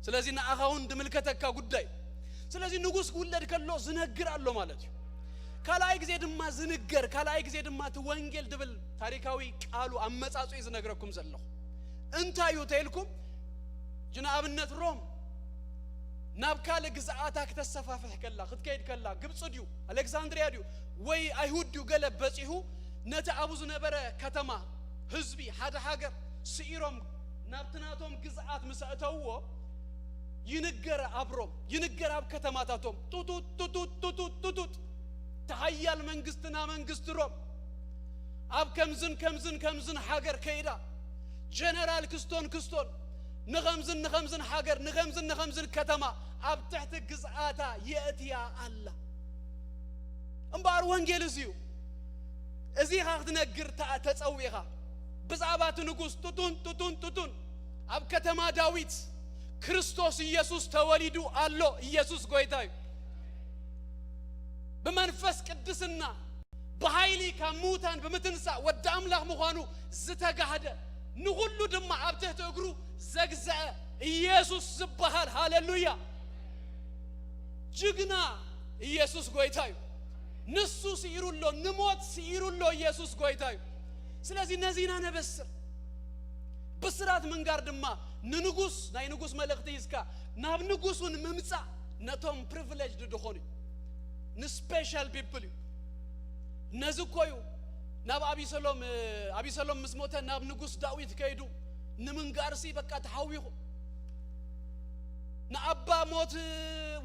ስለዚ ንኣኻ እውን ድምልከተካ ጉዳይ እዩ። ስለዚ ንጉስ ክውለድ ከሎ ዝነግር ኣሎ ማለት እዩ። ካልኣይ ግዜ ድማ ዝንገር፣ ካልኣይ ግዜ ድማ እቲ ወንጌል ድብል ታሪካዊ ቃሉ ኣመጻጽኡ እዩ ዝነግረኩም ዘለኹ። እንታይ እዩ ተይልኩም? ጅ-፣ ንኣብነት ሮም ናብ ካልእ ግዝኣታ ክተሰፋፍሕ ከላ፣ ክትከይድ ከላ፣ ግብጺ ድዩ፣ ኣሌክሳንድሪያ ድዩ፣ ወይ ኣይሁድ ድዩ፣ ገለ በጺሑ ነቲ ኣብኡ ዝነበረ ከተማ፣ ህዝቢ፣ ሓደ ሃገር ስኢሮም ናብቲ ናቶም ግዝኣት ምስ ኣእተውዎ፣ ይንገር ኣብ ሮም፣ ይንገር ኣብ ከተማታቶም፣ ጡጡጥ፣ ጡጡጥ፣ ጡጡጥ፣ ጡጡጥ፣ ተሃያል መንግስትና መንግስቲ ሮም፣ ኣብ ከምዝን ከምዝን ከምዝን ሃገር ከይዳ፣ ጀነራል ክስቶን ክስቶን፣ ንኸምዝን ንኸምዝን ሃገር፣ ንኸምዝን ንኸምዝን ከተማ ኣብ ትሕቲ ግዝኣታ የእትያ ኣላ። እምበኣር ወንጌል እዚ እዩ። እዚ ኢኻ ክትነግር ተኣ-፣ ተጸዊኻ። ብዛዕባ እቲ ንጉስ ጡጡን፣ ጡጡን፣ ጡጡን፣ ኣብ ከተማ ዳዊት ክርስቶስ ኢየሱስ ተወሊዱ ኣሎ። ኢየሱስ ጎይታ እዩ። ብመንፈስ ቅድስና ብሓይሊ ካብ ምዉታን ብምትንሳእ ወዲ ኣምላኽ ምዃኑ ዝተጋህደ፣ ንኹሉ ድማ ኣብ ትሕቲ እግሩ ዘግዝአ ኢየሱስ ዝበሃል፣ ሃሌሉያ፣ ጅግና ኢየሱስ ጎይታ እዩ። ንሱ ስኢሩ ኣሎ፣ ንሞት ስኢሩ ኣሎ። ኢየሱስ ጎይታ እዩ። ስለዚ ነዚ ኢና ነበስር። ብስራት ምንጋር ድማ ንንጉስ፣ ናይ ንጉስ መልእኽቲ ሒዝካ ናብ ንጉስ እውን ምምጻእ ነቶም ፕሪቪሌጅድ ዝኾኑ እዩ። ንስፔሻል ፒፕል እዩ። ነዚ እኮ እዩ ናብ ኣቢሰሎም፣ ኣቢሰሎም ምስ ሞተ ናብ ንጉስ ዳዊት ከይዱ ንምንጋርሲ በቃ ተሓዊኹ። ንኣባ ሞት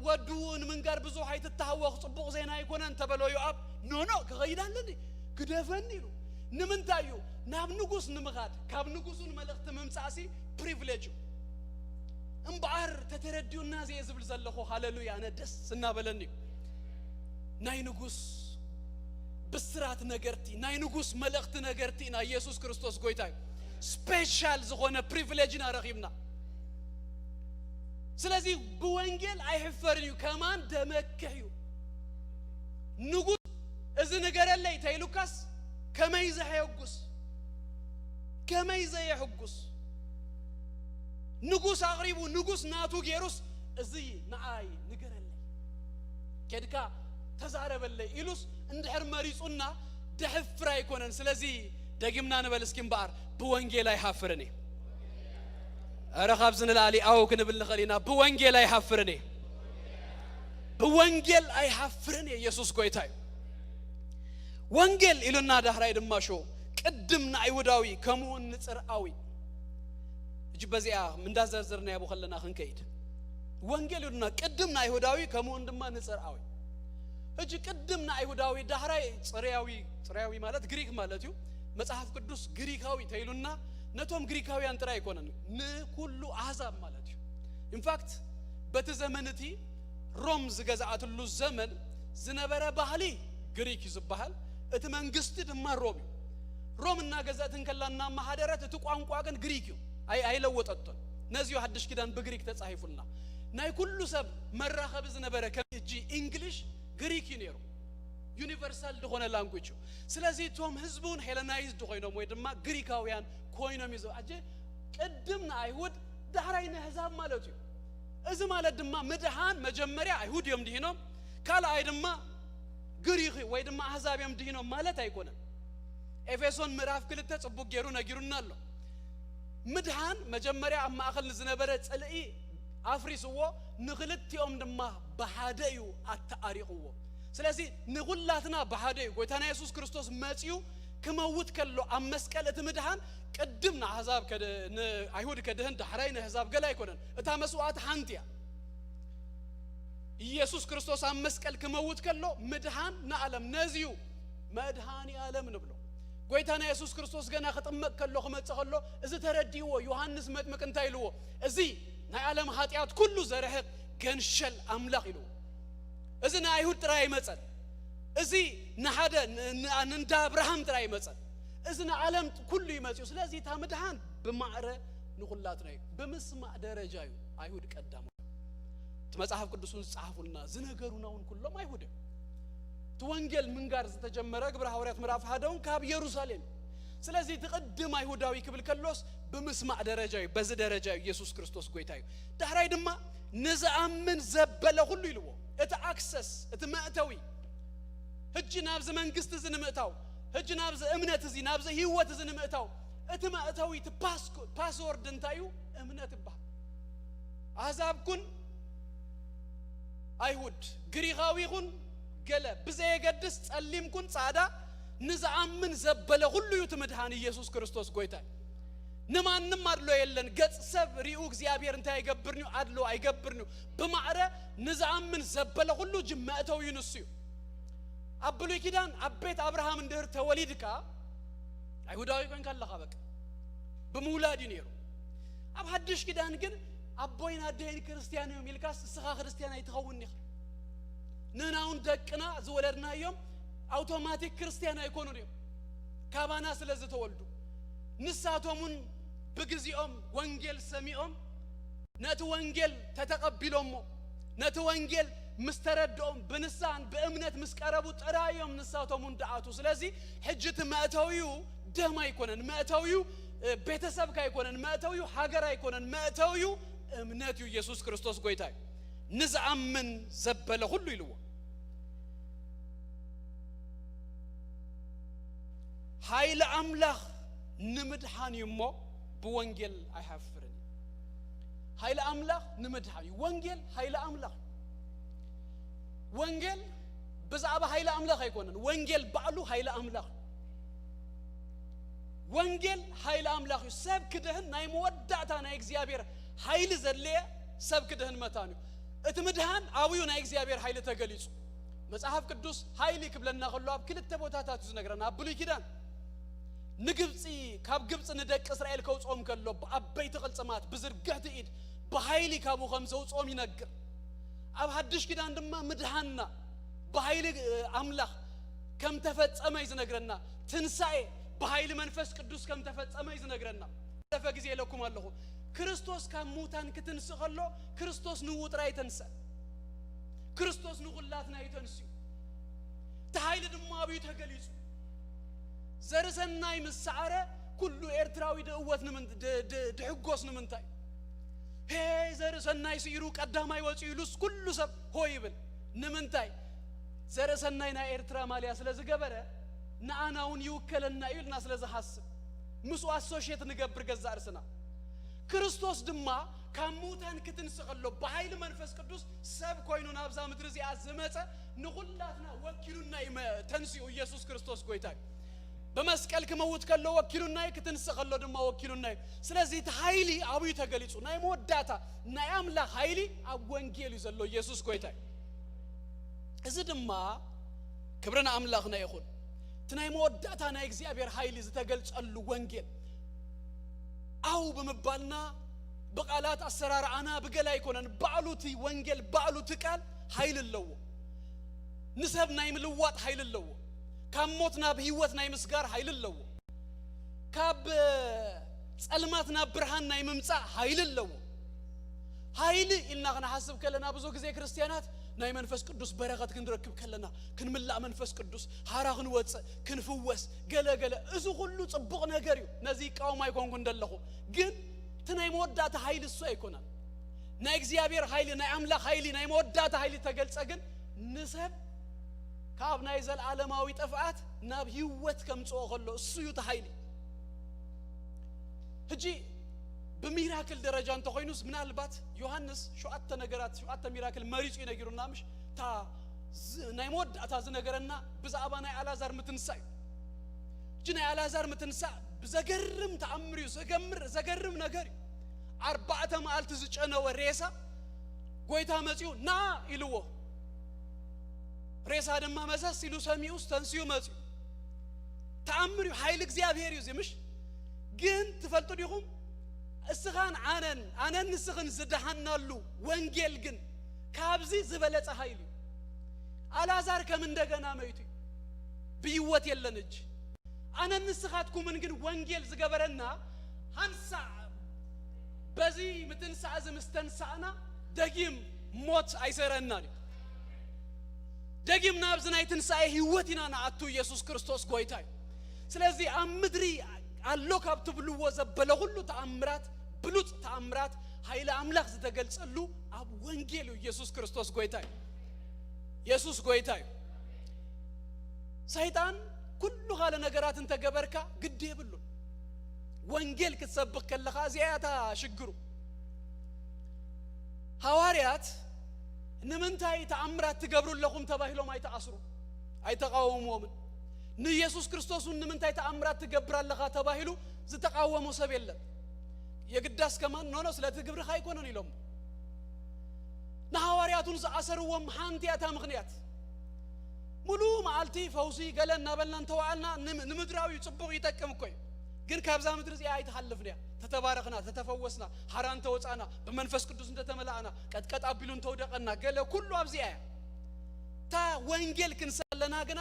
ወዱ ንምንጋር ብዙሕ ኣይትተሃወኽ፣ ጽቡቕ ዜና ኣይኮነን እንተበሎ ዮኣብ፣ ኖ፣ ኖ፣ ክኸይድ ኣለኒ፣ ግደፈኒ ኢሉ። ንምንታይ እዩ? ናብ ንጉስ ንምኻድ፣ ካብ ንጉሱ ንመልእኽቲ ምምጻእሲ ፕሪቪሌጅ እዩ። እምበኣር ተተረዲኡና ዘየ ዝብል ዘለኹ፣ ሃሌሉያ፣ ኣነ ደስ እናበለኒ እዩ። ናይ ንጉስ ብስራት ነገርቲ፣ ናይ ንጉስ መልእኽቲ ነገርቲ ኢና። ኢየሱስ ክርስቶስ ጎይታ እዩ። ስፔሻል ዝኾነ ፕሪቪሌጅ ኢና ረኺብና። ስለዚ ብወንጌል ኣይሕፈርን እዩ፣ ከማን ደመክሕ እዩ። ንጉስ እዚ ንገረለይ ተይሉካስ ከመይ ዘየሕጉስ፣ ከመይ ዘየሕጉስ። ንጉስ ኣቕሪቡ፣ ንጉስ ናቱ ገይሩስ፣ እዚ ንዓይ ንገረለይ፣ ኬድካ ተዛረበለይ ኢሉስ እንድሕር መሪጹና፣ ደሕፍር ኣይኮነን። ስለዚ ደጊምና ንበል እስኪ እምበኣር፣ ብወንጌል ኣይሃፍርን እየ። ኧረ ካብዚ ንላዕሊ ኣው ክንብል ንኽእል ኢና። ብወንጌል ኣይሃፍርን እየ። ብወንጌል ኣይሃፍርን እየ። ኢየሱስ ጎይታ እዩ። ወንጌል ኢሉና ዳሕራይ ድማ ሾ ቅድም ንኣይሁዳዊ ከምኡውን ንጽርኣዊ። እጅ በዚኣ እንዳዘርዘርናዮ ከለና ክንከይድ፣ ወንጌል ኢሉና ቅድም ንኣይሁዳዊ ከምኡውን ድማ ንጽርኣዊ። እጅ ቅድም ንኣይሁዳዊ ዳሕራይ ጽርያዊ፣ ጽርያዊ ማለት ግሪክ ማለት እዩ። መጽሓፍ ቅዱስ ግሪካዊ ተይሉና ነቶም ግሪካውያን ጥራይ ኣይኮነን፣ ንኩሉ ኣህዛብ ማለት እዩ። ኢንፋክት በቲ ዘመን እቲ ሮም ዝገዝኣትሉ ዘመን ዝነበረ ባህሊ ግሪክ እዩ ዝበሃል። እቲ መንግስቲ ድማ ሮም እዩ። ሮም እናገዛእት እንከላ እናመሓደረት፣ እቲ ቋንቋ ግን ግሪክ እዩ። ኣይ-፣ ኣይለወጠቶን። ነዚ እዩ ሓድሽ ኪዳን ብግሪክ ተጻሒፉልና። ናይ ኩሉ ሰብ መራኸቢ ዝነበረ ከም እጂ ኢንግሊሽ ግሪክ እዩ ነይሩ። ዩኒቨርሳል ዝኾነ ላንጉጅ እዩ። ስለዚ እቶም ህዝቢ እውን ሄለናይዝድ ኮይኖም ወይ ድማ ግሪካውያን ኮይኖም እዩ። ኣጀ ቅድም ንኣይሁድ ዳሕራይ ንኣህዛብ ማለት እዩ። እዚ ማለት ድማ ምድሓን መጀመርያ ኣይሁድ እዮም ድሂኖም፣ ካልኣይ ድማ ግሪኽ ወይ ድማ ኣህዛብ እዮም ድሂኖም ማለት ኣይኮነን። ኤፌሶን ምዕራፍ ክልተ ጽቡቅ ገይሩ ነጊሩና ኣሎ። ምድሓን መጀመርያ ኣብ ማእከል ንዝነበረ ጽልኢ ኣፍሪስዎ፣ ንኽልቲኦም ድማ ብሓደ እዩ ኣተኣሪቕዎ። ስለዚ ንኹላትና ብሓደ እዩ። ጎይታና የሱስ ክርስቶስ መጺኡ ክመውት ከሎ ኣብ መስቀል እቲ ምድሓን ቅድም ንኣህዛብ ከደ-፣ ንኣይሁድ ከድህን ዳሕራይ ንኣህዛብ ገለ ኣይኮነን። እታ መስዋዕቲ ሓንቲ እያ። ኢየሱስ ክርስቶስ ኣብ መስቀል ክመውት ከሎ ምድሓን ንዓለም ነዚ እዩ መድሃኒ ዓለም ንብሎ። ጎይታና የሱስ ክርስቶስ ገና ክጥመቅ ከሎ፣ ክመጽእ ከሎ፣ እዚ ተረዲእዎ። ዮሃንስ መጥምቅ እንታይ ኢልዎ? እዚ ናይ ዓለም ኃጢኣት ኩሉ ዘርሕቅ ገንሸል ኣምላኽ ኢልዎ። እዚ ንኣይሁድ ጥራይ ኣይመጸን። እዚ ንሓደ ን-፣ ን-፣ ንእንዳ ኣብርሃም ጥራይ ኣይመጸን። እዚ ንዓለም ኩሉ ይመጽኡ። ስለዚ እታ ምድሓን ብማዕረ ንኹላትና እዩ። ብምስማዕ ደረጃ እዩ ኣይሁድ ቀዳሞት። እቲ መጽሓፍ ቅዱስ እውን ዝጸሓፉልና፣ ዝነገሩና እውን ኩሎም ኣይሁድ እዮም። እቲ ወንጌል ምንጋር ዝተጀመረ፣ ግብረ ሃዋርያት ምዕራፍ ሓደ እውን ካብ የሩሳሌም። ስለዚ እቲ ቅድም ኣይሁዳዊ ክብል ከሎስ ብምስማዕ ደረጃ እዩ፣ በዚ ደረጃ እዩ ኢየሱስ ክርስቶስ ጎይታ እዩ። ዳሕራይ ድማ ንዝኣምን ዘበለ ኩሉ ኢልዎ። እቲ ኣክሰስ፣ እቲ መእተዊ፣ ሕጂ ናብዚ መንግስቲ እዚ ንምእታው፣ ሕጂ ናብዚ እምነት እዚ፣ ናብዚ ህይወት እዚ ንምእታው፣ እቲ መእተዊ፣ እቲ ፓስኮ-፣ ፓስወርድ እንታይ እዩ? እምነት ይበሃል። ኣህዛብ ኩን ኣይሁድ፣ ግሪኻዊ ኩን ገለ ብዘየገድስ፣ ጸሊም ኩን ጻዕዳ፣ ንዝኣምን ዘበለ ኩሉ እዩ እቲ ምድሓን። ኢየሱስ ክርስቶስ ጎይታ እዩ። ንማንም ኣድሎ የለን። ገጽ ሰብ ሪኡ እግዚኣብሔር እንታይ ኣይገብርንዩ? ኣድሎ ኣይገብርንዩ። ብማዕረ ንዝኣምን ዘበለ ኩሉ ጅ መእተውዩ ንሱ እዩ። ኣብ ብሉይ ኪዳን ኣብ ቤት ኣብርሃም እንድህር ተወሊድካ፣ ኣይሁዳዊ ኮንካ ኣለኻ በቃ። ብምውላድ እዩ ነይሩ። ኣብ ሓድሽ ኪዳን ግን ኣቦይን ኣደይን ክርስትያን እዮም ኢልካስ እስኻ ክርስትያን ኣይትኸውን ኢኻ። ንሕና እውን ደቅና ዝወለድናዮም ኣውቶማቲክ ክርስትያን ኣይኮኑን እዮም። ካባና ስለ ዝተወልዱ፣ ንሳቶም እውን ብግዚኦም ወንጌል ሰሚዖም፣ ነቲ ወንጌል ተተቐቢሎሞ፣ ነቲ ወንጌል ምስ ተረድኦም፣ ብንስሓን ብእምነት ምስ ቀረቡ ጥራይ እዮም ንሳቶም እውን ደኣቱ። ስለዚ ሕጂ እቲ መእተዊኡ ደም ኣይኮነን፣ መእተዊኡ፣ እ፣ ቤተሰብካ ኣይኮነን፣ መእተዊኡ ሃገር ኣይኮነን፣ መእተዊኡ እምነት እዩ። ኢየሱስ ክርስቶስ ጎይታ እዩ። ንዝኣምን ዘበለ ኩሉ ኢልዎ። ኃይለ ኣምላኽ ንምድሓን እዩ እሞ ብወንጌል ኣይሃፍርን እዩ። ኃይለ ኣምላኽ ንምድሓን እዩ። ወንጌል ኃይለ ኣምላኽ እዩ። ወንጌል ብዛዕባ ኃይለ ኣምላኽ ኣይኮነን። ወንጌል ባዕሉ ኃይለ ኣምላኽ እዩ። ወንጌል ኃይለ ኣምላኽ እዩ። ሰብ ክድህን ናይ መወዳእታ ናይ እግዚኣብሔር ኃይሊ ዘድለየ ሰብ ክድህን መታን እዩ። እቲ ምድሃን ኣብዩ ናይ እግዚኣብሔር ኃይሊ ተገሊጹ። መጽሓፍ ቅዱስ ኃይሊ ክብለና ከሎ ኣብ ክልተ ቦታታት እዩ ዝነግረና። ኣብ ብሉይ ኪዳን ንግብጺ፣ ካብ ግብጺ ንደቂ እስራኤል ከውጽኦም ከሎ ብዓበይቲ ቅልጽማት፣ ብዝርግሕቲ ኢድ፣ ብኃይሊ ካብኡ ከም ዘውጽኦም ይነግር። ኣብ ሓድሽ ኪዳን ድማ ምድሃንና ብኃይሊ፣ እ፣ ኣምላኽ ከም ተፈጸመ እዩ ዝነግረና። ትንሳኤ ብኃይሊ መንፈስ ቅዱስ ከም ተፈጸመ እዩ ዝነግረና። ለፈ ግዜ ኢለኩም ኣለኹ። ክርስቶስ ካብ ሙታን ክትንስእ ከሎ፣ ክርስቶስ ንኡ ጥራይ ኣይተንስአን። ክርስቶስ ንኹላትና እዩ ተንስኡ። እቲ ሓይሊ ድማ ኣብዩ ተገሊጹ። ዘርእሰናይ ምስ ሰዓረ፣ ኩሉ ኤርትራዊ ድእወት ንምንት-፣ ድ-፣ ድ-፣ ድሕጎስ ንምንታይ? "ሄይ፣ ዘርእሰናይ ስዒሩ ቀዳማይ ወጺኡ" ኢሉስ ኩሉ ሰብ ሆ ይብል። ንምንታይ? ዘርእሰናይ ናይ ኤርትራ ማልያ ስለ ዝገበረ፣ ንኣና እውን ይውከለና እዩ ኢልና ስለ ዝሓስብ፣ ምስኡ ኣሶሽየት ንገብር ገዛእ ርእስና። ክርስቶስ ድማ ካብ ምዉታን ክትንስእ ከሎ፣ ብሓይሊ መንፈስ ቅዱስ ሰብ ኮይኑ ናብዛ ምድሪ እዚኣ ዝመጸ፣ ንኹላትና ወኪሉና እዩ መ-፣ ተንሲኡ። ኢየሱስ ክርስቶስ ጎይታ እዩ። ብመስቀል ክመውት ከሎ ወኪሉና እዩ፣ ክትንስእ ከሎ ድማ ወኪሉና እዩ። ስለዚ እቲ ሓይሊ ኣብኡ እዩ ተገሊጹ። ናይ መወዳእታ ናይ ኣምላኽ ሓይሊ ኣብ ወንጌል እዩ ዘሎ። ኢየሱስ ጎይታ እዩ። እዚ ድማ ክብሪ ንኣምላኽና ይኹን። እቲ ናይ መወዳእታ ናይ እግዚኣብሔር ሓይሊ ዝተገልጸሉ ወንጌል፣ ኣው ብምባልና፣ ብቓላት ኣሰራርዓና፣ ብገለ ኣይኮነን። ባዕሉ እቲ ወንጌል፣ ባዕሉ እቲ ቃል ሓይሊ ኣለዎ። ንሰብ ናይ ምልዋጥ ሓይሊ ኣለዎ። ካብ ሞት ናብ ህይወት ናይ ምስጋር ሓይሊ ኣለዎ። ካብ ጸልማት ናብ ብርሃን ናይ ምምጻእ ሓይሊ ኣለዎ። ሓይሊ ኢልና ክንሓስብ ከለና፣ ብዙ ግዜ ክርስትያናት ናይ መንፈስ ቅዱስ በረኸት ክንረክብ ከለና፣ ክንምላእ መንፈስ ቅዱስ፣ ሓራ ክንወጽእ፣ ክንፍወስ፣ ገለ ገለ፣ እዚ ኩሉ ጽቡቕ ነገር እዩ። ነዚ ይቃወም ኣይኮንኩን ዘለኹ። ግን እቲ ናይ መወዳእታ ሓይሊ እሱ ኣይኮነን። ናይ እግዚኣብሔር ሓይሊ፣ ናይ ኣምላኽ ሓይሊ፣ ናይ መወዳእታ ሓይሊ ተገልጸ ግን፣ ንሰብ ካብ ናይ ዘልዓለማዊ ጥፍኣት ናብ ህይወት ከምጽኦ ከሎ፣ እሱ እዩ እቲ ሓይሊ። ሕጂ ብሚራክል ደረጃ እንተኾይኑስ፣ ምናልባት ዮሃንስ ሸውዓተ ነገራት፣ ሸውዓተ ሚራክል መሪጹ እዩ ነጊሩና፣ ምሽ? እታ ዝ-፣ ናይ መወዳእታ ዝነገረና ብዛዕባ ናይ ኣልኣዛር ምትንሳእ እዩ። ሕጂ ናይ ኣልኣዛር ምትንሳእ ብዘገርም ተኣምር እዩ፣ ዘገምር፣ ዘገርም ነገር እዩ። ኣርባዕተ መዓልቲ ዝጨነወ ሬሳ ጎይታ መጺኡ፣ "ና" ኢልዎ። ሬሳ ድማ መሰስ ኢሉ ሰሚኡስ ተንሲኡ መጺኡ። ተኣምር እዩ፣ ሓይሊ እግዚኣብሔር እዩ እዚ፣ ምሽ? ግን ትፈልጡ ዲኹም? እስኻን ኣነን፣ ኣነን ንስኽን ዝደሃናሉ ወንጌል ግን ካብዚ ዝበለጸ ሓይሊ እዩ። ኣልኣዛር ከም እንደገና መይቱ እዩ። ብህይወት የለን እጅ። ኣነን ንስኻትኩምን ግን ወንጌል ዝገበረና፣ ሃንሳእ በዚ ምትንሳእ እዚ ምስ ተንሳእና፣ ደጊም ሞት ኣይሰርአናን እዩ። ደጊም ናብዚ ናይ ትንሳኤ ህይወት ኢና ንኣቱ። ኢየሱስ ክርስቶስ ጎይታ እዩ። ስለዚ ኣብ ምድሪ ኣሎ ካብ ትብልዎ ዘበለ ኩሉ ተኣምራት፣ ብሉጽ ተኣምራት፣ ሓይሊ ኣምላኽ ዝተገልጸሉ ኣብ ወንጌል እዩ። ኢየሱስ ክርስቶስ ጎይታ እዩ። ኢየሱስ ጎይታ እዩ። ሰይጣን ኩሉ ካልእ ነገራት እንተገበርካ ግዲ የብሉን። ወንጌል ክትሰብኽ ከለኻ እዚኣ እያ እታ ሽግሩ። ሃዋርያት ንምንታይ ተኣምራት ትገብሩ ኣለኹም ተባሂሎም ኣይተኣስሩ፣ ኣይተቃወምዎምን። ንኢየሱስ ክርስቶስ እውን ንምንታይ ተኣምራት ትገብር ኣለኻ ተባሂሉ ዝተቃወሞ ሰብ የለን። የግዳስ ከማን፣ "ኖ፣ ኖ፣ ስለቲ ግብርኻ ኣይኮነን" ኢሎም። ንሃዋርያቱን ዝኣሰርዎም ሓንቲ እያ እታ ምኽንያት። ሙሉ መዓልቲ ፈውሲ ገለ እናበልና እንተወዓልና፣ ንም-፣ ንምድራዊ ጽቡቕ ይጠቅም እኮ እዩ። ግን ካብዛ ምድሪ እዚኣ ኣይትሓልፍን እያ። ተተባረኽና፣ ተተፈወስና፣ ሓራ እንተወጻእና፣ ብመንፈስ ቅዱስ እንተተመላእና፣ ቀጥቀጥ ኣቢሉ እንተውደቐና፣ ገለ ኩሉ ኣብዚኣ እያ። እታ ወንጌል ክንሰለና ግና፣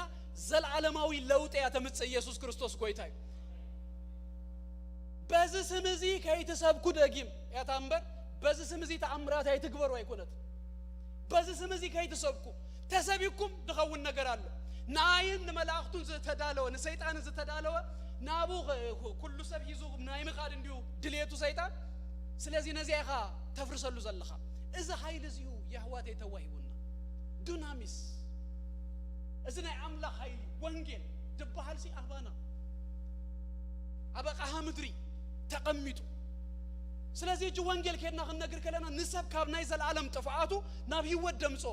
ዘልዓለማዊ ለውጢ እያ ተምጽእ። ኢየሱስ ክርስቶስ ጎይታ እዩ። በዚ ስም እዚ ከይትሰብኩ፣ ደጊም እያ እታ እምበር፣ በዚ ስም እዚ ተኣምራት ኣይትግበሩ ኣይኮነትን። በዚ ስም እዚ ከይትሰብኩ፣ ተሰቢኩም ድኸውን ነገር ኣሎ። ንኣይን ንመላእኽቱን ዝተዳለወ፣ ንሰይጣን ዝተዳለወ፣ ናብኡ ኸ-፣ ኩሉ ሰብ ሒዙ ናይ ምኻድ እንዲዩ ድልየቱ ሰይጣን። ስለዚ ነዚኣ ኢኻ ተፍርሰሉ ዘለኻ። እዚ ሓይሊ እዚዩ የሕዋተይ ተዋሂቡና። ዱናሚስ። እዚ ናይ ኣምላኽ ሓይሊ ወንጌል ድበሃል ሲ ኣባና ኣብ ኣቕሓ ምድሪ ተቐሚጡ። ስለዚ እጂ ወንጌል ኬድና ክንነግር ከለና ንሰብ ካብ ናይ ዘላለም ጥፍኣቱ ናብ ህይወት ደምጾ።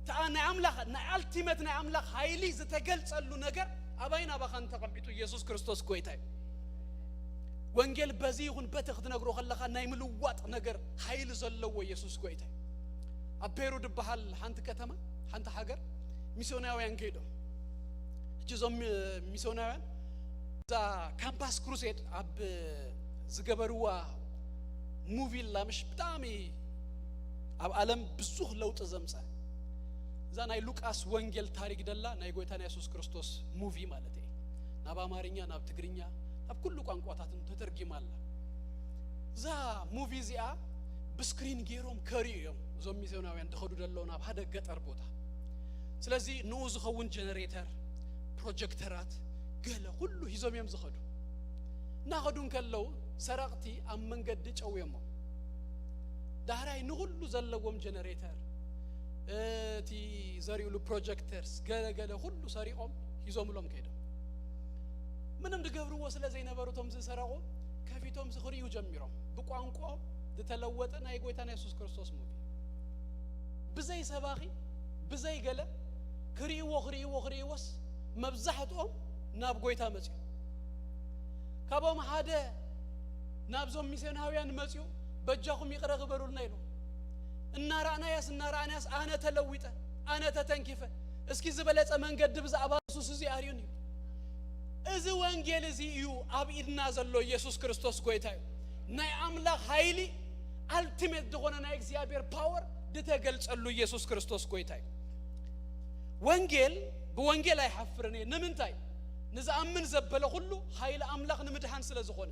ተኣ ናይ ኣምላኽ፣ ናይ ኣልቲመት ናይ ኣምላኽ ሓይሊ ዝተገልጸሉ ነገር ኣባይን ኣባኻን ተቐሚጡ ኢየሱስ ክርስቶስ ጎይታ እዩ። ወንጌል በዚ ይኹን በቲ ክትነግሮ ከለኻ ናይ ምልዋጥ ነገር ሓይሊ ዘለዎ ኢየሱስ ጎይታ እዩ። ኣብ ፔሩ ድበሃል ሓንቲ ከተማ፣ ሓንቲ ሃገር ሚስዮናውያን ከይዶም። ሕጂ እዞም ሚ-፣ ሚስዮናውያን እዛ ካምፓስ ክሩሴድ ኣብ ዝገበርዋ ሙቪ ኣላ፣ ምሽ ብጣዕሚ ኣብ ዓለም ብዙሕ ለውጢ ዘምፀ። እዛ ናይ ሉቃስ ወንጌል ታሪክ ደላ ናይ ጎይታና የሱስ ክርስቶስ ሙቪ ማለት እዩ። ናብ ኣማርኛ፣ ናብ ትግርኛ፣ ናብ ኩሉ ቋንቋታትን ተተርጊማ ኣላ። እዛ እዛ ሙቪ እዚኣ ብስክሪን ገይሮም ከርእዩ እዮም እዞም ሚስዮናውያን ዝኸዱ ዘለዉ ናብ ሓደ ገጠር ቦታ። ስለዚ ንኡ ዝኸውን ጀነሬተር፣ ፕሮጀክተራት፣ ገለ ኩሉ ሒዞም እዮም ዝኸዱ። እናኸዱ እንከለዉ ሰረቕቲ ኣብ መንገዲ ጨውዮሞም። ዳሕራይ ንኹሉ ዘለዎም ጀነሬተር፣ እቲ ዘሪኡሉ ፕሮጀክተርስ፣ ገለ ገለ ኩሉ ሰሪቖም ሒዞምሎም ከይዶም። ምንም ድገብርዎ ስለ ዘይነበሩ እቶም ዝሰረቑ ከፊቶም ክርእዩ ጀሚሮም። ብቋንቋ ዝተለወጠ ናይ ጎይታና የሱስ ክርስቶስ ሙቪ። ብዘይ ሰባኺ፣ ብዘይ ገለ ክርእይዎ፣ ክርእይዎ፣ ክርእይዎስ መብዛሕትኦም ናብ ጎይታ መጽኡ። ካብኦም ሓደ ናብዞም ሚስዮናውያን መጽኡ፣ "በጃኹም ይቕረ ግበሩልና" ኢሉ። እናረኣናያስ፣ እናረኣናያስ ኣነ ተለዊጠ፣ ኣነ ተተንኪፈ። እስኪ ዝበለጸ መንገዲ ብዛዕባ የሱስ እዚ ኣርእዩኒ። እዚ ወንጌል እዚ እዩ ኣብ ኢድና ዘሎ። ኢየሱስ ክርስቶስ ጎይታ እዩ። ናይ ኣምላኽ ሓይሊ፣ ኣልቲሜት ዝኾነ ናይ እግዚኣብሔር ፓወር ዝተገልጸሉ ኢየሱስ ክርስቶስ ጎይታ እዩ። ወንጌል፣ ብወንጌል ኣይሓፍርን እየ። ንምንታይ? ንዝኣምን ዘበለ ኩሉ ሓይሊ ኣምላኽ ንምድሓን ስለ ዝኾነ።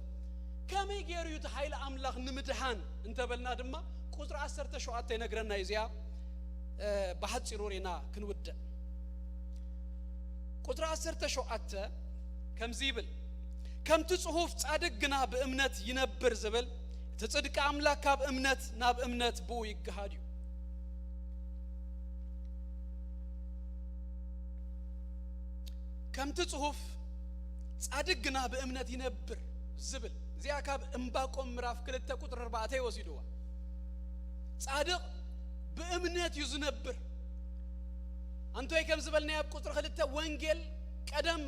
ከመይ ገይሩ እዩ እቲ ሓይሊ ኣምላኽ ንምድሓን እንተበልና ድማ፣ ቁጽሪ ዓሰርተ ሸውዓተ ይነግረና እዩ። እዚኣ፣ እ፣ ብሓጺሩ ርኢና ክንውድእ። ቁጽሪ ዓሰርተ ሸውዓተ ከምዚ ይብል፣ "ከምቲ ጽሑፍ ጻድቅ ግና ብእምነት ይነብር" ዝብል፣ እቲ ጽድቂ ኣምላኽ ካብ እምነት ናብ እምነት ብኡ ይገሃድ እዩ። ከምቲ ጽሑፍ "ጻድቅ ግና ብእምነት ይነብር" ዝብል፣ እዚኣ ካብ እምባቆም ምዕራፍ ክልተ ቁጽሪ ኣርባዕተ ይወሲድዋ። ጻድቕ ብእምነት እዩ ዝነብር። ኣንቶይ ከም ዝበልናዮ ኣብ ቁጽሪ ክልተ፣ ወንጌል ቀደም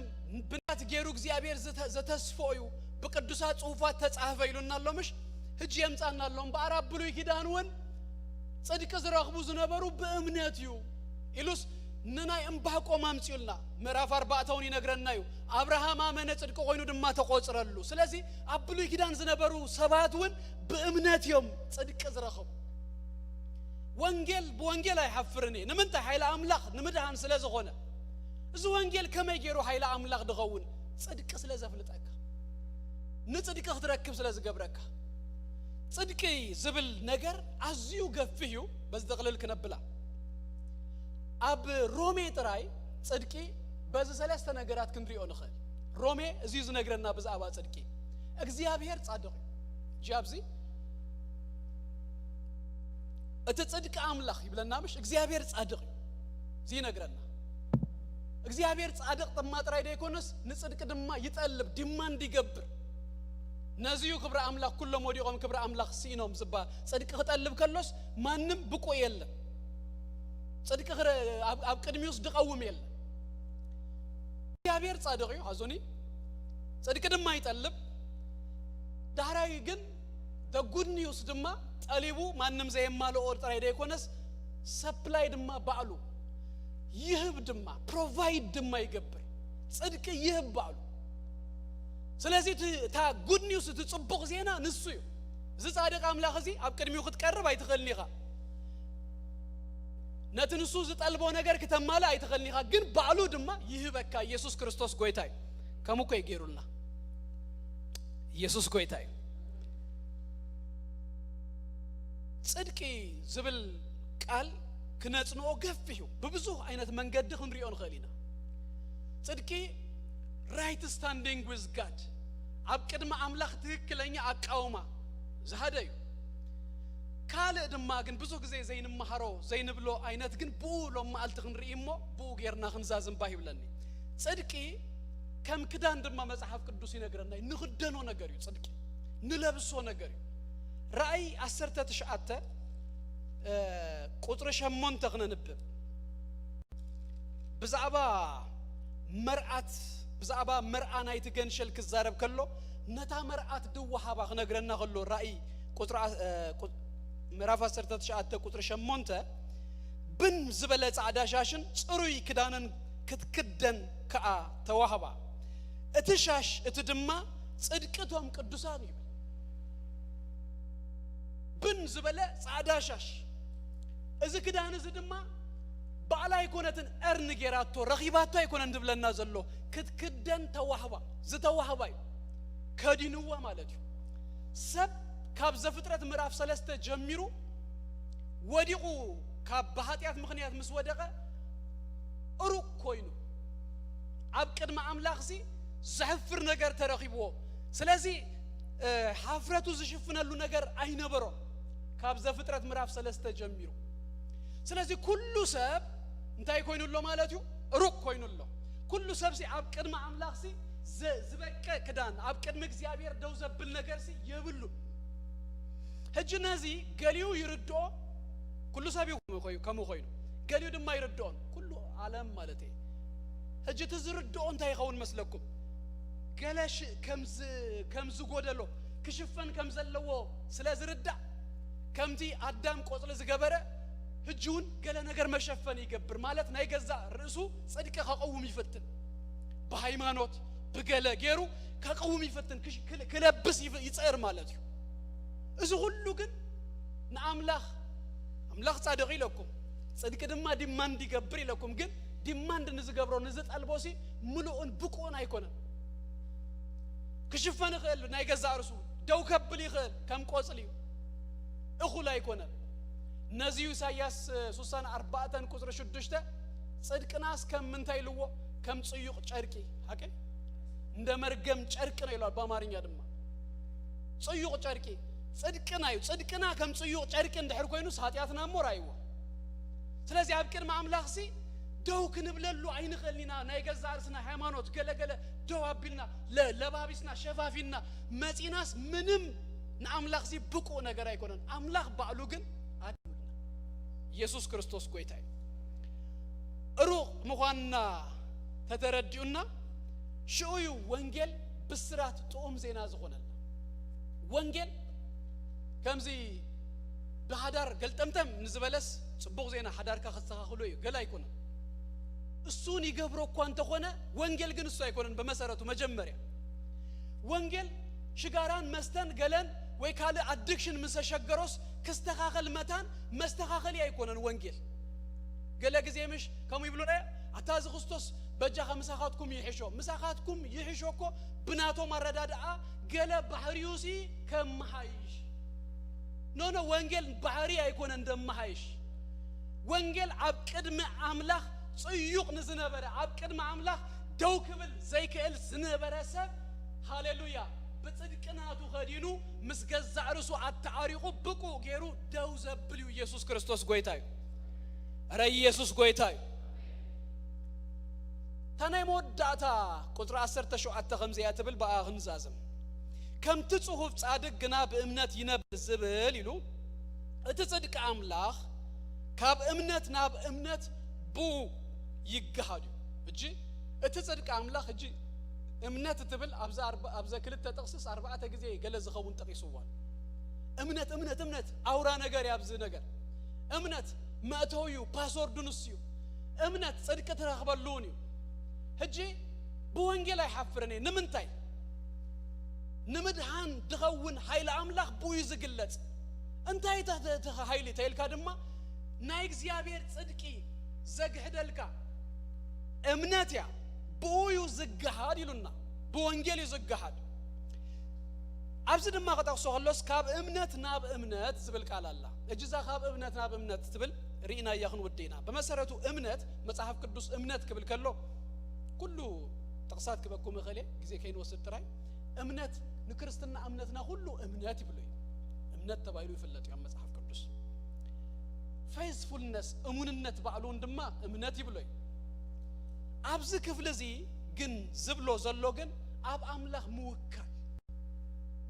ብናት ገይሩ እግዚኣብሔር ዘተ-፣ ዘተስፎ እዩ፣ ብቅዱሳት ጽሑፋት ተጻሕፈ ኢሉና ኣሎ ምሽ? ሕጂ የምጻና ኣሎ። እምበኣር ኣብ ብሉይ ኪዳን እውን ጽድቂ ዝረኽቡ ዝነበሩ ብእምነት እዩ ኢሉስ ንናይ እምባቆም ኣምጺኡልና። ምዕራፍ ኣርባዕተ እውን ይነግረና እዩ። "ኣብርሃም ኣመነ፣ ጽድቂ ኮይኑ ድማ ተቆጽረሉ።" ስለዚ ኣብ ብሉይ ኪዳን ዝነበሩ ሰባት እውን ብእምነት እዮም ጽድቂ ዝረኽቡ። ወንጌል ብወንጌል ኣይሓፍርን እየ። ንምንታይ? ሓይሊ ኣምላኽ ንምድሃን ስለ ዝኾነ። እዚ ወንጌል ከመይ ገይሩ ሓይሊ ኣምላኽ ድኸውን? ጽድቂ ስለ ዘፍልጠካ፣ ንጽድቂ ክትረክብ ስለ ዝገብረካ። ጽድቂ ዝብል ነገር ኣዝዩ ገፊሕ እዩ። በዚ ጥቕልል ክነብላ፣ ኣብ ሮሜ ጥራይ ጽድቂ በዚ ሰለስተ ነገራት ክንሪኦ ንኽእል። ሮሜ እዚ ዝነግረና ብዛዕባ ጽድቂ፣ እግዚኣብሔር ጻድቕ እዩ። እጂ ኣብዚ እቲ ጽድቂ ኣምላኽ ይብለና ምሽ? እግዚኣብሔር ጻድቕ እዩ እዚ ይነግረና። እግዚኣብሔር ጻድቕ ድማ ጥራይ ዘይኮነስ ንጽድቂ ድማ ይጠልብ፣ ዲማንድ ይገብር። ነዚ እዩ ክብሪ ኣምላኽ፣ "ኩሎም ወዲቖም ክብሪ ኣምላኽ ስኢኖም" ዝበሃል። ጽድቂ ክጠልብ ከሎስ ማንም ብቁዕ የለን። ጽድቂ ክረ-፣ ኣብ፣ ኣብ ቅድሚኡስ ድቐውም የለን። እግዚኣብሔር ጻድቕ እዩ፣ ኣዞኒ። ጽድቂ ድማ ይጠልብ። ዳሕራይ ግን the good news ድማ ጠሊቡ ማንም ዘየማልኦ ጥራይ ዘይኮነስ ሰፕላይ ድማ ባዕሉ ይህብ ድማ፣ ፕሮቫይድ ድማ ይገብር። ጽድቂ ይህብ ባዕሉ። ስለዚ እቲ፣ እታ ጉድ ኒውስ፣ እቲ ጽቡቕ ዜና ንሱ እዩ። እዚ ጻድቕ ኣምላኽ እዚ ኣብ ቅድሚኡ ክትቀርብ ኣይትኽእልን ኢኻ። ነቲ ንሱ ዝጠልቦ ነገር ክተማልእ ኣይትኽእልን ኢኻ፣ ግን ባዕሉ ድማ ይህበካ። ኢየሱስ ክርስቶስ ጎይታ እዩ። ከምኡ እኮ እዩ ገይሩልና። ኢየሱስ ጎይታ እዩ። ጽድቂ ዝብል ቃል ክነጽንኦ ገፊሕ እዩ። ብብዙሕ ዓይነት መንገዲ ክንሪኦ ንኽእል ኢና። ጽድቂ right standing with God፣ ኣብ ቅድሚ ኣምላኽ ትክክለኛ ኣቃውማ ዝሃደ እዩ። ካልእ ድማ ግን ብዙሕ ግዜ ዘይንመሃሮ፣ ዘይንብሎ ዓይነት ግን ብኡ ሎም መዓልቲ ክንርኢ እሞ ብኡ ጌርና ክንዛዝም ባህ ይብለኒ። ጽድቂ ከም ክዳን ድማ መጽሓፍ ቅዱስ ይነግረና እዩ። ንኽደኖ ነገር እዩ ጽድቂ፣ ንለብሶ ነገር እዩ። ራእይ ዓሰርተ ትሽዓተ፣ እ፣ ቁጽሪ ሸሞንተ ክነንብብ። ብዛዕባ መርዓት፣ ብዛዕባ መርዓ ናይቲ ገንሸል ክዛረብ ከሎ፣ ነታ መርዓት ድወሃባ ክነግረና ከሎ፣ ራእይ ቁጽሪ ዓ-፣ እ፣ ቁ-፣ ምዕራፍ ዓሰርተ ትሽዓተ ቁጽሪ ሸሞንተ፣ ብን ዝበለ ጻዕዳ ሻሽን ጽሩይ ክዳንን ክትክደን ከኣ ተዋህባ። እቲ ሻሽ እቲ ድማ ጽድቂ እቶም ቅዱሳን እዩ። ብን ዝበለ ጻዕዳ ሻሽ። እዚ ክዳን እዚ ድማ ባዕላ ኣይኮነትን እርን ጌራቶ፣ ረኺባቶ ኣይኮነን ዝብለና ዘሎ። ክትክደን ተዋህባ፣ ዝተዋህባ እዩ። ከዲንዋ ማለት እዩ። ሰብ ካብ ዘፍጥረት ምዕራፍ ሰለስተ ጀሚሩ ወዲቑ፣ ካብ ብሓጢኣት ምኽንያት ምስ ወደቐ ሩቕ ኮይኑ፣ ኣብ ቅድሚ ኣምላኽሲ ዘሕፍር ነገር ተረኺብዎ። ስለዚ ሓፍረቱ ዝሽፍነሉ ነገር ኣይነበሮን፣ ካብ ዘፍጥረት ምዕራፍ ሰለስተ ጀሚሩ። ስለዚ ኩሉ ሰብ እንታይ ኮይኑ ኣሎ ማለት እዩ? ሩቕ ኮይኑ ኣሎ። ኩሉ ሰብሲ ኣብ ቅድሚ ኣምላኽሲ ዝበቅዕ ክዳን፣ ኣብ ቅድሚ እግዚኣብሔር ደው ዘብል ነገርሲ የብሉን። ሕጂ ነዚ ገሊኡ ይርድኦ፣ ኩሉ ሰብ እዩ ከምኡ ኮይኑ፣ ገሊኡ ድማ ይርድኦን፣ ኩሉ ዓለም ማለት እዩ። ሕጂ እቲ ዝርድኦ እንታይ ይኸውን መስለኩም? ገለ ከም ዝጎደሎ፣ ክሽፈን ከም ዘለዎ ስለ ዝርዳእ፣ ከምቲ ኣዳም ቆጽሊ ዝገበረ፣ ሕጂ እውን ገለ ነገር መሸፈኒ ይገብር ማለት ናይ ገዛእ ርእሱ ጽድቂ ከቐውም ይፍትን። ብሃይማኖት ብገለ ገይሩ ከቐውም ይፍትን፣ ክለብስ ይጽዕር ማለት እዩ። እዚ ኩሉ ግን ንኣምላኽ፣ ኣምላኽ ጻድቕ ኢለኩም፣ ጽድቂ ድማ ዲማንድ ይገብር ኢለኩም፣ ግን ዲማንድ ንዝገብሮ ንዝጠልቦሲ ምሉእን ብቁኡን ኣይኮነን። ክሽፈን ይኽእል፣ ናይ ገዛእ ርእሱ ደው ከብል ይኽእል፣ ከም ቆጽሊ እዩ፣ እኹል ኣይኮነን። ነዚ ኢሳያስ ሱሳን ኣርባዕተን ቁጽሪ ሽዱሽተ፣ ጽድቅናስ ከም ምንታይ ኢልዎ? ከም ጽዩቕ ጨርቂ። ሓቂ? እንደ መርገም ጨርቅ ነው ይለዋል በአማርኛ ድማ። ጽዩቕ ጨርቂ ጽድቅና እዩ። ጽድቅና ከም ጽዩቕ ጨርቂ እንድሕር ኮይኑስ፣ ኃጢኣትና እሞ ራእይዎ። ስለዚ ኣብ ቅድሚ ኣምላኽሲ ደው ክንብለሉ ኣይንኽእልን ኢና። ናይ ገዛእ ርእስና ሃይማኖት ገለገለ ደው ኣቢልና፣ ለባቢስና፣ ሸፋፊንና መጺናስ፣ ምንም ንኣምላኽሲ ብቁእ ነገር ኣይኮነን። ኣምላኽ ባዕሉ ግን ኣድዩልና። ኢየሱስ ክርስቶስ ጎይታ እዩ። ሩቕ ምዃንና ተተረዲኡና፣ ሽኡ እዩ ወንጌል ብስራት ጥዑም ዜና ዝኾነልና። ወንጌል ከምዚ ብሓዳር ገልጠምጠም ንዝበለስ ጽቡቕ ዜና ሓዳርካ ከስተኻኽሎ እዩ፣ ገለ ኣይኮነን። እሱን ይገብሮ እኳ እንተኾነ፣ ወንጌል ግን እሱ ኣይኮነን ብመሰረቱ። መጀመርያ ወንጌል ሽጋራን መስተን ገለን ወይ ካልእ ኣዲክሽን ምስ ተሸገሮስ ክስተኻኸል መታን መስተኻኸሊ ኣይኮነን ወንጌል። ገለ ግዜ ምሽ ከምኡ ይብሉና፣ ኣታ እዚ ክርስቶስ በጃኻ ምሳኻትኩም ይሕሾ። ምሳኻትኩም ይሕሾ እኮ ብናቶም ኣረዳድኣ ገለ ባህሪዩሲ ከመሓይሽ። ኖ ኖ፣ ወንጌል ባህሪ ኣይኮነን ደመሓይሽ። ወንጌል ኣብ ቅድሚ ኣምላኽ ጽዩቕ ንዝነበረ፣ ኣብ ቅድሚ ኣምላኽ ደው ክብል ዘይክእል ዝነበረ ሰብ፣ ሃሌሉያ፣ ብጽድቂ ናቱ ከዲኑ ምስ ገዛእ ርእሱ ኣተዓሪቑ ብቁ ገይሩ ደው ዘብል እዩ። ኢየሱስ ክርስቶስ ጎይታ እዩ። ኧረ ኢየሱስ ጎይታ እዩ። እታ ናይ መወዳእታ ቁጽሪ ዓሰርተ ሸውዓተ ከምዚኣ ትብል፣ ብኣ ክንዛዝም። ከምቲ ጽሑፍ ጻድቅ ግና ብእምነት ይነብር ዝብል ኢሉ፣ እቲ ጽድቂ ኣምላኽ ካብ እምነት ናብ እምነት ብኡ ይገሃድ እዩ። ሕጂ እቲ ጽድቂ ኣምላኽ፣ ሕጂ እምነት እትብል ኣብዚ ኣርባ-፣ ኣብዚ ክልተ ጥቕስስ ኣርባዕተ ግዜ ገለ ዝኸውን ጠቒስዋ። እምነት፣ እምነት፣ እምነት ኣውራ ነገር እዩ። ኣብዚ ነገር እምነት መእተዊ እዩ፣ ፓስወርዱ ንሱ እዩ። እምነት ጽድቂ ትረኽበሉ እውን እዩ። ሕጂ ብወንጌል ኣይሓፍርን እየ። ንምንታይ? ንምድሓን ድኸውን ሓይሊ ኣምላኽ ብኡ እዩ ዝግለጽ። እንታይ እታ፣ እታ፣ እታ ሓይሊ ተይልካ ድማ ናይ እግዚኣብሔር ጽድቂ ዘግሕደልካ እምነት እያ። ብኡ እዩ ዝገሃድ ኢሉና። ብወንጌል እዩ ዝገሃድ። ኣብዚ ድማ ክጠቕሶ ከሎስ ካብ እምነት ናብ እምነት ዝብል ቃል ኣላ። እጅዛ ካብ እምነት ናብ እምነት ትብል ርኢናያ ክንውዲ ኢና። ብመሰረቱ እምነት፣ መጽሓፍ ቅዱስ እምነት ክብል ከሎ ኩሉ ጥቕሳት ክበኩም እኽእል እየ፣ ግዜ ከይንወስድ ጥራይ። እምነት ንክርስትና እምነትና ኩሉ እምነት ይብሎ እዩ። እምነት ተባሂሉ ይፍለጥ እዩ ኣብ መጽሓፍ ቅዱስ። ፌዝፉልነስ፣ እሙንነት ባዕሉ እውን ድማ እምነት ይብሎ እዩ። ኣብዚ ክፍሊ እዚ ግን ዝብሎ ዘሎ ግን ኣብ ኣምላኽ ምውካል፣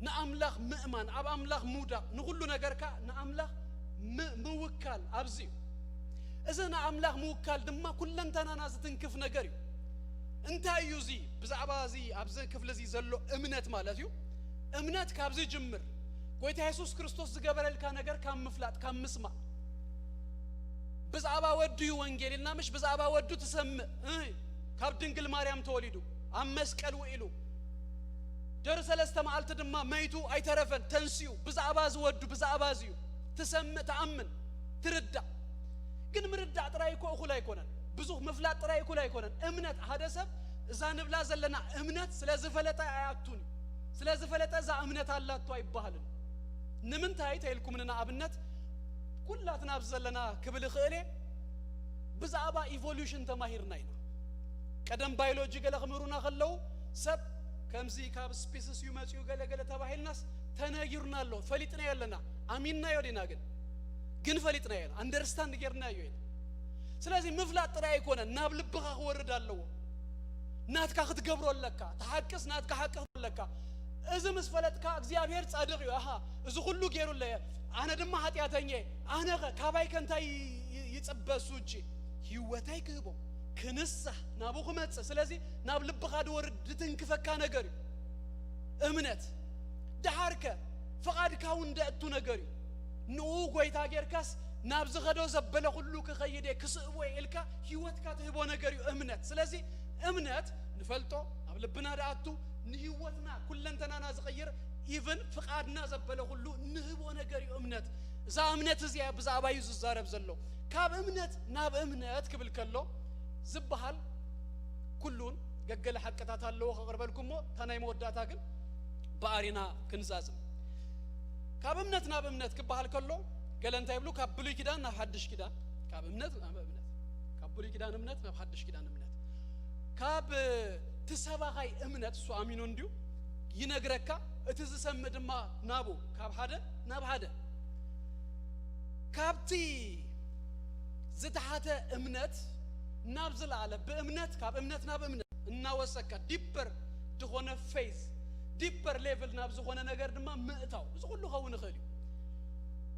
ንኣምላኽ ምእማን፣ ኣብ ኣምላኽ ምውዳቕ፣ ንኹሉ ነገርካ ንኣምላኽ ም-፣ ምውካል ኣብዚ እዩ። እዚ ንኣምላኽ ምውካል ድማ ኩለንተናና ዝትንክፍ ነገር እዩ። እንታይ እዩ እዚ? ብዛዕባ እዚ ኣብዚ ክፍሊ እዚ ዘሎ እምነት ማለት እዩ። እምነት ካብ ዝጅምር፣ ጎይታ የሱስ ክርስቶስ ዝገበረልካ ነገር ካብ ምፍላጥ፣ ካብ ምስማዕ። ብዛዕባ ወዱ እዩ ወንጌል ኢልና ምሽ? ብዛዕባ ወዱ ትሰምዕ፣ እ፣ ካብ ድንግል ማርያም ተወሊዱ፣ ኣብ መስቀል ውዒሉ፣ ድሕሪ ሰለስተ መዓልቲ ድማ መይቱ ኣይተረፈን፣ ተንሲኡ። ብዛዕባ እዚ ወዱ፣ ብዛዕባ እዚ እዩ ትሰምዕ፣ ትኣምን፣ ትርዳእ። ግን ምርዳእ ጥራይ እኮ እኹል ኣይኮነን። ብዙሕ ምፍላጥ ጥራይ እኹል ኣይኮነን። እምነት፣ ሓደ ሰብ እዛ ንብላ ዘለና እምነት ስለ ዝፈለጠ ኣይኣቱን እዩ። ስለ ዝፈለጠ እዛ እምነት ኣላቶ ኣይበሃልን። ንምንታይ ተይልኩምኒ ንኣብነት ኩላትና ኣብዚ ዘለና ክብል እኽእል እየ። ብዛዕባ ኢቮሉሽን ተማሂርና ኢና። ቀደም ባዮሎጂ ገለ ክምህሩና ከለዉ ሰብ ከምዚ ካብ ስፒስስ እዩ መፂኡ ገለ ገለ ተባሂልናስ ተነጊሩና ኣሎ። ፈሊጥናዮ ኣለና። ኣሚንናዮ ዲና ግን ግን ፈሊጥናዮ ኣለና። ኣንደርስታንድ ጌርናዮ ኢና። ስለዚ ምፍላጥ ጥራይ ኣይኮነን፣ ናብ ልብኻ ክወርድ ኣለዎ። ናትካ ክትገብሮ ኣለካ። ተሓቅስ ናትካ ሓቂ ኣለካ። እዚ ምስ ፈለጥካ እግዚኣብሔር ጻድቕ እዩ። ኣሃ፣ እዚ ኩሉ ገይሩለየ፣ ኣነ ድማ ሓጢኣተኛ እየ። ኣነ ኸ ካባይ ከ እንታይ ይ- ይ- ይጽበ እሱ እጂ? ህይወተይ ክህቦ፣ ክንሳህ፣ ናብኡ ክመጽእ። ስለዚ ናብ ልብኻ ድወርድ ድትንክፈካ ነገር እዩ እምነት። ደሓርከ ፍቓድካ እውን ደእቱ ነገር እዩ። ንኡ ጎይታ ጌርካስ ናብ ዝኸዶ ዘበለ ኩሉ ክኸይድ እየ ክስእቦ እየ ኢልካ ህይወትካ ትህቦ ነገር እዩ እምነት። ስለዚ እምነት ንፈልጦ ኣብ ልብና ደኣቱ ንህይወትና ኩለንተናና ዝቐይር ኢቭን ፍቓድና ዘበለ ኩሉ ንህቦ ነገር እዩ እምነት። እዛ እምነት እዚኣ ብዛዕባ እዩ ዝዛረብ ዘሎ። ካብ እምነት ናብ እምነት ክብል ከሎ ዝበሃል ኩሉን ገገለ ሓቅታት ኣለዎ ከቕርበልኩም እሞ እታ ናይ መወዳእታ ግን ብኣሪና ክንዛዝም። ካብ እምነት ናብ እምነት ክበሃል ከሎ ገለ እንታይ ይብሉ? ካብ ብሉይ ኪዳን ናብ ሓድሽ ኪዳን፣ ካብ እምነት ናብ እምነት፣ ካብ ብሉይ ኪዳን እምነት ናብ ሓድሽ ኪዳን እምነት፣ ካብ እቲ ሰባኻይ እምነት እሱ ኣሚኑ እንድዩ ይነግረካ፣ እቲ ዝሰምዕ ድማ ናቡ ካብ ሓደ ናብ ሓደ ካብቲ ዝተሓተ እምነት ናብ ዝለዓለ ብእምነት ካብ እምነት ናብ እምነት እናወሰካ ዲፐር ዝኾነ ፌዝ ዲፐር ሌቭል ናብ ዝኾነ ነገር ድማ ምእታው እዚ ኩሉ ኸውን ይኽእል እዩ።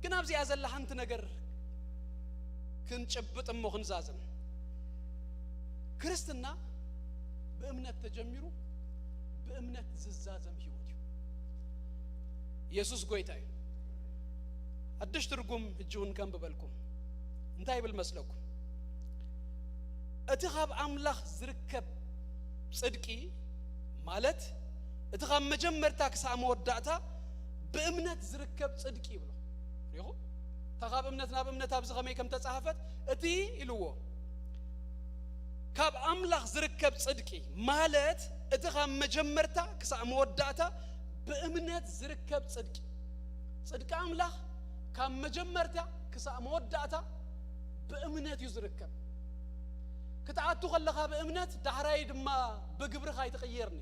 ግን ኣብዚኣ ዘላ ሓንቲ ነገር ክንጭብጥ እሞ ክንዛዝም። ክርስትና ብእምነት ተጀሚሩ ብእምነት ዝዛዘም ህይወት እዩ። ኢየሱስ ጎይታ እዩ። ሓድሽ ትርጉም ሕጂ እውን ከንብበልኩም። እንታይ ይብል መስለኩም? እቲ ካብ ኣምላኽ ዝርከብ ጽድቂ ማለት እቲ ካብ መጀመርታ ክሳዕ መወዳእታ ብእምነት ዝርከብ ጽድቂ ይብሎ። ሪኹ እታ ካብ እምነት ናብ እምነት ኣብዚ ከመይ ከም ተጻሕፈት እቲ ኢልዎ ካብ ኣምላኽ ዝርከብ ጽድቂ ማለት እቲ ካብ መጀመርታ ክሳዕ መወዳእታ ብእምነት ዝርከብ ጽድቂ። ጽድቂ ኣምላኽ ካብ መጀመርታ ክሳዕ መወዳእታ ብእምነት እዩ ዝርከብ። ክትኣቱ ከለኻ ብእምነት ዳሕራይ ድማ ብግብርኻ ኣይትቕየርኒ።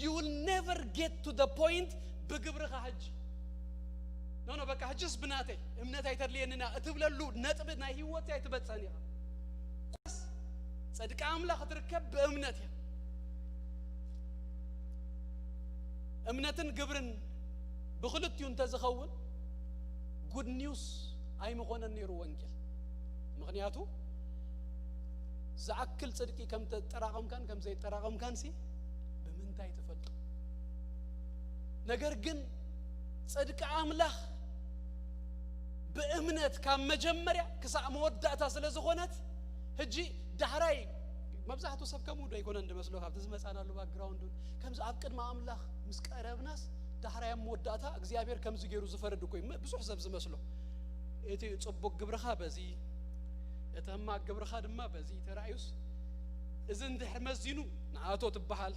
You will never get to the point ብግብርኻ ሕጂ ኖ ኖ በቃ ሕጅስ ብናተይ እምነት ኣይተድልየንና እትብለሉ ነጥቢ ናይ ህይወት ኣይትበፅሕን ኢኻ። ጸድቂ ኣምላኽ እትርከብ ብእምነት እያ። እምነትን ግብርን ብክልቲኡ እንተዝኸውን ጉድ ኒውስ ኣይምኾነን ነይሩ ወንጌል። ምኽንያቱ ዝኣክል ጽድቂ ከም ተጠራቐምካን ከም ዘይጠራቐምካን ሲ ብምንታይ ትፈልጡ? ነገር ግን ጽድቂ ኣምላኽ ብእምነት ካብ መጀመርያ ክሳዕ መወዳእታ ስለ ዝኾነት ሕጂ ዳሕራይ መብዛሕትኡ ሰብ ከምኡ ዶ ኣይኮነን ዝመስሎ ካብቲ ዝመጻናሉ ባክግራውንዱን ከምዚ ኣብ ቅድሚ ኣምላኽ ምስ ቀረብናስ ዳሕራይ ኣብ መወዳእታ እግዚኣብሔር ከምዚ ገይሩ ዝፈርድ እኮ እዩ ብዙሕ ሰብ ዝመስሎ። እቲ ጽቡቕ ግብርኻ በዚ እቲ ሕማቕ ግብርኻ ድማ በዚ ተራእዩስ እዚ እንድሕር መዚኑ ንኣቶ ትበሃል፣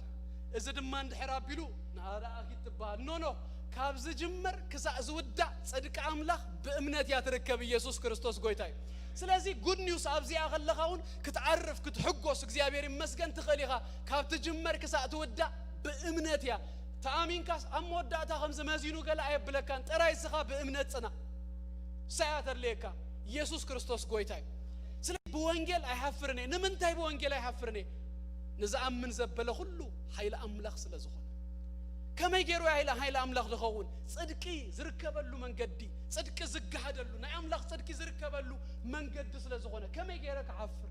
እዚ ድማ እንድሕር ኣቢሉ ንኣረኣኺት ትበሃል። ኖ ኖ፣ ካብ ዝጅመር ክሳዕ ዝውዳእ ጽድቂ ኣምላኽ ብእምነት እያ ትርከብ። ኢየሱስ ክርስቶስ ጎይታ እዩ። ስለዚ ጉድ ኒውስ ኣብዚኣ ከለኻ እውን ክትዓርፍ ክትሕጎስ እግዚኣብሔር ይመስገን ትኽእል ኢኻ። ካብ ትጅመር ክሳዕ ትውዳእ ብእምነት እያ። ተኣሚንካስ ኣብ መወዳእታ ከምዚ መዚኑ ገለ ኣየብለካን። ጥራይ እስኻ ብእምነት ጽናዕ። እሳ እያ ተድልየካ። ኢየሱስ ክርስቶስ ጎይታ እዩ። ስለዚ ብወንጌል ኣይሓፍርን እየ። ንምንታይ ብወንጌል ኣይሓፍርን እየ? ንዝኣምን ዘበለ ኩሉ ሓይሊ ኣምላኽ ስለ ዝኾነ። ከመይ ገይሩ እየ ሓይሊ ኣምላኽ ዝኸውን? ጽድቂ ዝርከበሉ መንገዲ፣ ጽድቂ ዝገሃደሉ፣ ናይ ኣምላኽ ጽድቂ ዝርከበሉ መንገዲ ስለ ዝኾነ ከመይ ገይረ ክሓፍር?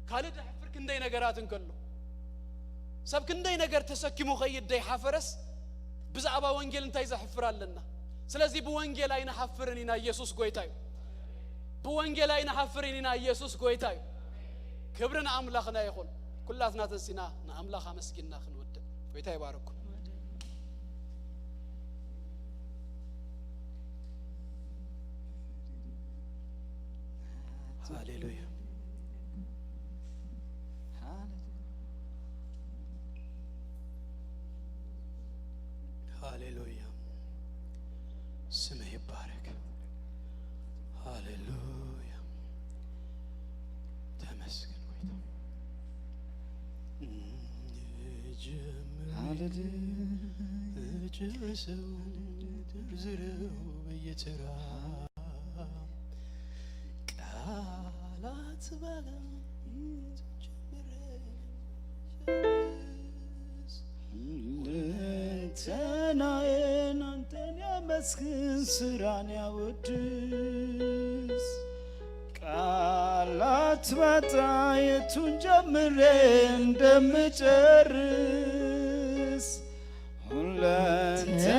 ካልእ ደሕፍር ክንደይ ነገራት እንከሎ ሰብ ክንደይ ነገር ተሰኪሙ ኸይድ ደይሓፈረስ ብዛዕባ ወንጌል እንታይ ዘሕፍር ኣለና? ስለዚ ብወንጌል ኣይንሓፍርን ኢና። ኢየሱስ ጎይታ እዩ። ብወንጌል ኣይንሓፍርን ኢና። ኢየሱስ ጎይታ እዩ። ክብሪ ንኣምላኽና ይኹን። ኩላትና ተንሲና ንኣምላኽ ኣመስጊንና ክንውድእ። ጎይታ ይባርኩም። ሃሌሉያ። ሃሌሉያ። ስምህ ይባረክ። ሃሌሉያ። ተመስገን ጎይታ። ጀምር ሃሌሉያ። ጨርሰው፣ ዘርዝረው በየተራ ቃላት ባገኝ ጀምሬ ጨርስ። ሁለንተናዬን አንተን ያመስግን፣ ስራን ያወድስ። ቃላት ባጣ የቱን ጀምሬ እንደምጨርስ፣ ሁለንተናዬን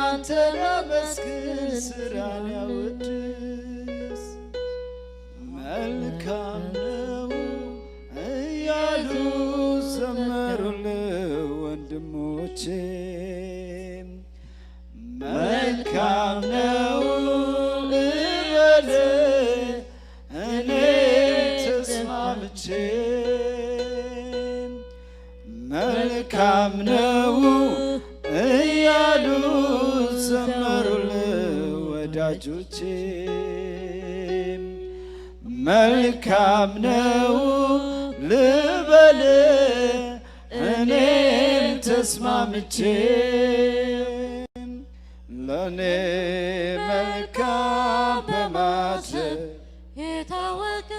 አንተን ያመስግን፣ ስራን ያወድስ። መልካም ነው እያሉ ዘመሩልህ ወንድሞቼ። መልካም ነው እበል እኔ ተስማምቼ። መልካም ነው እያሉ ዘመሩልህ ወዳጆቼ። መልካም ነው ልበል እኔም ተስማምቼ። ለእኔ መልካም በማድረግ የታወቀ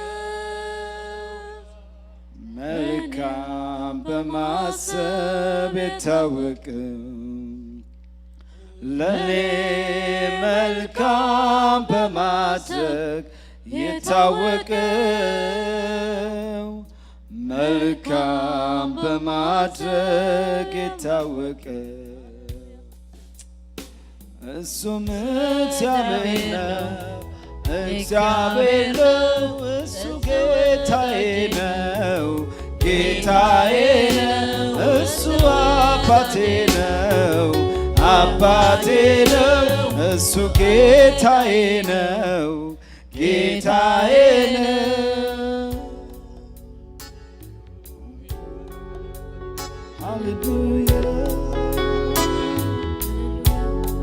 መልካም በማሰብ የታወቀ ለእኔ መልካም በማድረግ የታወቀው መልካም በማድረግ የታወቀ እሱም እግዚአብሔር ነው፣ እግዚአብሔር ነው። እሱ ጌታዬ ነው፣ ጌታዬ ነው። እሱ አባቴ ነው፣ አባቴ ነው። እሱ ጌታዬ ነው፣ ጌታዬ ነው። ሃሌሉያ።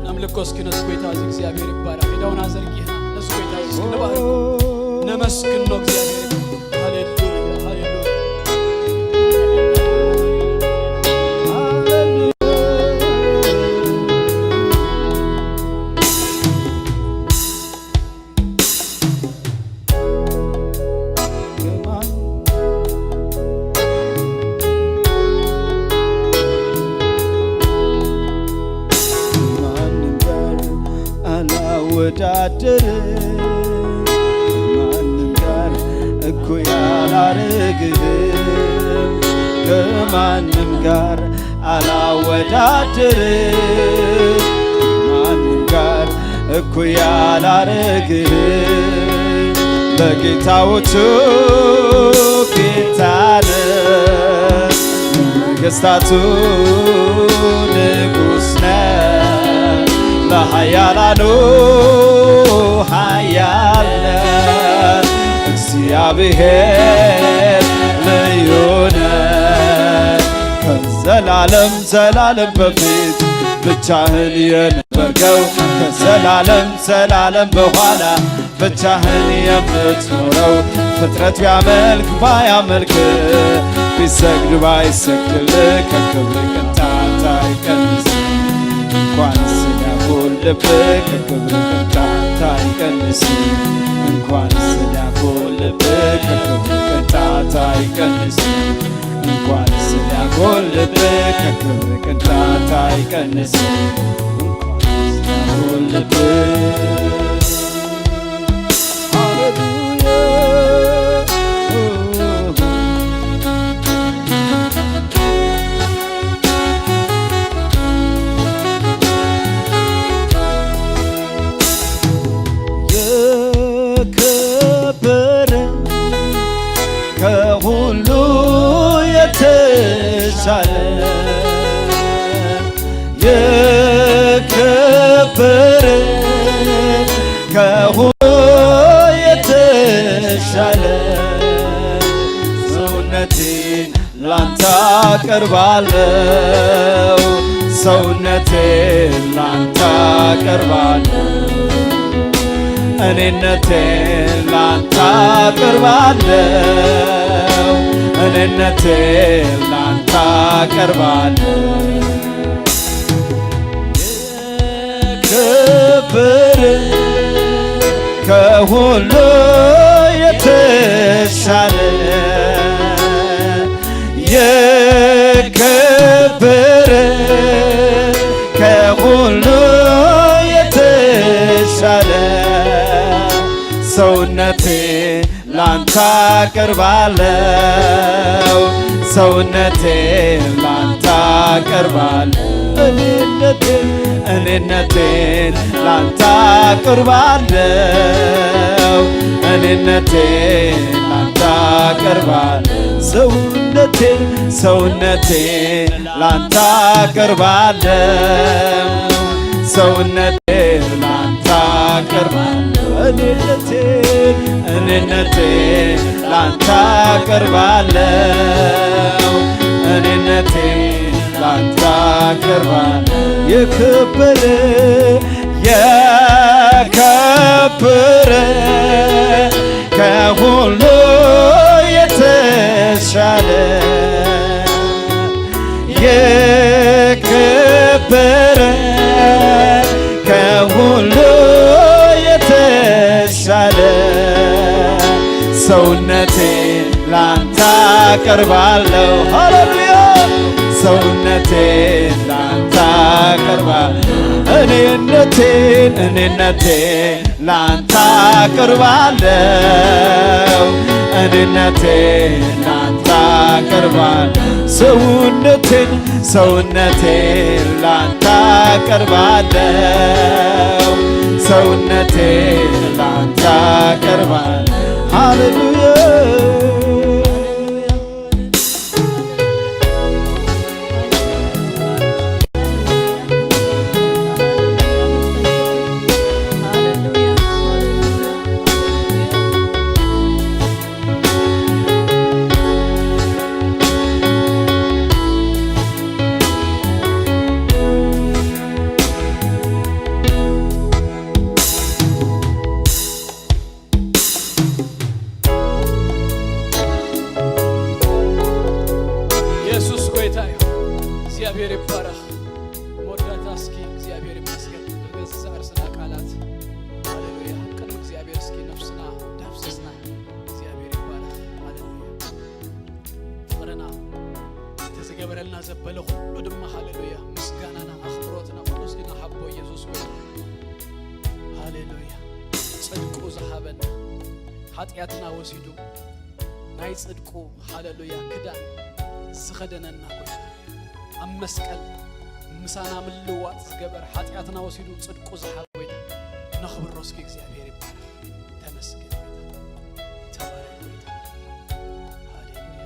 ነምልኮ እስኪ ነዚ ጎይታ እዚ እግዚኣብሔር ይባረክ። ኢዳውና ዘርጊሕና ነዚ ጎይታ እዚ እስኪ ንባርኮ። ነመስግኖ እግዚኣብሔር። ሃሌሉያ፣ ሃሌሉያ። ከማንም ጋር አላወዳደርም፣ ከማንም ጋር እኩያ አላረግህም፣ ከማንም ጋር አላወዳድርም፣ ከማንም ጋር እኩያ አላረግህም። ለጌታዎቹ ጌታ ነህ፣ ለነገሥታቱ ንጉሥ ነህ፣ ለኃያላኑ ኃያል ነህ። እግዚአብሔር ልዩ ነህ። ከዘላለም ዘላለም በፊት ብቻህን የነበርከው፣ ከዘላለም ዘላለም በኋላ ብቻህን የምትኖረው፣ ፍጥረት ቢያመልክ ባያመልክ፣ ቢሰግድ ባይሰግድልህ፣ ከክብር ቅንጣት አይቀንስም። እንኳን ስላጎልብህ ከክብር ቅንጣት አይቀንስም። እንኳን ስላጎልብህ ከክብር ቅንጣት አይቀንስም። እንኳን ስላጎልብህ ከክብር ቅንጣት አይቀንስም። እንኳን ስላጎልብህ። ሃሌሉያ። የከበረ ከሁሉ የተሻለ የከበረ ከሁሉ የተሻለ ሰውነቴን ላንተ አቀርባለሁ፣ ሰውነቴን ላንተ አቀርባለሁ፣ እኔነቴን ላንተ አቀርባለሁ፣ እኔነቴን ላንተ አቀርባለሁ። ክብር ከሁሉ የተሻለ የከበረ ከሁሉ የተሻለ ሰውነቴ ላንተ አቀርባለሁ፣ ሰውነቴ ላንተ አቀርባለሁ። እኔነቴ እኔነቴን ላንተ አቀርባለሁ፣ እኔነቴ ላንተ አቀርባለሁ። ሰውነቴ ሰውነቴ ላንተ አቀርባለሁ፣ ሰውነቴ ላንተ አቀርባለሁ። እኔነቴ እኔነቴ ላንተ አቀርባለሁ፣ እኔነቴ ላንተ አቀርባለሁ። የከበረ የከበረ ከሁሉ የተሻለ የከበረ ከሁሉ የተሻለ ሰውነቴ ላንተ አቀርባለሁ። ሃሌሉያ ሰውነቴ ላንተ አቀርባለሁ። እኔነቴን እኔነቴን ላንተ አቀርባለሁ፣ እኔነቴን ላንተ አቀርባለሁ። ሰውነቴን ሰውነቴን ላንተ አቀርባለሁ፣ ሰውነቴን ላንተ አቀርባለሁ። ሃሌሉያ። ኢየሱስ ጎይታ እዩ። እግዚኣብሔር ይባረኽ። መወዳእታ እስኪ እግዚኣብሔር ይመስገን። ብገዛእ ርእስና ቃላት ሃሌሉያ። ቅድሚ እግዚኣብሔር እስኪ ነፍስና ዳብስስና እግዚኣብሔር ይባረኽ። ሃሌሉያ። ፍቕርና፣ እቲ ዝገበረልና ዘበለ ኩሉ ድማ ሃሌሉያ። ምስጋናና፣ ኣኽብሮትና ኩሉ እስኪ ንሃቦ ኢየሱስ ጎይታ። ሃሌሉያ። ጽድቁ ዝሃበና፣ ሓጢኣትና ወሲዱ ናይ ጽድቁ ሃሌሉያ ክዳን ዝኸደነና ጎይታ፣ ኣብ መስቀል ምሳና ምልዋጥ ዝገበር፣ ሓጢኣትና ወሲዱ ጽድቁ ዝሃበ ጎይታ ነኽብሮ እስኪ። እግዚኣብሔር ይባረኽ። ተመስገን ጎይታ። ተባረክ ጎይታ። ሃሌሉያ።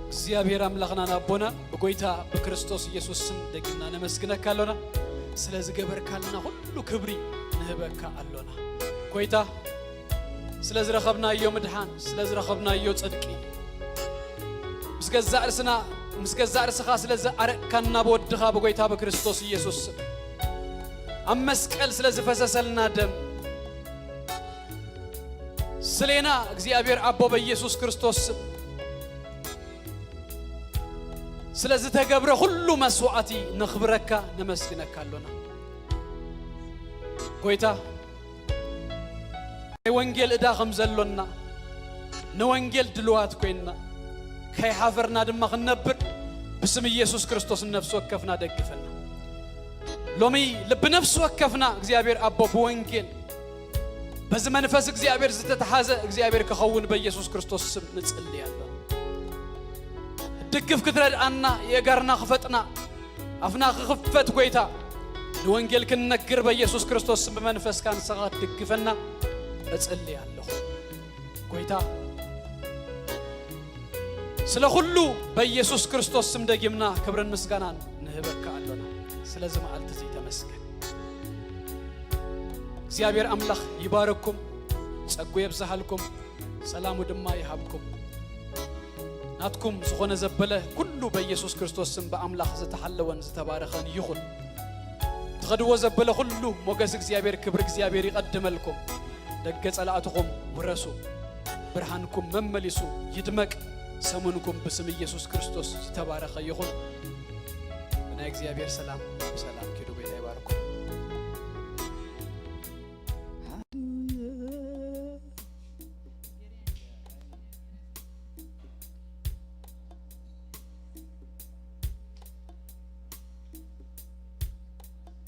እግዚኣብሔር ኣምላኽናን ኣቦናን ብጎይታ ብክርስቶስ ኢየሱስ ስም ደጊምና ነመስግነካ ኣሎና። ስለ ዝገበርካልና ኩሉ ክብሪ ንህበካ ኣሎና። ጎይታ፣ ስለ ዝረኸብናዮ ምድሓን፣ ስለ ዝረኸብናዮ ጽድቂ፣ ምስ ገዛእ ርእስና፣ ምስ ገዛእ ርእስኻ ስለ ዝኣረቅካና ብወድኻ ብጎይታ ብክርስቶስ ኢየሱስ ስም፣ ኣብ መስቀል ስለ ዝፈሰሰልና ደም፣ ስሌና እግዚኣብሔር ኣቦ በኢየሱስ ክርስቶስ ስም፣ ስለ ዝተገብረ ኩሉ መስዋዕቲ ነኽብረካ፣ ነመስግነካ ኣሎና። ጎይታ፣ ናይ ወንጌል ዕዳ ከም ዘሎና፣ ንወንጌል ድልዋት ኮይንና፣ ከይሓፈርና ድማ ክንነብር ብስም ኢየሱስ ክርስቶስ ንነፍሲ ወከፍና ደግፈና። ሎሚ ልቢ ነፍሲ ወከፍና እግዚኣብሔር ኣቦ ብወንጌል በዚ መንፈስ እግዚኣብሔር ዝተተሓዘ እግዚኣብሔር ክኸውን በኢየሱስ ክርስቶስ ስም ንጽሊ ኣለና። ድግፍ ክትረድኣና፣ የእጋርና ክፈጥና፣ ኣፍና ክኽፈት ጎይታ፣ ንወንጌል ክንነግር በኢየሱስ ክርስቶስ ስም ብመንፈስካ ንስኻ ክትድግፈና እጽሊ ኣለኹ። ጎይታ፣ ስለ ኩሉ በኢየሱስ ክርስቶስ ስም ደጊምና ክብርን ምስጋናን ንህበካ ኣሎና። ስለዚ መዓልቲ እዚ ተመስገን። እግዚኣብሔር ኣምላኽ ይባረኩም፣ ጸጉ የብዝሃልኩም፣ ሰላሙ ድማ ይሃብኩም። ናትኩም ዝኾነ ዘበለ ኩሉ በኢየሱስ ክርስቶስ ስም ብኣምላኽ ዝተሓለወን ዝተባረኸን ይኹን። ትኸድዎ ዘበለ ኩሉ ሞገስ እግዚኣብሔር፣ ክብሪ እግዚኣብሔር ይቐድመልኩም። ደገ ጸላእትኹም ውረሱ። ብርሃንኩም መመሊሱ ይድመቅ። ሰሙንኩም ብስም ኢየሱስ ክርስቶስ ዝተባረኸ ይኹን። ብናይ እግዚኣብሔር ሰላም ብሰላም ኪዱ።